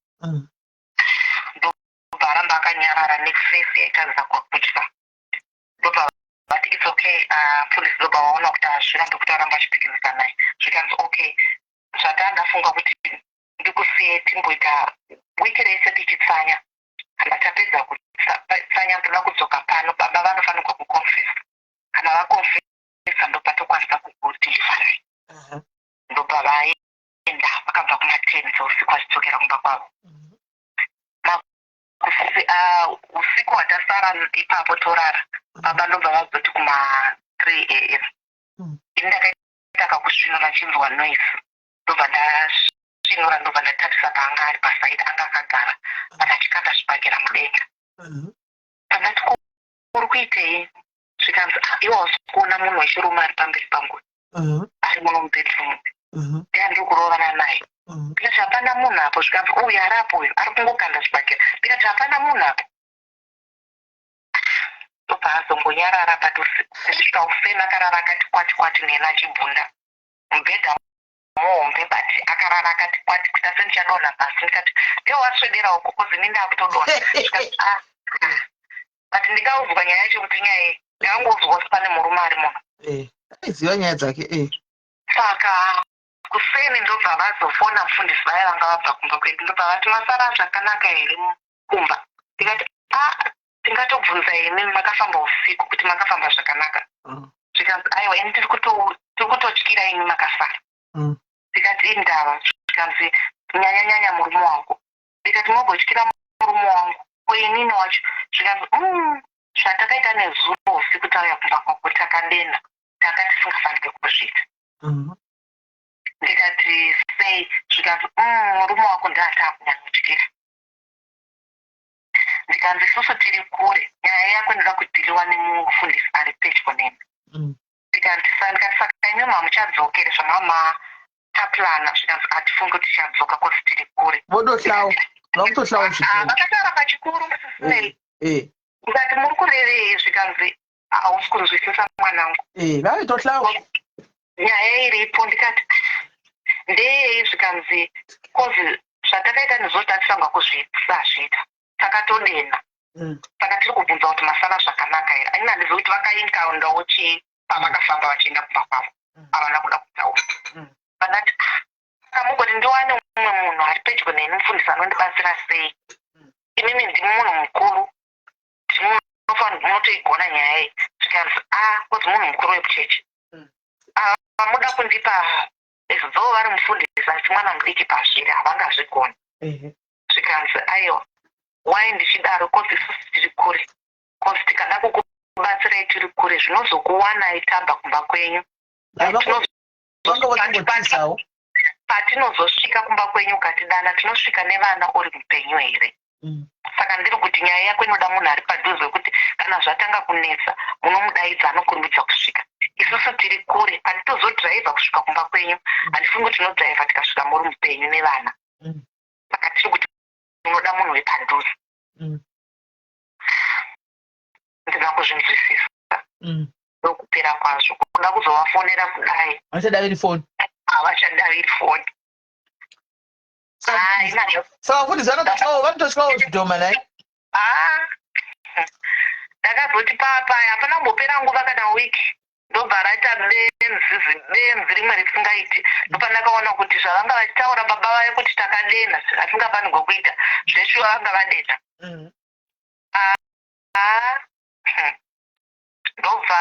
Ndobva aramba akanyarara neface yaitaridza kutya. Ndobva vati, "It's okay." Mufundisi ndobva vaona kuti hazvirambe kuti aramba achipikisana naye. Zvikanzi, "Okay, zvatandafunga kuti ndikusiye timboita wiki rese tichitsanya. Kana tapedza kutsanya, ndoda kudzoka pano. Baba vanofanirwa kuconfessa. Kana vaconfessa, ndopatokwanisa kukudeliverai." Ndobva vaenda, vakabva kuma10 dzeusiku vachidzokera kumba kwavo. Usiku hwatasara ipapo torara, baba ndobva vazoti kuma3 am, ini ndakaita kakusvinura nchinzwa noise. Ndobva ndasvinura, ndobva ndatarisa paanga ari paside. Anga akagara but achikanda zvibhakera mudenga. Pandati, "Uri kuitei?" Zvikanzi, "Ah, iwe hausi kuona munhu wechirume ari pamberi pangu, ari muno mubedroom? Ndiani kurovana naye?" Ndikati, "Hapana munhu apo." Zvikanzi, "Uyu ari apo, uyu ari kungokanda zvibhakera." Ndikati, "Hapana munhu apo." Ndobva azongonyarara, but kusvika ufeni akarara akati kwati kwati neni achibvunda. Mubhedha muhombe, but akarara akati kwati kuita sendichadonha pasi. Ndikati, "Ndiwe waswedera uko, cause ini ndakutodonha." Zvikanzi, "Ah, ah." But ndingaudzwa nyaya yacho kuti nyaya iyi, ndakangoudzwa kuti pane murume ari muno. Aiziva nyaya dzake. Saka kuseni ndobva vazofona mufundisi vaya vanga vabva kumba kwedu. Ndobva vati, "Masara zvakanaka here kumba?" Ndikati, "A, tingatobvunza imi makafamba usiku kuti makafamba zvakanaka?" Zvikanzi, "Aiwa, ini tiri kutotyira imi makasara." Ndikati, "Indava?" Zvikanzi, "Nyanya nyanya murume wako." Ndikati, "Mogotyira murume wangu, ko inini wacho?" Zvikanzi, Zvatakaita nezuro usiku tauya kumba kwako, takadena, tanga tisingafaniri kuzviita." Ndikati, "Sei?" Zvikanzi, Murume wako ndiataakunyanyotyira." Ndikanzi, "Isusu tiri kure, nyaya yako inoda kudhiliwa nemufundisi ari pedyo nemi." Ndikati, "Saka imi mamuchadzokere zvamama taplana?" Zvikanzi, "Hatifungi kuti tichadzoka cause tiri kure." Vodohlawo, vakutohlawo. Ah, zvikuru. Vakataura pachikuru, musisinei. Ndikati, "Muri kurevei?" Zvikanzi, "Hausi kunzwisisa, mwanangu." Vaitohlawo. Nyaya iripo. Ndikati, "Ndeyei?" Zvikanzi, "Cause zvatakaita nezvo tatisanga kuzvisazviita, takatodena. Saka tiri kubvunza kuti masara zvakanaka here." Aina handizivi kuti vakaencounterwo chii pavakafamba vachienda kumba kwavo. Havana kuda kutaura. Vandati, "Ah, saka mugoti ndiwane mumwe munhu ari pedyo neni, mufundisi anondibatsira sei? Inini ndimi munhu mukuru, ndinofanira munotoigona nyaya iyi." Zvikanzi, "A, kozi munhu mukuru wekuchechi." Vamuda kundipa as though vari mufundisi asi mwana mudiki pazviri, havangazvigoni. Zvikanzi, "Aiwa, wai ndichidaro? 'Cause isusu tiri kure, 'cause tikada kukubatsirai tiri kure, zvinozokuwanai tabva kumba kwenyu." Vanga vatongotizawo. Patinozosvika kumba kwenyu ukatidana, tinosvika nevana uri mupenyu here? Saka ndiri kuti nyaya yako inoda munhu ari padhuze, wekuti kana zvatanga kunetsa munomudaidza, anokurumidza kusvika. Isusu tiri kure, patitozodhiraivha kusvika kumba kwenyu, handifungi kuti tinodhiraivha tikasvika muri mupenyu nevana. Saka tiri kuti unoda munhu wepadhuze. Ndina kuzvinzwisisa. Ndokupera kwazvo. Kuda kuzovafonera kudai, Havachadaviri foni. Havachadaviri foni. Hai, nazvo. Saka vafundisi vanototyawo zvidhoma nai? Ah, ndakazoti papa hapana kumbopera nguva kana wiki, ndobva raita benzi, zibenzi rimwe risingaiti. Ndopandakaona kuti zvavanga vachitaura baba vayo kuti takadenha, asingafanirwe kuita zveshuwa, vanga vadenha. Ah, ndobva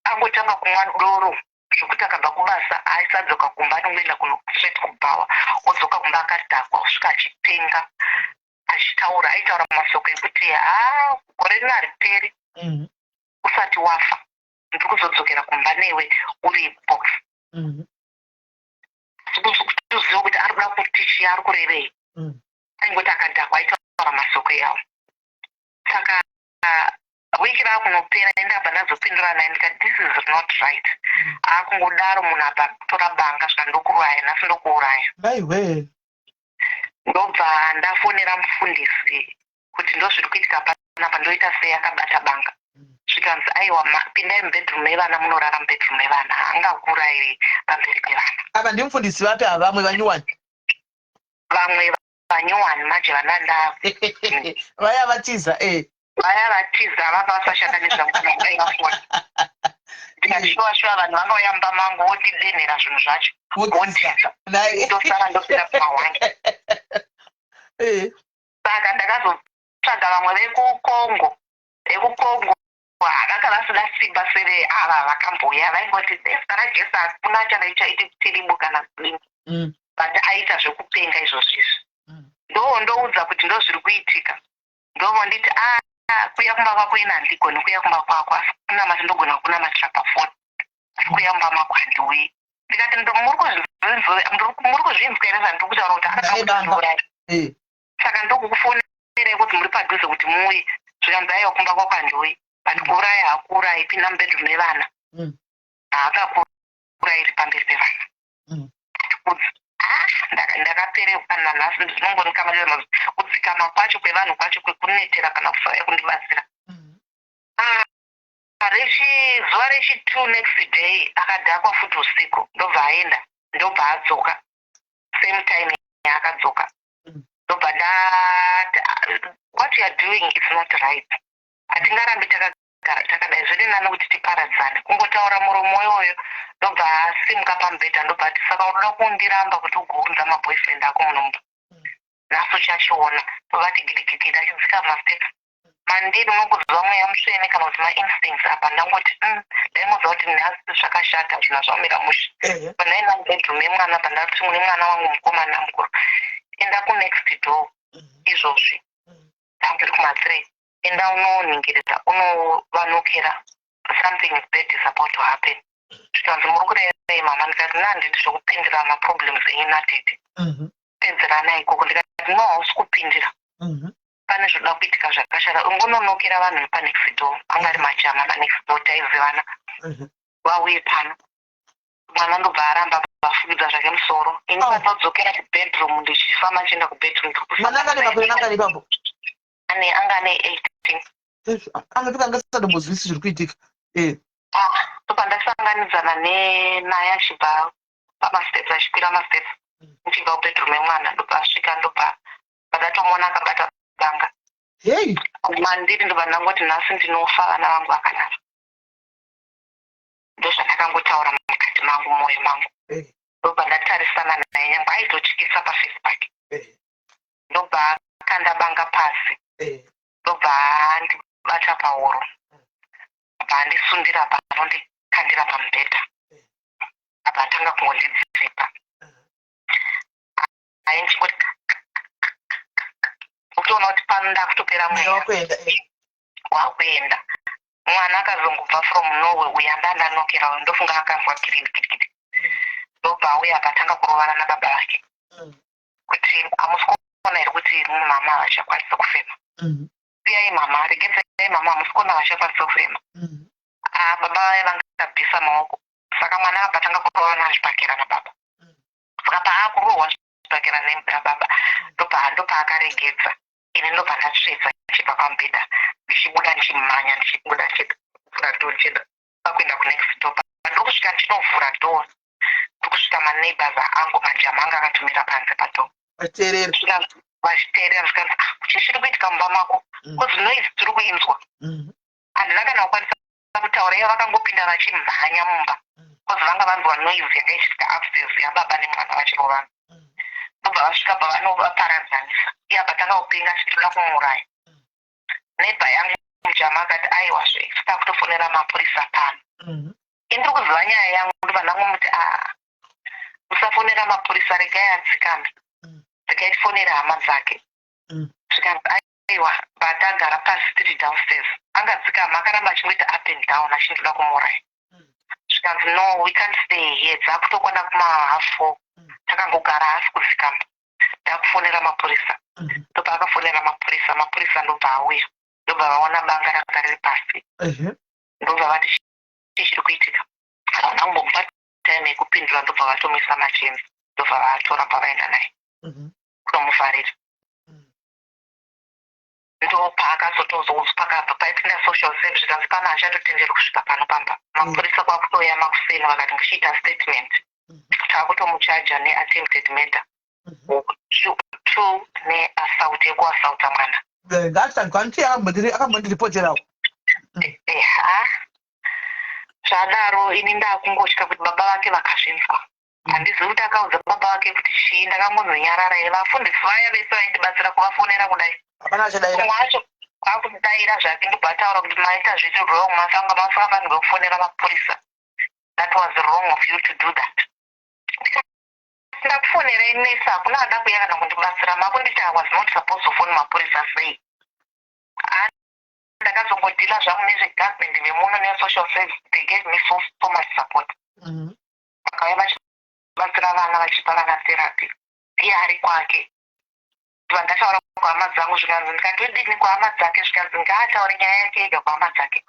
angotanga kumwa doro zvokuti akabva kubasa aisadzoka kumba, anongoenda kuno straight kubhawa, odzoka kumba akadhakwa, osvika achitenga, achitaura, aitaura masoko ekuti, "Ha, gore rino hariperi usati wafa, ndiri kuzodzokera kumba newe uri box." Kutoziva kuti ari kuda kuti chii, ari kurevei. Aingoti akadhakwa, aitaura masoko iyawo. Saka wiki raakunopera, indabva ndazopindura naye ndikati, "This is not right." Akungodaro munhu abva kutora banga, svika, "Ndokuuraya nhasi, ndokuuraya." Maiwe! Ndobva ndafonera mufundisi kuti ndo zviri kuitika panapa, ndoita sei, akabata banga. Zvikanzi, "Aiwa, pindai mubedroom mevana, munorara mubedroom mevana, haangakuurayiri pamberi pevana." Ava ndimufundisi vapi ava, vamwe vanyuwani? Vamwe vanyowani manje vananda. Vaya vatiza e. Vaya vatiza, vanga vasashanda nezvangu kana kudai vafona. Ndikati, "Shuwa shuwa, vanhu vangauya mumba mangu votidenhera zvinhu zvacho, votiza, ndosara ndopinda kumahwangi." Saka ndakazotsvaga vamwe vekuKongo. VekuKongo vanga vasina simba sere ava vakambouya, vaingoti nezita raJesu hakuna chanaichaiti tirimu kana kudini. But aita zvekupenga izvozvo izvi. Ndoudza kuti ndo zviri kuitika, ndovonditi, "A, kuya kumba kwako ina handigoni kuya kumba kwako, asi kunamata ndogona kunamatira pafoni, asi kuya mumba mako handiuyi." Ndikati, "Muri kuzvinzwa here zvandiri kutaura kuti akada Dai banga. kutondiuraya?" "Saka ndokukufonerei kuti muri padhuze kuti muuye." Zvikanzi, "Aiwa, kumba kwako handiuyi, but kuuraya hakuurayi, pinda mubedroom mevana." Haakakuurayiri pamberi pevana. Ah, ndakapererwa. Nanhasi ndinongonikamadza kudzikama kwacho kwevanhu kwacho kwekunetera kana kusauya kundibatsira. Ah, zuva rechi2, next day, akadhakwa futi usiku, ndobva aenda, ndobva adzoka same time yaakadzoka. Ndobva ndati, "What you are doing is not right, hatingarambi takagara takadai, zviri nani kuti tiparadzane." Kungotaura muromo iwoyo, ndobva asimuka pamubhedha, ndobva ati, "Saka unoda kundiramba kuti ugounza maboyfriend ako munomba? Nhasi uchachiona." Ndobva gidigidi achidzika masteps mandiri. Unongoziva mweya mutsvene kana kuti mainstincts apa, ndangoti, ndaingoziva kuti nhasi zvakashata, zvinhu zvamira mushe." Pandaenda mubedroom yemwana, pandati mune mwana wangu mukomana mukuru, "Enda kunext door izvozvi." Tangiri kuma3, "Enda unoningirira, unovanokera, something bad is about to happen." Zvikanzi, "Muri kurevei, mama?" Ndikati, "Nandidi zvokupindira maproblems enyu natete, pedzeranai ikoko." Ndikati, "No, hausi kupindira. Pane zvoda kuitika zvakashata, ungononokera vanhu vepanext door." Anga ari majama panext door, taizivana. "Vauye pano." Mwana ndobva aramba, vafukidza zvake musoro. Ini pandadzokera kubedroom, ndichifamba ndichienda kubedroom, Mwana anga ane makore mangani ipapo? Ane anga ane 18. Angafika angasatombozwisi zviri kuitika e. Ah, ndopandasanganidzana nenaye achibva pamasteps, achikwira masteps ndichibva kubedroom yemwana. Ndobva asvika, ndobva pandatomuona akabata banga Hei! mandiri. Ndobva ndangoti, "Nhasi ndinofa vana vangu vakanaka." Ndozvandakangotaura mukati. mumwoyo mangu. Ndobva ndatarisana naye, nyangwe aitotyisa paface pake. Ndobva akanda banga pasi, ndobva andibata pahuro, abva andisundira, apa anondikandira pamubhedha, abva atanga kungondidzipa. Ai, ndichingoti ukutoona kuti pano ndakutopera mweya. Wakuenda. Wakuenda. Mwana akazongobva from nowhere uyu andandanokera uyu, ndofunga akanzwa kirikirikiri, ndobva auya, akatanga kurovana nababa vake kuti, "Hamusi kuona here kuti mama havachakwanisi kufema? Siyai mama, regedzai mama, hamusi kuona havachakwanisi kufema?" Ah, baba vaya vangabvisa maoko, saka mwana abva atanga kurovana zvibhakera nababa. Saka paakurohwa zvibhakera nababa, ndopaakaregedza. Ini ndobva ndatsvedza ndichibva pamubhedha, ndichibuda ndichimhanya, ndichibuda ndichivhura door, ndichienda pakuenda kunext door. Ndokusvika ndichinovhura door, ndokusvika maneighbors angu, majama anga akatumira panze padoor. Vachiteerera. Vachiteerera. Zvikanzi, "Ah, chii chiri kuitika mumba mako? 'Cause noise tiri kuinzwa." Handina kana kukwanisa kutaura. Ivo vakangopinda vachimhanya mumba, 'cause vanga vanzwa noise yanga ichiitika upstairs yababa nemwana vachirovana. Ndobva vasvika, bva vanovaparadzanisa. Iye abva tanga kupenga achitoda kumuuraya. Neighbor yangu mujama akati, "Aiwazve, takutofonera mapurisa pano." Indiri kuziva nyaya yangu. Ndobva ndangomuti, "Aa, musafonera mapurisa, regai adzikame, regai tifonere hama dzake." Zvikanzi, "Aiwa." Patagara pasi tiri downstairs, angadzikama, akaramba achingoita up and down achindoda kumuuraya. Zvikanzi, "No, we can't stay here, dzakutokwana kuma 4:30." Takangogara, haasi kudzikama. Ndakufonera mapurisa. Ndobva akafonera mapurisa, mapurisa ndobva auya, ndobva vaona banga ranga riri pasi. Ndobva vati, "Chii chiri kuitika?" Havana kumbomupa time yekupindura, ndobva vatomisa machenzi, ndobva vatora, pavaenda naye kunomuvharira. Ndopaakazotozoudzwa, pakabva paipinda social service, zvikanzi pano hachatotenderi kusvika pano pamba. Mapurisa kwakutoya makuseni, vakati, "Ndichiita statement, taakutomuchaja neattempted murder two neassault, yekuassaulta mwana." Ngatanzwa akambondiripoterawo. Eha, zvadaro ini ndakungotya kuti baba vake vakazvinzwa. Handizivi kuti akaudza baba vake kuti chii. Ndakangonzonyarara ine vafundisi vaya vese vaindibatsira kuvafonera kudai. Hapana achadaira. Umwe wacho kwakudaira zvake, ndobva ataura kuti, "Maita zviri wrong, masanga masingafanirwe kufonera mapurisa. That was wrong of you to do that." Ndakufonerai nese, hakuna ada kuuya kana kundibatsira. Makunditi I was not supposed to phone mapurisa sei? Ah, ndakazongodeala zvangu nezvegovernment vemuno nesocial service. They gave me so, so much support. Vakauya vachibatsira vana, vachipa vana therapy, iye ari kwake. Vandataura kuhama dzangu, zvikanzi, ndikatodini kuhama dzake? Zvikanzi, "Ngaataure nyaya yake ega kuhama dzake,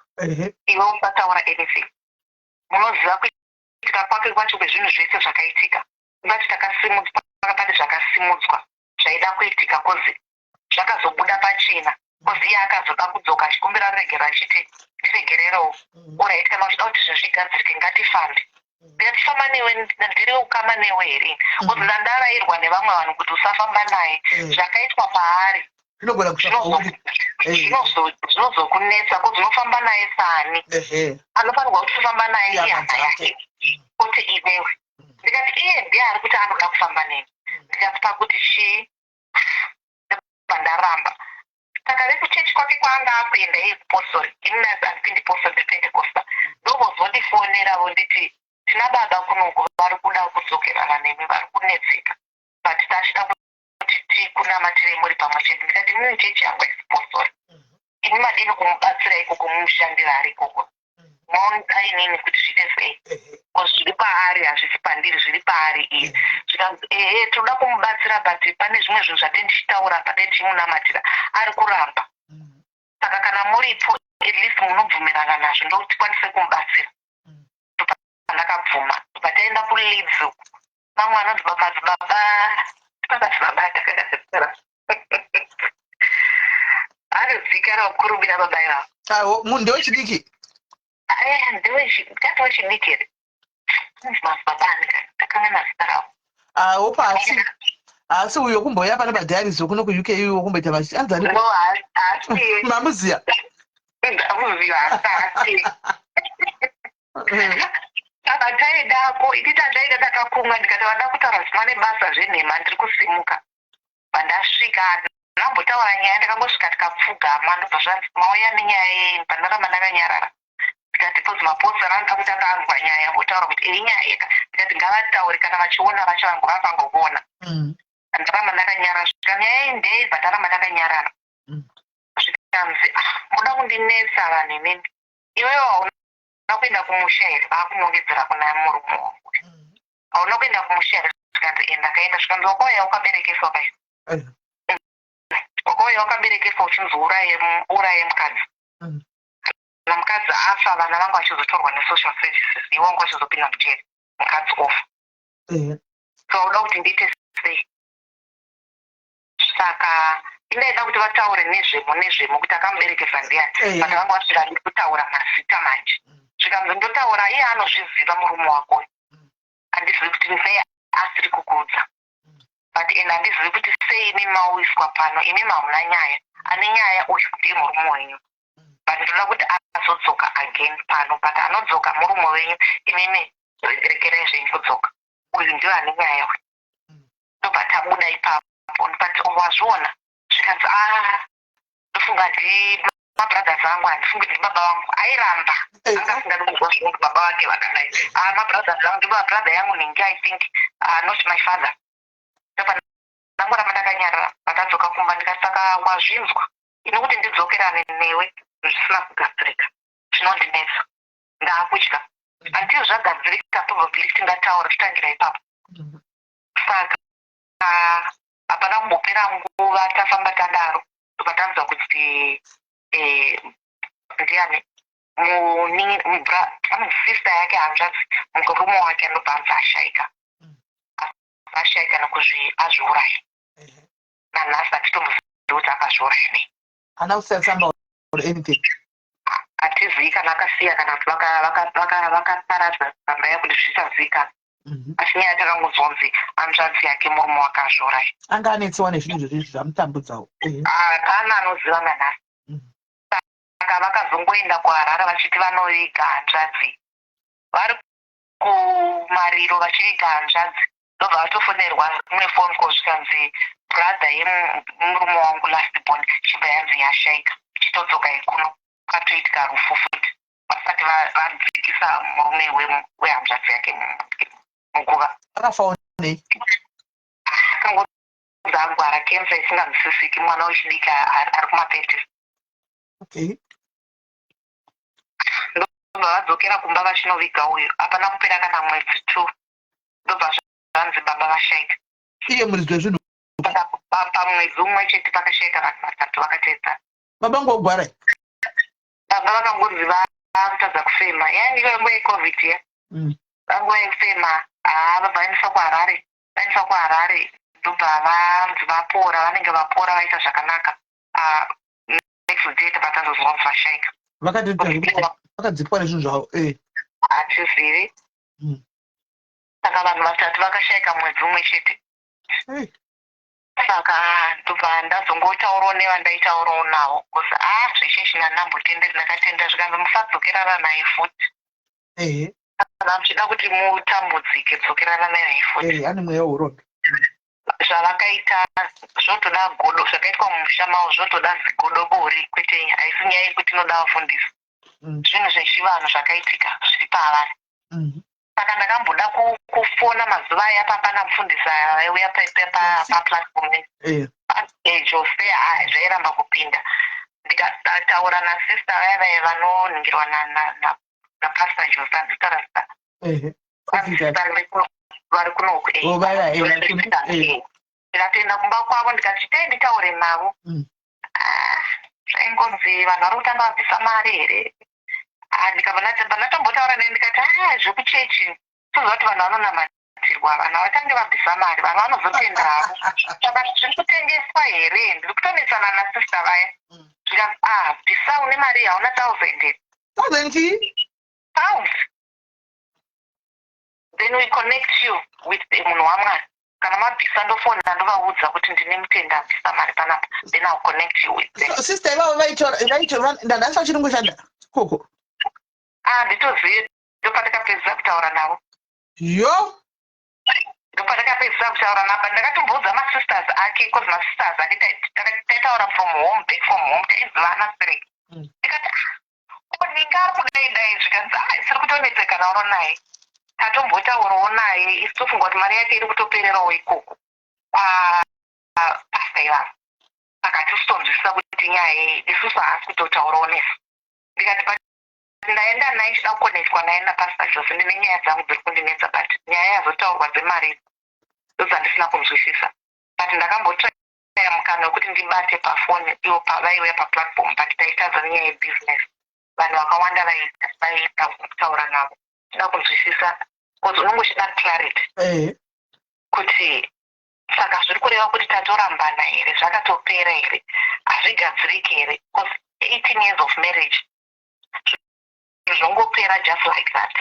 iwe usataura anything." Munoziva kuitika kwake kwacho kwezvinhu zvese zvakaitika, ungati takasimudzwa, pane zvakasimudzwa zvaida kuitika, 'cause zvakazobuda pachena, 'cause iye akazoda kudzoka achikumbira ruregero, achiti, "Ndiregererewo." Alright, kana uchida kuti zvinhu zvigadzirike, ngatifambe. Ndikatifamba newe, ndiri ukama newe here? 'Cause ndandarayirwa nevamwe vanhu kuti usafamba naye. Zvakaitwa paari zvinogona kusvika pauri. Zvinozokunetsa, 'cause unofamba naye sani? Anofanirwa kuti ufamba naye Ihama ihama dzake. yake, kuti iwewe. Ndikati, iye ndiye ari kuti anoda kufamba neni. Ndikati, pakuti chii? Ndobva ndaramba. Saka vekuchechi kwake kwaanga akuenda iye kupostori, ini handipindi postori, ndiPentecosta, ndovozondifonera vonditi, "Tina baba kunoku vari kuda kudzokerana nemi, vari kunetseka, but tachida kuti tikunamatire muri pamwe chete." Ndikati, "Inini chechi yangu haisi postori. Ini madini kumubatsira ikoko, mumushandira ari ikoko? Maonda inini kuti zviite sei? 'Cause zviri paari hazvisi pandiri, zviri paari iye." Zvikanzi, "Ehe, tinoda kumubatsira, but pane zvimwe zvinhu zvate ndichitaura pate ndichimunamatira, ari kuramba. Saka kana muripo, at least munobvumirana nazvo, ndokuti tikwanise kumubatsira." Ndakabvuma. Bva taenda kuLeeds uku, mamwe anonzi madzibaba, madzibaba takakazara anozikanwa kukurumbira baba ivavo. Awo, munhu ndewechidiki? Aya, ndewechikati wechidiki here? Anonzi madzibaba ani kani? Ndakanganwa zita ravo. Awo pasi haasi uyo kumboya pane padiaries kuno kuUK, uyo kumboita machi anzani? No, haasi. Mamuziya? Ndamuziva, haasi. Saka taendako ini tandaenda ndakakunga ndikati vada kutaura zvisina nebasa zvenhema ndiri kusimuka. Pandasvika handinambotaura nyaya ndakangosvika tikapfugama ndobva zvanzi mauya nenyaya yei pandaramba ndakanyarara ndikati coz mapostori anoda kutanga anzwa nyaya votaura kuti iyi nyaya yeka ndikati ngavataure kana vachiona vacho vangu vavangoona ndaramba ndakanyarara svika nyaya iyi ndei bva ndaramba ndakanyarara zvikanzi ah muda kundinetsa vanhu imimi iwewe hauna kuenda kumusha here vakunongedzera kuna murume wangu hauna kuenda kumusha here zvikanzi e ndakaenda zvikanzi wakauya wakaberekeswa kai wakauya wakaberekeswa uchinzi uraye uraye mukadzi kana mukadzi afa vana vangu vachizotorwa nesocial services iwe wanga uchizopinda mujeri mukadzi ofa so uda kuti ndiite sei saka indaida kuti vataure nezvemo nezvemo kuti akamuberekesa ndiani but vanga vasingadi kutaura mazita manje zvikanzi ndotaura iye anozviziva murume wako handizivi kuti sei asiri kukuudza but and handizivi kuti sei imi mauiswa pano imi hamuna nyaya ane nyaya uyu ndiye murume wenyu but ndoda kuti azodzoka again pano but anodzoka murume wenyu imimi regerai zvenyu kudzoka uyu ndiyo ane nyaya uyu ndobva tabuda ipapo but wazviona zvikanzi a ndofunga ndi mabrothers angu handifungi ndi baba vangu airamba anga asingadi kunzwa zvinonzi baba vake vakadai ah mabrothers angu ndi mabrother yangu ningi i think not my father ndobva ndangoramba ndakanyarara patadzoka kumba ndikati saka wazvinzwa ini kuti ndidzokerane newe zvisina kugadzirika zvinondinetsa ndaakutya until zvagadzirika probably tingataura totangira ipapo saka hapana kumbopera nguva tafamba tadaro tobva tanzwa kuti ndiani sister yake hanzvadzi murume wake anobva anzi ashaika ashaika nokuzvi azviuraya nanhasi hatitombozivi kuti akazviuraya nei haana kusiya tsamba or anything hatizivi kana akasiya kana kuti vakaparadza tsamba yakuti zvisazivikanwa asi nyaya takangonzwa kunzi hanzvadzi yake murume wake azviuraya anga anetsiwa nezvinhu izvozvi zvamutambudzawo hapana anoziva nanhasi saka vakazongoenda kuharare vachiti vanoviga hanzvadzi vari kumariro vachiviga hanzvadzi ndobva vatofonerwa mune phone call zvikanzi brother yemurume wangu last born chibva yanzi yashaika chitodzoka ikuno kwatoitika rufu futi vasati vadzikisa murume wehanzvadzi yake muguva akafawo nei akangonzi agwara kensa isinganzwisisiki mwana wechidiki ari kuma30 ndobva vadzokera kumba vachinoviga uyu hapana kupera kana mwedzi 2 ndobva zvanzi baba vashaika iye muridzi wezvinhu pamwedzi umwe chete pakashaika vanhu vatatu vakateedzana baba ngogwara baba vakangonzi vakutadza kufema yainge nguva yecovid ya vanguva yekufema haa vabva vaendeswa kuharare vaendeswa kuharare ndobva vanzi vapora vanenge vapora vaita zvakanaka next day tobva tazozwa kuti vashaika vakadzipwa nezvinhu zvavo hatizivi saka vanhu vatatu vakashaika mwedzi umwe chete saka ndobva ndazongotaurawo nevandaitaurawo navo because a zveshe ndandambotenderi ndakatenda zvikanzi musadzokerana naye futi kana muchida kuti mutambudzike dzokerana naye futi ane mweya weurombe zvavakaita zvotoda godo zvakaitwa mumusha mavo zvotoda zigodobori kwete haisi nyaya yekuti inoda vafundisi zvinhu zvechivanhu zvakaitika zviri pavari saka ndakamboda kufona mazuva aya papana mufundisi aiuya paplatform jose zvairamba kupinda ndikataura nasister vaya vaya vanoningirwa napastor jose anditaura zita vari kunoku ndikatoenda kumba kwavo ndikati chitei nditaure navo zvaingonzi vanhu vari kutanga vabvisa mari here ndikabva ndatombotaura naye ndikati a zvekuchechi toziva kuti vanhu vanonamatirwa vanhu havatange vabvisa mari vanhu vanozotenda havo saka zviri kutengeswa here ndiri kutonetsana nasister vaya zvikanzi a bvisa une mari hauna thousand here thousand chii pounds then we connect you with munhu wamwari kana mabvisa ndofona ndovaudza kuti ndine mutenda abvisa mari panapa then ill connect you with them sister ivavo vaitora ndanhasi vachiri kungoshanda koko ah nditozive Ndopandakapedzisa kutaura navo. Yo. Ndopandakapedzisa kutaura navo. Ndakatomboudza masisters ake, because masisters ake taitaura from home, back from home, taizivana stereki. Ndikati, "Ah, ko ninga ari kudai dai?" Zvikanzi, "Ah, isiri kutonetsekanawo naye, tatombotaurawo naye, isi tofunga kuti mari yake iri kutopererawo ikoko kwapasta ivavo." Saka hatisitonzwisisa kuti nyaya iyi isusu haasi kutotaurawo nesu. Ndikati, "But ndaenda naye, chida kuconnectwa naye napastor Jose, ndine nyaya dzangu dziri kundinetsa, but nyaya yazotaurwa dzemari ndodzandisina kunzwisisa." But ndakambotraya mukana wekuti ndibate pafoni ivo pavaiuya paplatform, but taitadza nenyaya yebusiness. Vanhu vakawanda vaiita kutaura navo, tida kunzwisisa, because unongochida clarity kuti saka zviri kureva kuti tatorambana here, zvakatopera here, hazvigadziriki here? Because 18 years of marriage zvongopera just like that.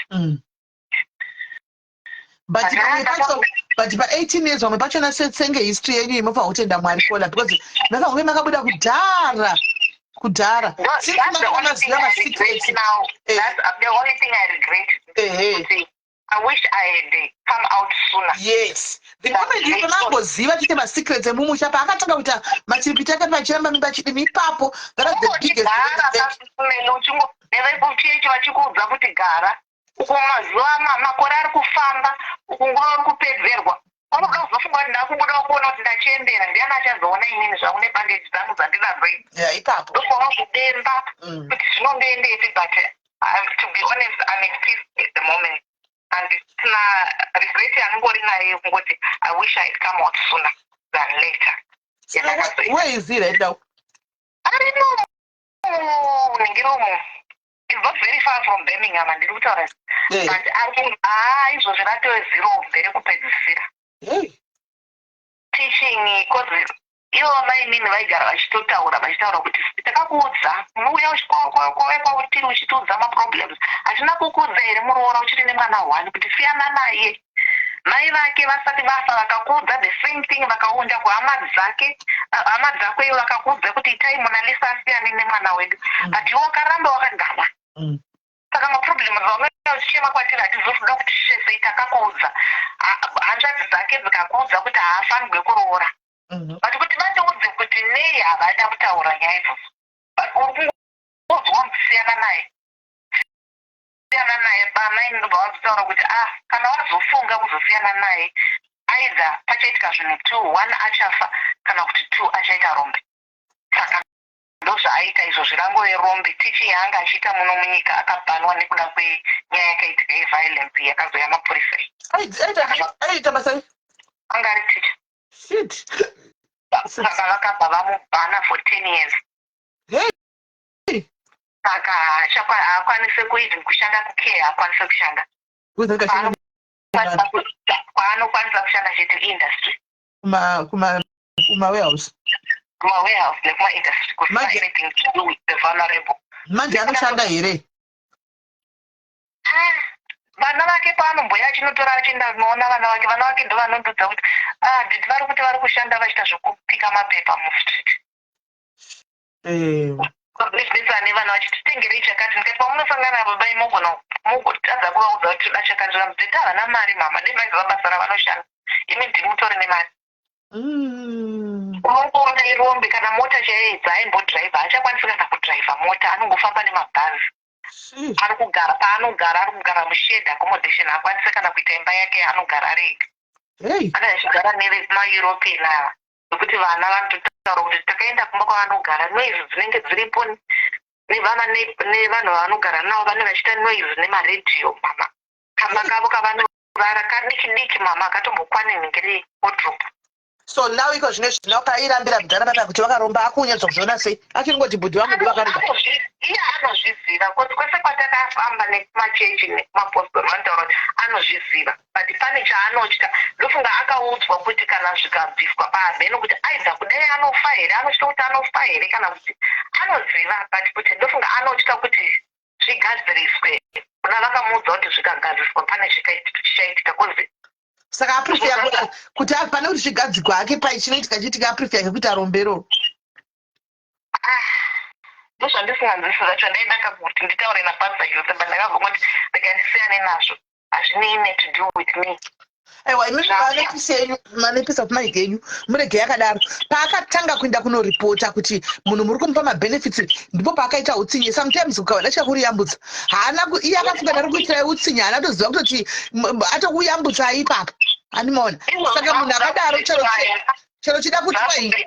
But pamwe pacho, but pa18 years, vamwe pachona senge history yenyu imofanira kutenda Mwari kola, because makafanira kunge makabuda kudhara kudhara. Since makamaziva masecrets. That's the only thing I regret. Kuti I wish I had come out sooner. Yes, the moment ipo mangoziva chite masecrets emumusha, paakatanga kuita machiripiti akati vachiramba mimba chidimi ipapo, that was the biggest red flag. Nevekuchechi vachikuudza kuti gara uku, mazuva makore ari kufamba, uku nguva uri kupedzerwa, unoda kuzofunga kuti ndakubuda kuona kuti ndachembera, ndiani achazoona inini zvangu nebandeji dzangu dzandinadzo idzi? Yeah, ipapo. Ndofana kudemba kuti zvinondoendepi. But to be honest, I'm at peace at the moment, and tina regret yanongori nayo yekungoti I wish I had come out sooner than later. So where is he right now? Arimo munhingiromo. It's not very far from Birmingham, handiri kutaura, but ari haa izvozvi ratove zero nderekupedzisira. Teaching, 'cause ivo vamainini vaigara vachitotaura, vachitaura kuti takakuudza, unouya kwauya kwautiri uchitiudza maproblems, hatina kukuudza here muroora uchiri nemwana one kuti siyana naye? Mai vake vasati vafa vakakuudza the same thing, vakaunda kuhama dzake, hama dzako ivo vakakuudza kuti itai Monalisa asiyane nemwana wedu, but iwe wakaramba wakagara. Saka maproblems vaunoita uchichema kwatiri hatizofuda kuti sei takakuudza. Hanzvadzi dzake dzikakuudza kuti haafanirwe kuroora, but kuti vatiudze kuti nei, havada kutaura nyaya idzodzo. But uri kungonzwa kunzi siyana naye, siyana naye. Bamai ndobva vazotaura kuti, ah, kana wazofunga kuzosiyana naye, either pachaitika zvinhu two: one, achafa, kana kuti two, achaita rombe. Saka ndozvaaita izvo, rangove rombe. Teaching yaanga achiita muno munyika akabhanwa nekuda kwenyaya yakaitika yeviolence yakazoya mapurisa. Aiita basa? Anga ari teacher. Shit. Saka vakabva vamubhana for 10 years. Hey. Saka haakwanise kueven kushanda kucare, haakwanise kushanda. Kwaanokwanisa kushanda chete industry. Kuma warehouse. Kumawarehouse nekumaindustry kusina anything to do with the vulnerable. Manje anoshanda here? Ah, vana vake paanomboya achinotora achienda kunoona vana vake, vana vake ndo vanondudza kuti, ah, didi vari kuti vari kushanda vachiita zvekupika mapepa mustreet. Business ane vana vachiti tengerei chakati. Ndikati pamunosangana babai mogona mogotadza kuvaudza kuti toda chakati, zvikanzi, "Dede havana mari mama, dei maiziva basa ravanoshanda, imi ndimutori nemari." Unongoona irombe, kana mota chaiyo dzaimbodhiraivha haachakwanisi kana kudhiraivha mota, anongofamba nemabhazi. Ari kugara paanogara, ari kugara mushed accommodation, haakwanisi kana kuita imba yake yaanogara ari ega. Anenge achigara nevemaEuropean ava, nekuti vana vanototaura kuti takaenda kumba kwavanogara, noise dzinenge dziripo nevana nevanhu vavanogara navo, vanenge vachiita noise nemaredhiyo mama. Kamba kavo kavanorara kadiki diki mama, akatombokwane ningiri wardrobe. So now iko zvino zvino pairambira mudhara papa kuti vakaromba, akunyatsa kuzviona sei? Achingoti bhudhi vangu ndivakaromba. Iye anozviziva kuti kwese kwatakafamba nekumachechi nekumapostori vanotaura kuti anozviziva, but pane chaanotya. Ndofunga akaudzwa kuti kana zvikabviswa pamheno kuti aidza kudai anofa here, anotya kuti anofa here, kana kuti anoziva, but kuti ndofunga anotya kuti zvigadziriswe. Kuna vakamuudza kuti zvikagadziriswa pane chichaitika 'cause Saka aprefera kuti pane kuti zvigadzikwa hake, pai chinoitika chiitika, aprefera kuti arombero. Ah, Ndozvandisinganzwisisi zvacho. Ndaidaka kuti nditaure naPastor Jose, but ndakabva kuti rega ndisiyane nazvo, hazvinei to do with me. Aiwa, imi manepisi enyu, manepisi of mic enyu, murege yakadaro. Paakatanga kuenda kunoripota kuti munhu muri kumupa mabenefits, ndipo paakaita utsinye. Sometimes ukavada chakuriyambutsa, haana iye akafunga ndari kuitirai utsinye, haana toziva kutoti atokuyambutsai ipapo, handimaona? Saka munhu akadaro, chero chida kuti kwai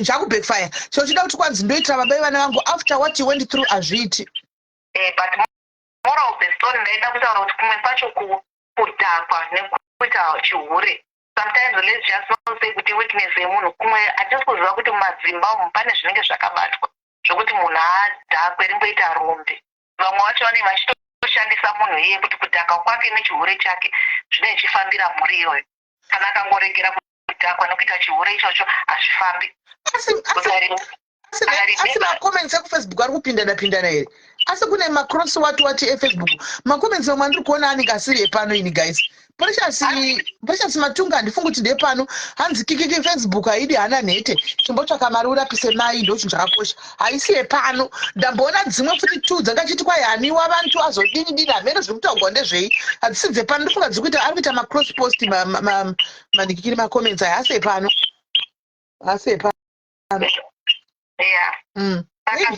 zvakubackfire, chero chida kuti kwanzi ndoitira baba vevana vangu, after what you went through, hazviiti. But moral of the story, ndaida kutaura kuti kumwe kwacho kudhakwa nekuita chihure, sometimes let's just not say kuti weakness yemunhu. Kumwe hatisi kuziva kuti mumadzimba umu pane zvinenge zvakabatwa zvokuti munhu adhakwe rimboita rombe. Vamwe vacho vanenge vachitoshandisa munhu iye kuti kudhakwa kwake nechihure chake zvinenge zvichifambira mhuri iyoyo. Kana akangoregera kudhakwa nekuita chihure ichocho, hazvifambi. Asi macomments ekuFacebook ari kupindana pindana here? Asi kune macross wati wati eFacebook, macomments mamwe andiri kuona anenge asiri epano. Ini guys, Precious Matunga, handifungi kuti ndepano. Hanzi kikiki, Facebook haidi hana nhete, chimbotsvaka mari urapise mai, ndo chinhu chakakosha. Haisi yepano. Ndamboona dzimwe futi tu dzangachiti kwai haniwa vantu azodini dini, hamene zviri kutaurwa ndezvei. Hadzisi dzepano. Ndofunga dziri kuita, ari kuita macross post manikikiri, macomments aya asi epano, asi epano. Saka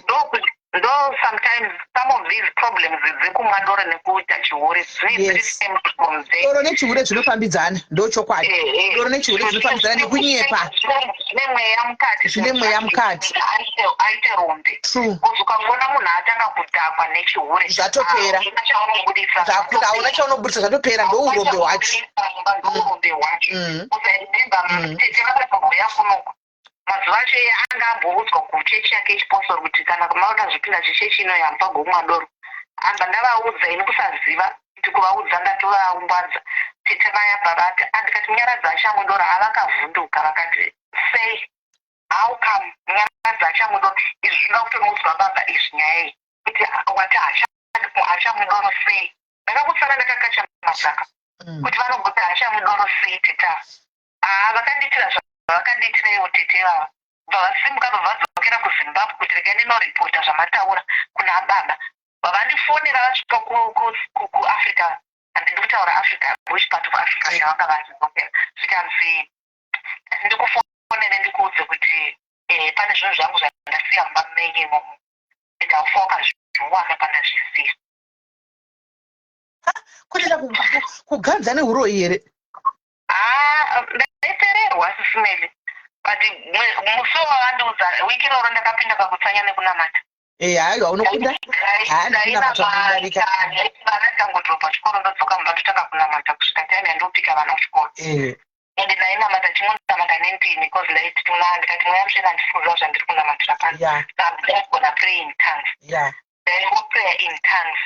ndo sometimes some of these problems dzekumwa doro nekuita chihure dziri stemmed from there. Doro nechihure zvinofambidzana, ndo chokwadi. Doro nechihure zvinofambidzana nekunyepa. Zvine mweya mukati. Zvine mweya mukati. Aite rombe. True. Because ukangoona munhu atanga kudhakwa nechihure, Zvatopera. Hauna chaunobudisa. Zvakuda, hauna chaunobudisa, zvatopera, ndo urombe hwacho. Ndo urombe hwacho. Remember, tete vakatombouya kunoku mazuva acho iye anga amboudzwa kuchechi yake yechipostori kuti kana maona zvipinda chechechi ino yampa gomwa doro. Amba ndavaudza, ini kusaziva kuti kuvaudza ndatovaungwadza. Tete vaya bva vati, andikati Munyaradzi achamwe doro, avakavhunduka vakati, "Sei? How come Munyaradzi achamwe doro? Izvi zvinoda kutonoudzwa baba izvi, nyaya iyi kuti wati hachamwe doro sei?" Ndakakutsara ndakakacha masaka kuti vanogoti hachamwe doro sei teta. Haa, vakandiitira zvavakandiitira ivo tete vava. Bva vasimuka, bva vadzokera kuZimbabwe kuti regai ndinoripota zvamataura kuna baba. Vavandifonera vasvika kuAfrica, handidi kutaura Africa, which part of Africa yavanga vachidzokera. Zvikanzi ndikufonere ndikuudze kuti pane zvinhu zvangu zvandasiya mumba menyu imomo, ndaufa wakazviwana pandazvisiya. Kutoita kuganza neuroyi here? Haa, ndaipererwa, Sis Melly, but musi wavandiudza, wiki iroro ndakapinda pakutsanya nekunamata. Haiwa, unokunda. Haa, nekunamata unodarika. Vana tikangodropa chikoro, ndodzoka mumba, ndotanga kunamata kusvika time yandopika vana kuchikoro. Ende ndainamata, chingonamata nendimi, because ndaiti ndikati mweya mutsvene, handisi kuziva zvandiri kunamatira pano. I'm just gonna pray in tongues. Ndaingopraya in tongues.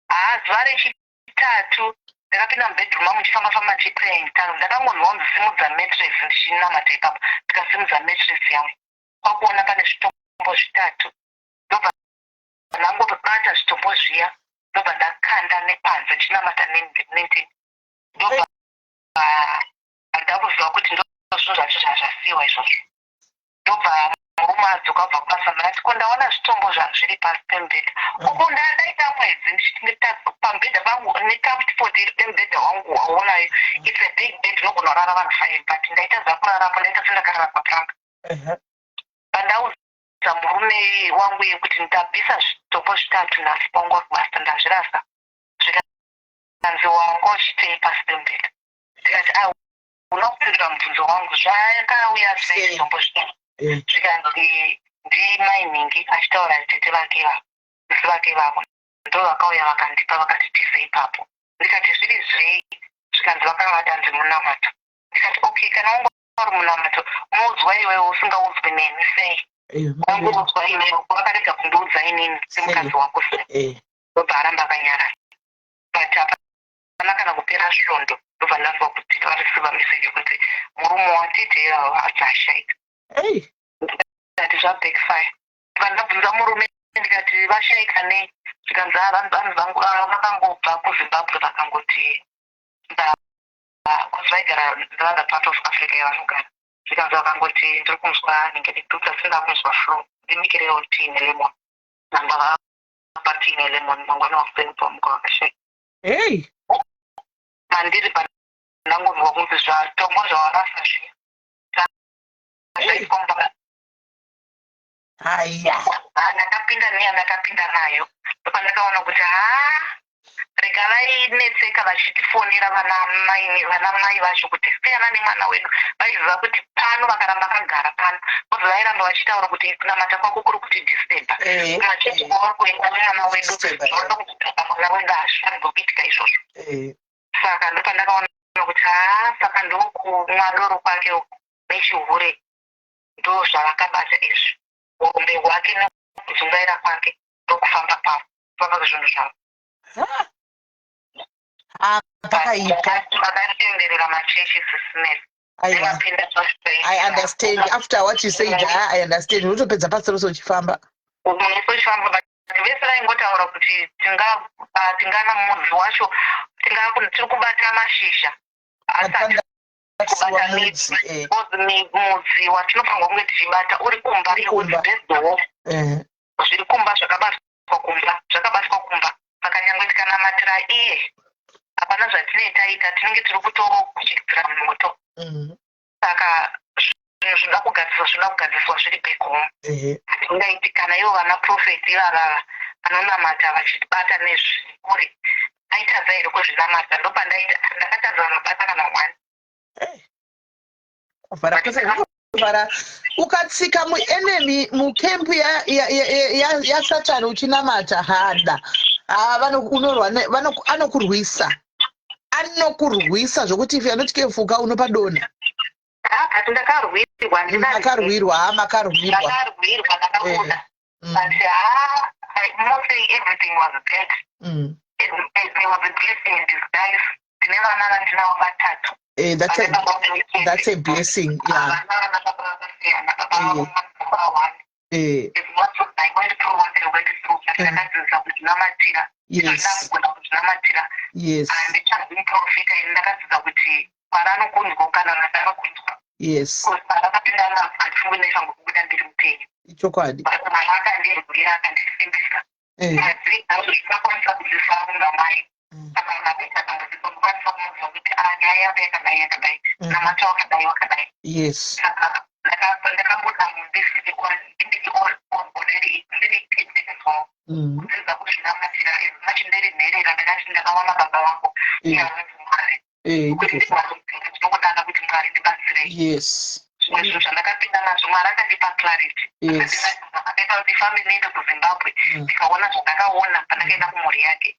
Haa, zuva rechitatu ndakapinda mubedroom mangu ndichifamba famba ndichipraya in tongues. Ndakangonzwa kunzi simudza mattress. Ndichinamata ipapo, ndikasimudza mattress yangu, kwakuona pane zvitombo zvitatu. Ndobva ndangobata zvitombo zviya, ndobva ndakanda nepanze ndichinamata nendimi. Ndobva ndakuziva kuti ndo zvinhu zvacho zvazvasiyiwa izvozvo. Ndobva murume adzoka kubva kubasa, ndakati, "Ko, ndaona zvitombo zvazviri pasi pemubhedha uku." Ndaita mwedzi ndichiti pamubhedha pangu necomfort iri pemubhedha wangu wauonayo, it's a big bed, unogona kurara vanhu five, but ndaitadza kurarapo, ndaita sendakarara papuranga. Pandaudza murume wangu iye kuti ndabvisa zvitombo zvitatu nhasi pangu uri kubasa, ndazvirasa, zvikanzi, "Wanga uchitei pasi pemubhedha?" Ndikati, "Hauna kupindura mubvunzo wangu, zvakauya sei zvitombo zvitatu?" Zvikanzi ndimainingi, achitaura tete vake vavo, sisi vake vavo, ndo vakauya vakandipa, vakati tise ipapo. Ndikati, "Zviri zvei?" Zvikanzi vakanga vadanzi munamato. Ndikati, "Okay, kana wanga uri munamato, unoudzwa iwewe, usingaudzwi neni sei? Wangoudzwa iwewe, wakarega kundiudza inini semukadzi wako sei?" Ndobva aramba akanyarara, but hapana kana kupera svondo, ndobva ndanzwa kuti vareceiva message kuti murume watete ivavo achashaika. Ndikati zvabackfire. Ndibva ndabvunza murume, ndikati, "Vashaika nei?" Zvikanzi, "Vanhu vangu vakangobva kuZimbabwe, vakangoti because vaigara the other part of Africa yavanogara." Zvikanzi vakangoti, "Ndiri kunzwa nenge ndidutsa, sinda kunzwa flu, ndimikirewo tea nelemon." Namba vapatine lemon mangwana wakuseni pamuka wakashaya. Hey. Mandiri pandangonzwa kunzi zvatombo zvawarasa zviya. Zvaiswa. Haya. Ndakapinda neyandakapinda nayo, ndopandakaona kuti haa, rega vainetseka vachitifonera vana mai vacho kuti siyana nemwana wedu. Vaiziva kuti pano vakaramba vakagara pano, because vairamba vachitaura kuti kunamata kwako kuri kuti disturba kumachechi kwavari kuenda nemwana wedu. Disturba, Zvinoda kuti mwana wedu hazvifanirwa kuitika izvozvo. Saka ndopandakaona kuti haa, saka ndokumwa doro kwake uku nechihure, ndo zvavakabata izvi, urombe hwake nekudzungaira kwake, ndokufamba kwavo, kufamba kwezvinhu zvavo. Ha, pakaipa. Vakatenderera machechi, Sis Melly. Aiwa. Ndakapinda. I understand after what you said. Ah, I understand. Unotopedza pasi rose uchifamba. Uchifamba, but vese vaingotaura kuti tingana mudzi wacho, tiri kubata mashizha asi Siwa kubata mudzi. midzi. Eh. Because mudzi watinofanirwa kunge tichibata uri kumba. Uri kumba. Kumba. Zviri kumba, zvakabatwa kumba, zvakabatwa kumba. Saka nyange tikanamatira iye, hapana zvatinee taita, tinenge tiri kutokuchidzira moto. Saka zvinhu zvinoda kugadziswa, zvinoda kugadziswa zviri back home. Hatingaiti kana ivo vana prophet ivavava vanonamata vachibata nezvikuri, aitadza here kuzvinamata? Ndopandaita ndakatadza vanobata kana one. Kuvhara kwese, kuvhara. Ukatsika muenemy mucamp yaSatani uchinamata, hada ha, unorwa anokurwisa, anokurwisa zvokuti if you are not careful ka, unopadonha. But ndakarwirwa. Makarwirwa, ha, makarwirwa. Ndakarwirwa, ndakabuda. But ha, mostly everything was bad. There was a blessing in disguise. Ndine vana vandinavo vatatu. That's a blessing, yeah. Vana vana baba vakasiyana, baba baba one. I went through what I went through, but ndakadzidza kuzvinamatira. Ndinogona kuzvinamatira. Handichazi muprofita ini, ndakadzidza kuti Mwari anokunzwa, kana Mwari anokunzwa. Parakapinda napachifungu ndaifanirwa kubuda ndiri mupenyu. Chokwadi. But Mwari akandirwira, akandisimbisa. Madzidza zvisakwanisa kuzvifamba mai. Saka makaita dambudziko, ndokwanisa kumuudza kuti a, nyaya yako yakadai yakadai, namata wakadai wakadai. Saka ndakabuda mundisiri ndiri already ndiri equipped as well. Kudzidza kuzvinamatira, as much ndiri nherera, ndakati ndakawana baba vangu, iye anonzi Mwari. Kuti ndinongodana kuti Mwari, ndibatsirei. Zvimwe zvinhu zvandakapinda nazvo, Mwari akandipa clarity. Akaita kuti ndifambe ndiende kuZimbabwe, ndikaona zvandakaona pandakaenda kumhuri yake.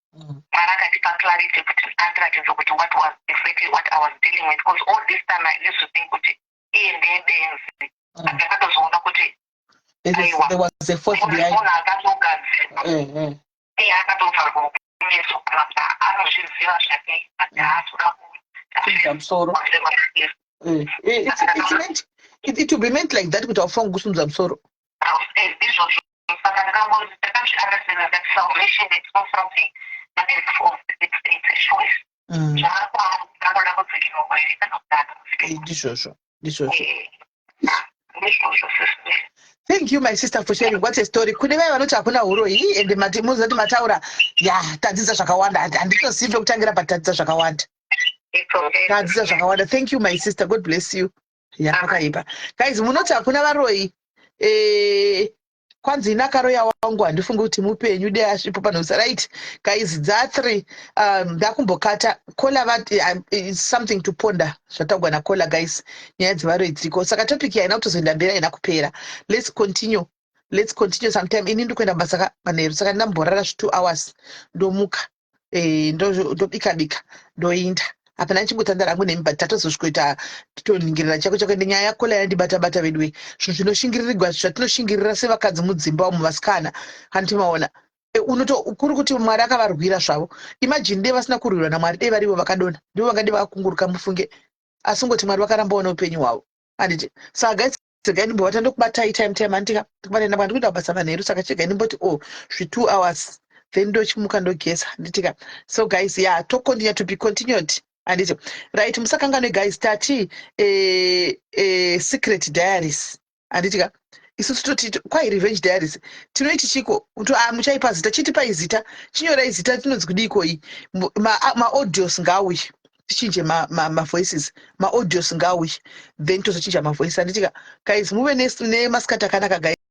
Mwari akandipa clarity kuti andiratidze kuti what was exactly what I was dealing with, because all this time I used to think kuti iye ndebenzi. Ndakatozoona kuti Aiwa. There was a force behind. Munhu akatogadzirwa. Iye akatovharwa kumeso kana kuti anozviziva zvake, but haasi Kusimudza musoro. It's meant it will be meant like that, kuti haufangi kusimudza musoro. Izvozvo. Saka ndakazviunderstanda that salvation, it's not something that is forced, it's a choice. Zvaakwaari anoda kudzikinurwa here kana kuti haana kudzikinurwa. Ndizvozvo, ndizvozvo. Ndizvozvo, sister. Thank you, my sister, for sharing. What a story. Kune vaya vanoti hakuna uroyi, ende muzoti mataura ya, tadzidza zvakawanda. Handitozivi pekutangira, but tadzidza zvakawanda. It's okay. Tadzidza zvakawanda. Thank you, my sister. God bless you. Ya, pakaipa. Guys, munoti hakuna varoyi, kwanzi inakaroya wangu, handifungi kuti mupenyu, de asvipo panosa. Right guys, dza3 ndakumbokata caller vati it's something to ponder zvataugwa nacaller. Guys, nyaya dzevaroyi dziriko, saka topic haina kutozoenda mberi, haina kupera. Let's continue, let's continue sometime. Ini ndikuenda kubasa ka manheru, saka ndinamborara zvi 2 hours, ndomuka, ndobika bika, ndoinda. Hapana ndichingotandara hangu nemi, but tatozosvikoita toningirira chako chako. Ende nyaya yacaller yandibata bata vedu. Zvinhu zvinoshingiririrwa, zvatinoshingirira sevakadzi mudzimba umu, vasikana, handimaona. Unoto kuri kuti Mwari akavarwira zvavo. Imagine dei vasina kurwirwa naMwari, dei varivo vakadonha, ndivo vangade vakakunguruka, mufunge. Asi ngoti Mwari vakarambawo neupenyu hwavo, handiti? Saka guys, regai ndimbovata, ndokubatai time time, handika? Ndikubatai ndamba ndikuita basa manheru, saka chiregai ndimboti oh, zvi 2 hours, then ndochimuka, ndogeza, handitika? So guys, yeah, tocontinue, to be continued, handiti? Right, musakanganwe guys, tati secret diaries, handitika? Isusu toti kwai Revenge Diaries. Tinoiti chiko? Ah, muchaipa zita, chitipai zita, chinyorai zita. Tinonzi kudiko iyi? Maaudios ngaauye, tichinje mavoices. Maaudios ngaauye, then tozochinja mavoice, handitika? Guys, muve nemasikati akanaka, guys.